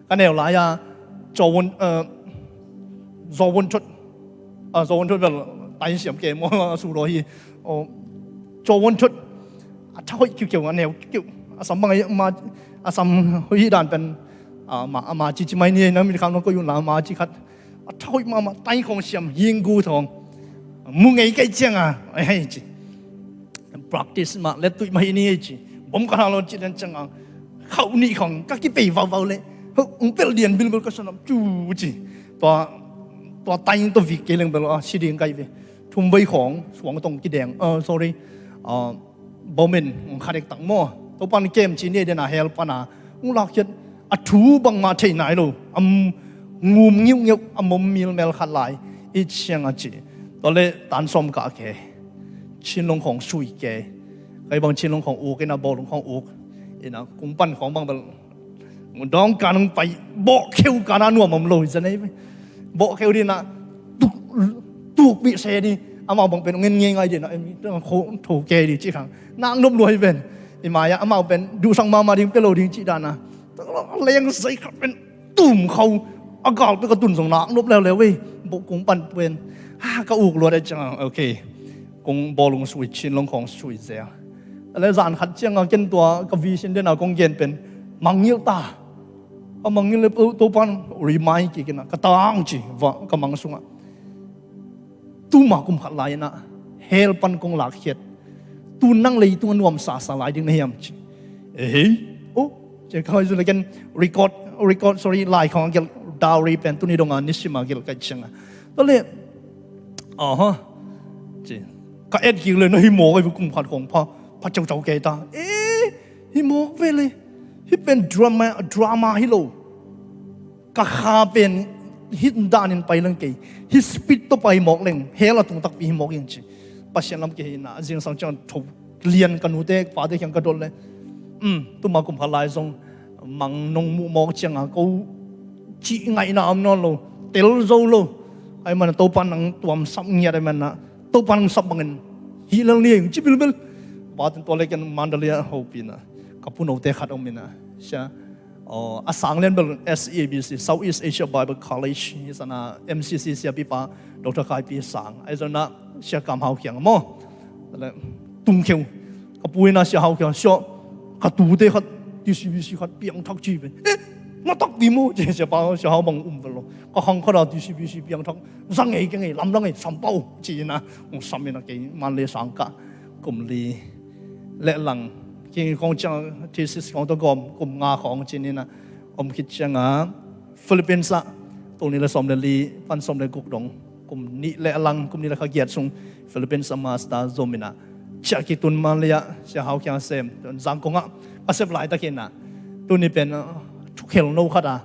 Ka neu lai a Zawon, eh, Zawon thot, ah, Zawon thot bel tain siam ke maw a su lo hi. Oh, Zawon thot a tha hoih kiukiu a neu kiukiu a sam bang a ma a sam hoih dan pen a ma a ma ci ci mai ni na mi kham no ko yun la ma ci khat. Thahoih mahmah, tai khong siam, hinggu thong. Mu ngei kei cianga, ai ci. Practice mah, let tuih mah hi ni ci. Bom ka halo ci den cianga. Khauh nih khong, ka kipei vauvau le. Hong pel dian bilbil ka sanam cu ci. Tua, tua tai to vik kei leng bel a, si ding kai ve. Thum vei khong, suang tong kideng. Uh, sorry. Uh, Bomin, hong khat ek tak maw. Topan kem ci ni den a hell pana. Hong lak hiat a thu bangmah thei nai lo. Am ngum ngiuh ngiuh a mom mil mel khat lai. I ciang a ci. Tole tan som ka ke. Chin long khong sui ke. Kai bang chin long khong uk, ina bol long khong uk. Ina kung pan khong bang bel. Dong kan hong pai. Bok kheu kan a nuam om lo hi zan ei. Bok kheu di na. Tuk, tuk bi se di. Amau bang pen ngen ngai ngai di na. Em, tho, tho ke di ci khang. Nak nop luai pen. I maya amau pen. Du sang mama ding pe lo ding ci dana. Leng sei khat pen. Tum khau. A gal pe ka tun zong nak nop leu leu ei. Bok kung pan pen. Ha, ka uk luat ai ciang. Okay. Kung bol long sui chin long khong sui zia. Ale zan khat ciang a ken tua ka vision den a kong gen pen. Mangngilh ta. A mangngilh le to, to pan remind kik ina. Ka tang ci. Va, ka mang sunga. Tuma kum khat lai ina. Hell pan kong lak hiat. Tu nang leitung a nuam sa sa lai ding na hiam ci. Eh, hei. Oh, ci ka hoi zu le ken record, record, sorry, lai khong a gel dowry pen. Tu ni dong a nisim a gel kai ciang a. Tole. Aha. Ci. Ka et kik le na hi mawk ai kum khat khong pha. Pha cau cau kei ta. Eh, hi mawk ve le. Hi pen drama, drama hi lo. Ka kha pen hih danin pai leng kei. Hih speed to pai mawk leng. Hell a tung takpi hi mawk ing ci. Pasian lam kei hi na. Zingsang ciang tho lian ka nute, pate kiang ka dol le. Um, tuma kum khat lai zong. Mang nong muh mawk ciang a ko. Ci ngaihna om nawn lo. Tel zo lo. Ai man a Topa nang tuam sap ngiat ai man a. Topa nang sap bangin. Hi lel ni ing ci bilbil. Patin tua le ken Mandalay a hopina. Ka punote khat om ina. Sia. Oh, a sang lian bel S E A B C, Southeast Asia Bible College, hi sana M C C siapipa, Doctor Kaipi Sang. Ai zona sia Kam Hau Kiang maw. Tung kheu. Ka puina sia Hau Kiang, sia ka tute khat, T C B C khat, piang thak ci ve. Eh, na takpi maw, ci sia pa, sia Hau bang um velo. Ka khang khat a T C B C piang thak, zang ei keng ei, lam lang ei, sampau, ci ina, ung sam ina kei, man le sang ka, kum li. Lehlang, king kong ciang thesis kong to gom, kum nga kong cin ina, om khit ciang a, Philippines a, tul ni le som le li, pan som le guk dong, kum ni lehlang, kum ni le kha giat sung, Philippines a master zom ina, cia ki tun man le a, cia hau kiang sem, tun zang kong a, a sep lai ta kina, tun ni pen, uh, thukhel no khat a,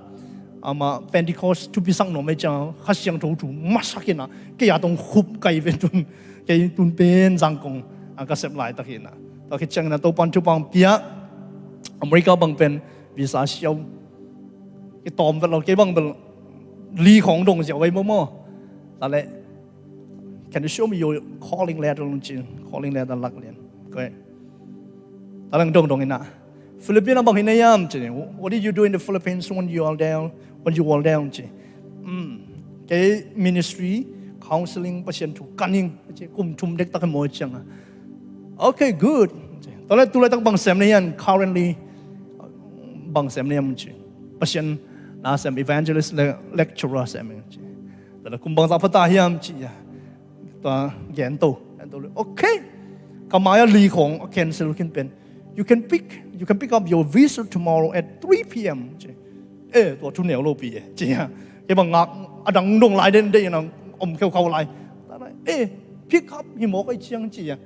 ama Pentecost thupi sang no me ciang, kha siang tho thu, masak ina, kei a tong khup kai ve tun, Kei tun pen zang kong a ka sep lai tak hi na. Tua khit ciangin a Topan thupha pia America bang pen visa siau. Kei tawm vet lo kei bang bel li khong dong ziau vei maw maw. Ta le, can you show me your calling letter lung cin? Calling letter lak lian. Koi. Ta leng dong dong ina. Philippines a bang hi na yam ci. What did you do in the Philippines when you are there, when you were there ci? Hmm. Kei ministry, counseling, Pasian thu kaning ci, kum thum dek tak maw ciang a. Okay, good. Tole tulai tak bang sem na yan, currently bang sem na yam ci. Pasian na sem evangelist le lecturer sem ci. Tole kum bang sa pata hiam ci ya. Tua gen to, gen to le. Okay. Ka mai a li khong a cancel kin pen. You can pick, you can pick up your visa tomorrow at three p.m. ci. Eh, tua thu neu lo pi e ci ya. Kei bang ngak a dang dong lai den de na om kheu khau lai. Eh, pick up hi maw kai ciang ci ya.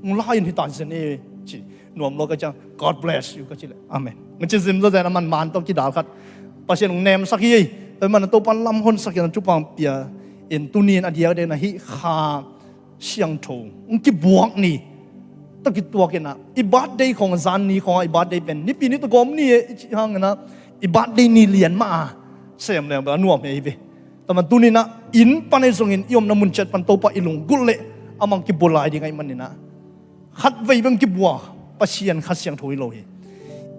Ngu lai in hi tan sen e ci. Nuam lo ka ciang. God bless you ka ci le. Amen. Ngi ci zim zo zena man man to ki dal khat. Pasian nem sak hi. Tua man Topan lam hon sak hi na thupha pia. In tunin a diak de na hi kha siangtho. Ung kibuak ni. Ta kituak ina. I birthday khong zan ni khong i birthday pen. Nipi ni to gom ni e i ci hang ina. I birthday ni lian ma a. Sem leng ba nuam he hi ve. Tama tunina in pan ei zongin i omna mun ciat pan Topa i lunggulh le amang kibulai ding ai manina. Khat vei bang kibua Pasian kha siangtho hi lo hi.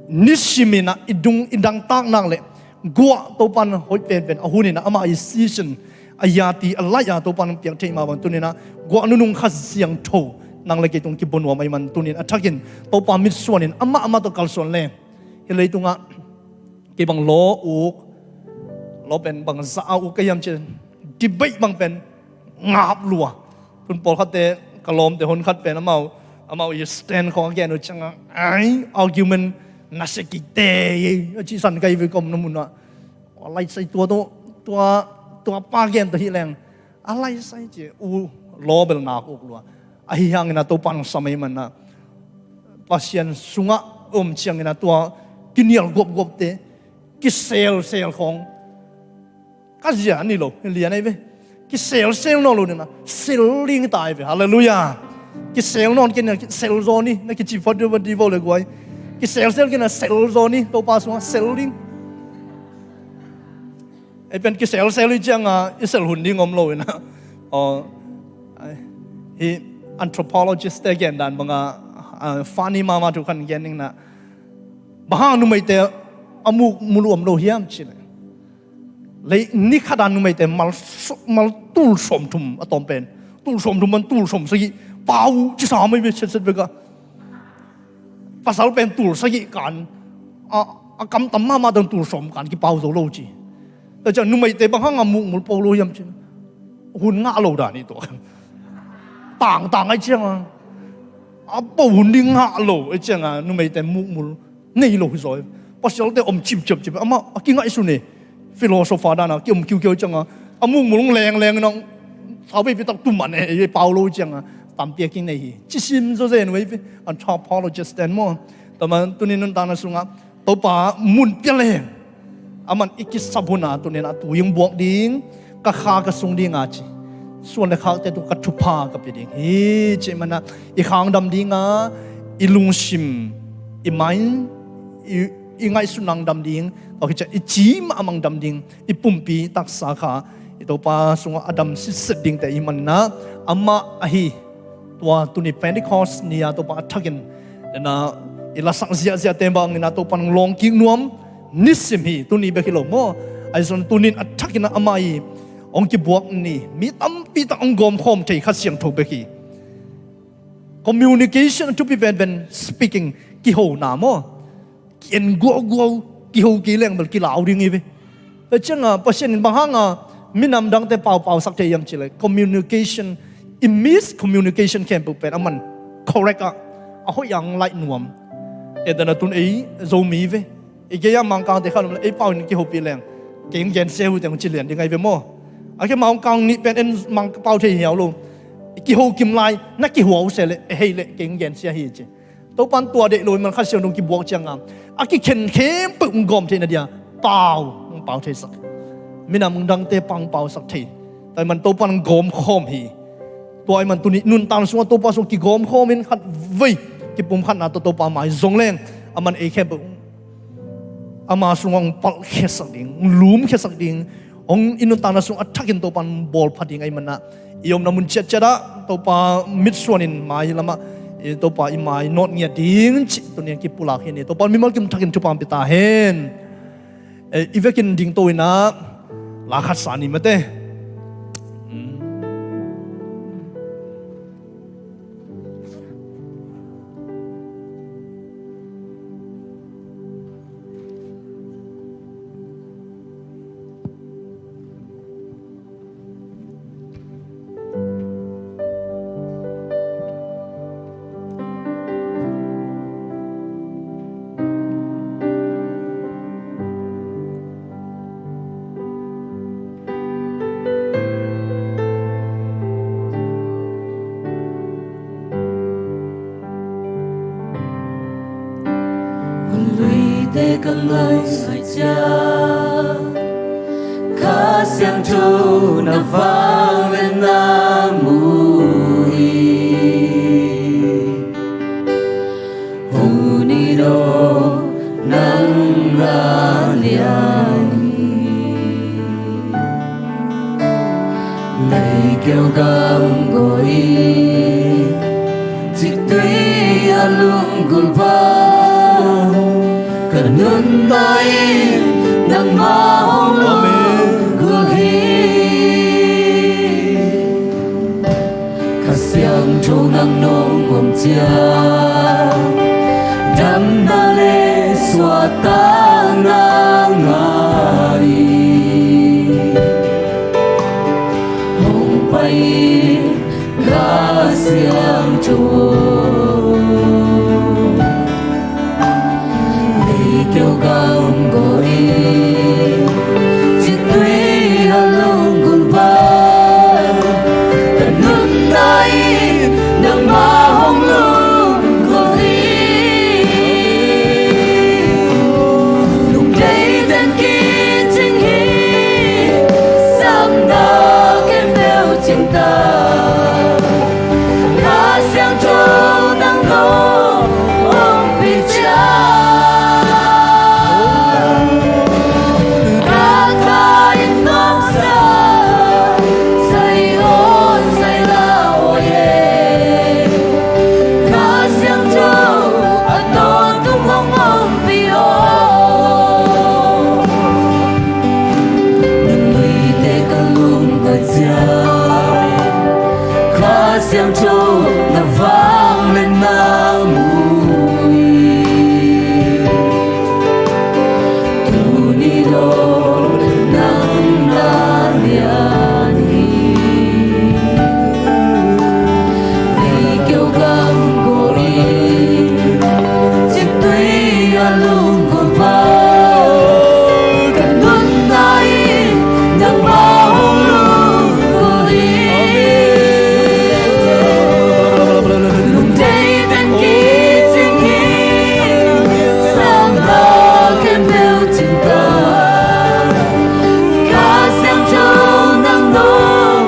Nisimina i dung i dangtak nak le guah Topan hoih penpen a hunina ama i season a yati a laih a Topan piak thei ma bang tunina guah nunung kha siangtho nang le kei tung kibunuam ai man tunin a thakin Topa mitsuanin ama ama to kalsuan le hi leitungah Kei bang law uk, law pen bang za a uk ka hiam ci, Debate bang pen ngap lua. Tun pawlkhatte, ka lawmte honkhat pen amau, amau i stand khawng a gen uh ciangah, ai, argument na sia kikte, a cihsan ka hi ve ka omna munah. A laisai tua tawh, tua, tua pa gen tawh hi leng, a laisai ci uh, law bel nak uk lua. Ahi hangin a Topa in hong sam ahih manin ah, Pasian sungah om ciangin ah tua kinial guapguapte, kiselsel khawng, ka zia a ni lo, lian ahi ve. Kiselsel nawn lo ni na, sel ding ta ahi ve. Halleluiah. Kisel nawn kei na, sel zaw ni, na kici phot deuh, deuh vo le guai. Kiselsel kei na, sel zaw ni, Topa sungah sel ding. Ei pen kiselsel hi ciangah i sel hun ding om lo hi na. Aw, ai, hi anthropologist te gen dan bangah, ah, funny mahmah thu khat gen ning na. Bang hang numeite a mukmul uh om lo hiam cih leh, lei ni khat a numeite mal, mal tul sawmthum a tawm pen. Tul sawmthum man tul sawmsagih pau uh ci sa mai ve, setset bek ah. Pasal pen tul sagih kan, a, a kam tam mahmah dan tul sawm kan kipau zo lo ci. Tua ciang numeite bang hang a mukmul po lo hiam cih leh, hun ngah lo dan hi tua. Tangtang ahi ciangah, a po hun ding ngah lo ahi ciangah numeite mukmul nei lo hi zaw hi. Pasialte om cipciapciap, amah a kingaihsun hi. Philosopher dan a kiom kiukiau ciangah, a mukmul hong lengleng in hong, sau veipi tak tu man e, ei pau lo ciangah tampi a kinei hi. Ci sim zawzen uh ei ve, anthropologist ten maw. Tua man tuni nuntakna sungah Topa mun pia leng, aman i kisap hun a tuni na tu hong buak ding, ka kha ka sung ding a ci. Suan le khakte tungah ka thupha ka pia ding hi cih manin ah, i kha hong dam ding a, i lungsim, i mind, i, i ngaihsutna hong dam ding, tua khit ciang i ci mahmah hong dam ding, i pumpi taksa kha i Topa sungah a dam sitset dingte i hih manin ah, amah ahi tua tuni Pentecost ni a Topa a thakin, den a i lasak ziahziahte bangin ah Topa in hong lawngkik nuam nisim hi, tuni bek hi lo maw. Ahi zongin tuni in a thakin ah amah i hong kibuak ni, mi tampi tak hong gawmkhawm thei Kha Siangtho bek hi. Communication a thupi penpen speaking, kihona maw. Ki-en guauguau, kiho kei leng bel kilau ding hi ve. Tua ciangah Pasian in bang hangah minam dangte paupausak thei hiam cih leh, communication, i miscommunication khempeuh pen aman correct ah, a hoih a hong laih nuam. Ei dan a tun ei Zomi ve, i gei a Mangkangte khat om leh ei pau in kihopih leng, kei hong gensia hi uh teng hong ci lian ding ahi ve maw. A kei Mangkang nih pen en Mangkang pau thei hiau lo. Kiho kim lai na kihuau se leh, ei hei leh kei hong gensia hi ci. Topa in tua deih lo ahih man Kha Siangtho hong kibuak ciangah, a kikhen khempeuh hong gawm theihna dia pau hong pau theisak. Minam dangte pau hong pausak thei. Tua ahih man Topa in hong gawmkhawm hi. Tua ahih man tuni nuntakna sungah Topa sungah kigawmkhawm in khatvei kipumkhatna tawh Topa mai zong leng, aman ei khempeuh ama sungah hong palhkhiasak ding, hong lumkhiasak ding, hong i nuntakna sung a thakin Topa in bawlpha ding ahih manin ah, i omna mun ciatciat ah Topa mitsuan in mai lamah, i Topa i mai nawt ngiat ding cih tuni in kipulak hi ni. Topa in mimal kim thakin thupha hong pia ta hen. Eh, i vekin dingto in ah la khat sa ni mate. Hun luite ka ngaihsut ciang, Kha Siangtho na vang le na mu hi. Hun in aw nang la lian hi. Leikeu gam goi, ciktui a lunggulh bang, ka nuntak in nangmah hong lunggulh hi. Kha Siangtho nang nong om ciang, damna le suahtakna ngah hi. Siangtho na vangliatna mu hi. Tuni lo nang na lian hi. Ei keu gam ko in ciptui a lungkua va, ka nunna in nangmah hong lungkua hi. Lungdei teng kicing hi. Sangna khempeuh cingta, Kha Siangtho nang nong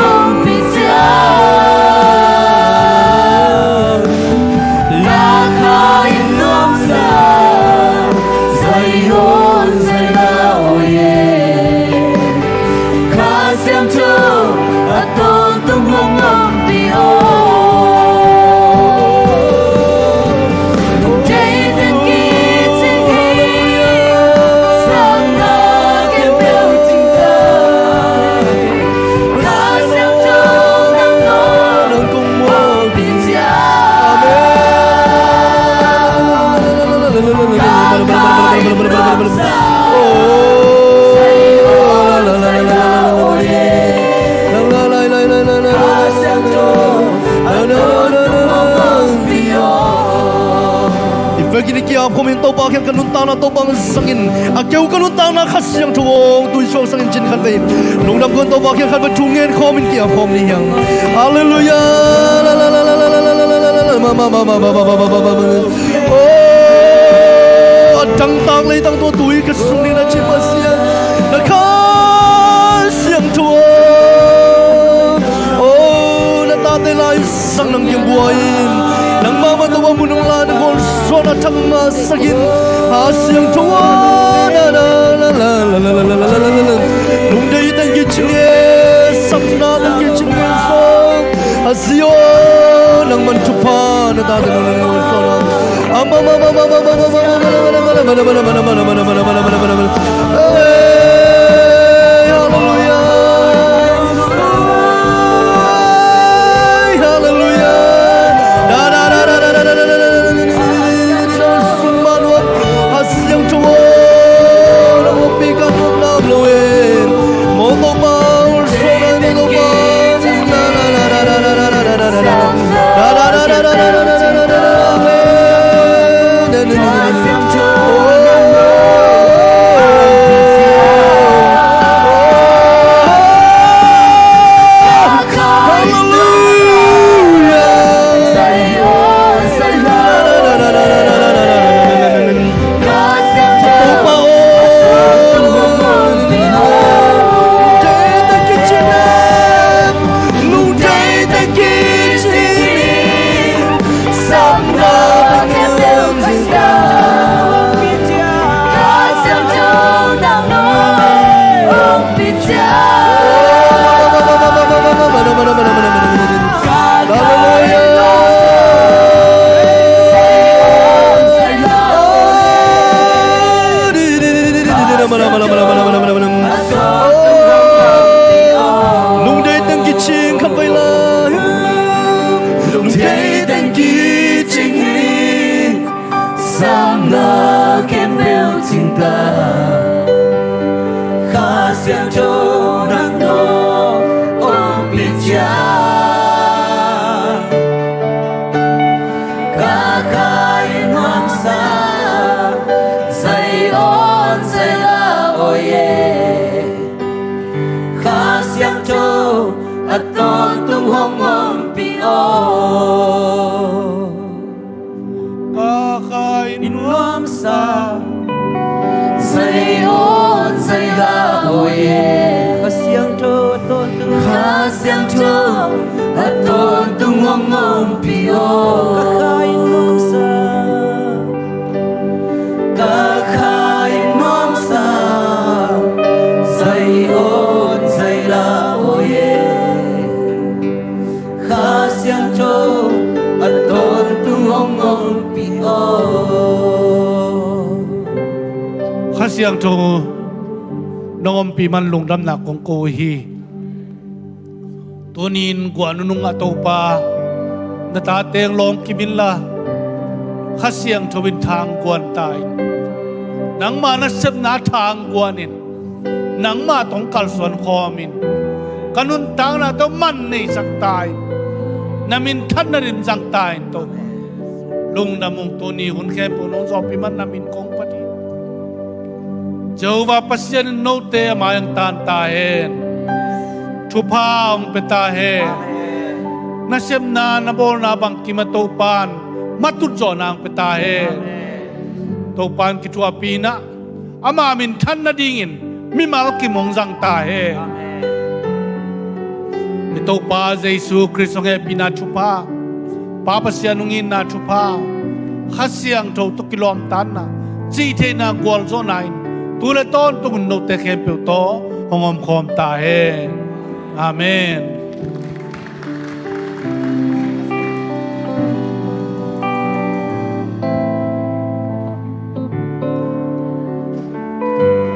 ompih ciang, na kha in nuamsa, Zion zai la oi e. Kha Siangtho a tawntung hong ompih aw. Lungdei teng kicing hi. Sangna khempeuh cingta, Kha Siangtho nang nong ompih ciang. Amen. I vekin i ki-ap khawm in Topa kiang ka nuntakna Topa hong zangin, a keu ka nuntakna Kha Siangtho aw, tui suak sangin cin khat vei. Lungdam kawm, Topa kiang khat vei thu ngen khawm in ki-ap khawm ni hiang. Halleluiah. Oh, a dangtak leitang tawh tui ka sung ding na ci Pasian, na Kha Siangtho aw. Oh, na tate lai sak nang kiang buai in, nangmah mah tawh a mun hong la, na gawlsuahna thak mah sak in. Kha Siangtho aw, na, na, lungdei teng kicing e, sapna teng kicing e, sawm. A Zion, nangman thupha na tate nang nang suan a. Hey, halleluiah. Hey, halleluiah. Da, da, da. Sum manuam, a Siangtho aw, na ompih ka nuam nam lo in. Mo Topa, ol suan a ni Topa. Lungdei teng kicing khat vei lai. Lungdei teng kicing hi. Sangna khempeuh cingta, Kha Siangtho nang nong ompih ciang, ka kha in nuamsa, Zion zai la oi e. Kha Siangtho a tawntung hong ompih aw. Ka kha in nuamsa, Zion zai la oi e. Kha Siangtho a tawntung, Kha Siangtho a tawntung hong ompih aw. Ka kha in nuamsa, ka kha in nuamsa, Zion zai la oi e. Kha Siangtho a tawntung hong ompih aw. Kha Siangtho nong ompih man lungdamna kong ko uh hi. Tuni-in guah nunung ah Topa, na tate hong lawng kim inla, Kha Siangtho in tha hong guan ta in. Nangma nasepna tha hong guan in. Nangma tawh hong kalsuan khawm in. Ka nuntakna tawh man neisak ta in. Na minthanna dim zang ta in Topa. Lungdam ung. Tuni hun khempeuh nong zawhpih man na min kong phat hi. Jehovah Pasian in note a mai hong taan ta hen. Thupha hong pia ta hen. Nasepna na bawlna bangkim a Topa in matut zawhna hong pia ta hen. Topa in kithuahpih in ah ama minthan nadingin mimal kim hong zang ta hen. I Topa Jesu Khrist hong hehpihna thupha, Pa Pasian hong itna thupha, Kha Siangtho tawh kilawmtatna, cihtheihna gualzawhna in tu le tawntung in note khempeuh tawh hong omkhawm ta hen. Amen.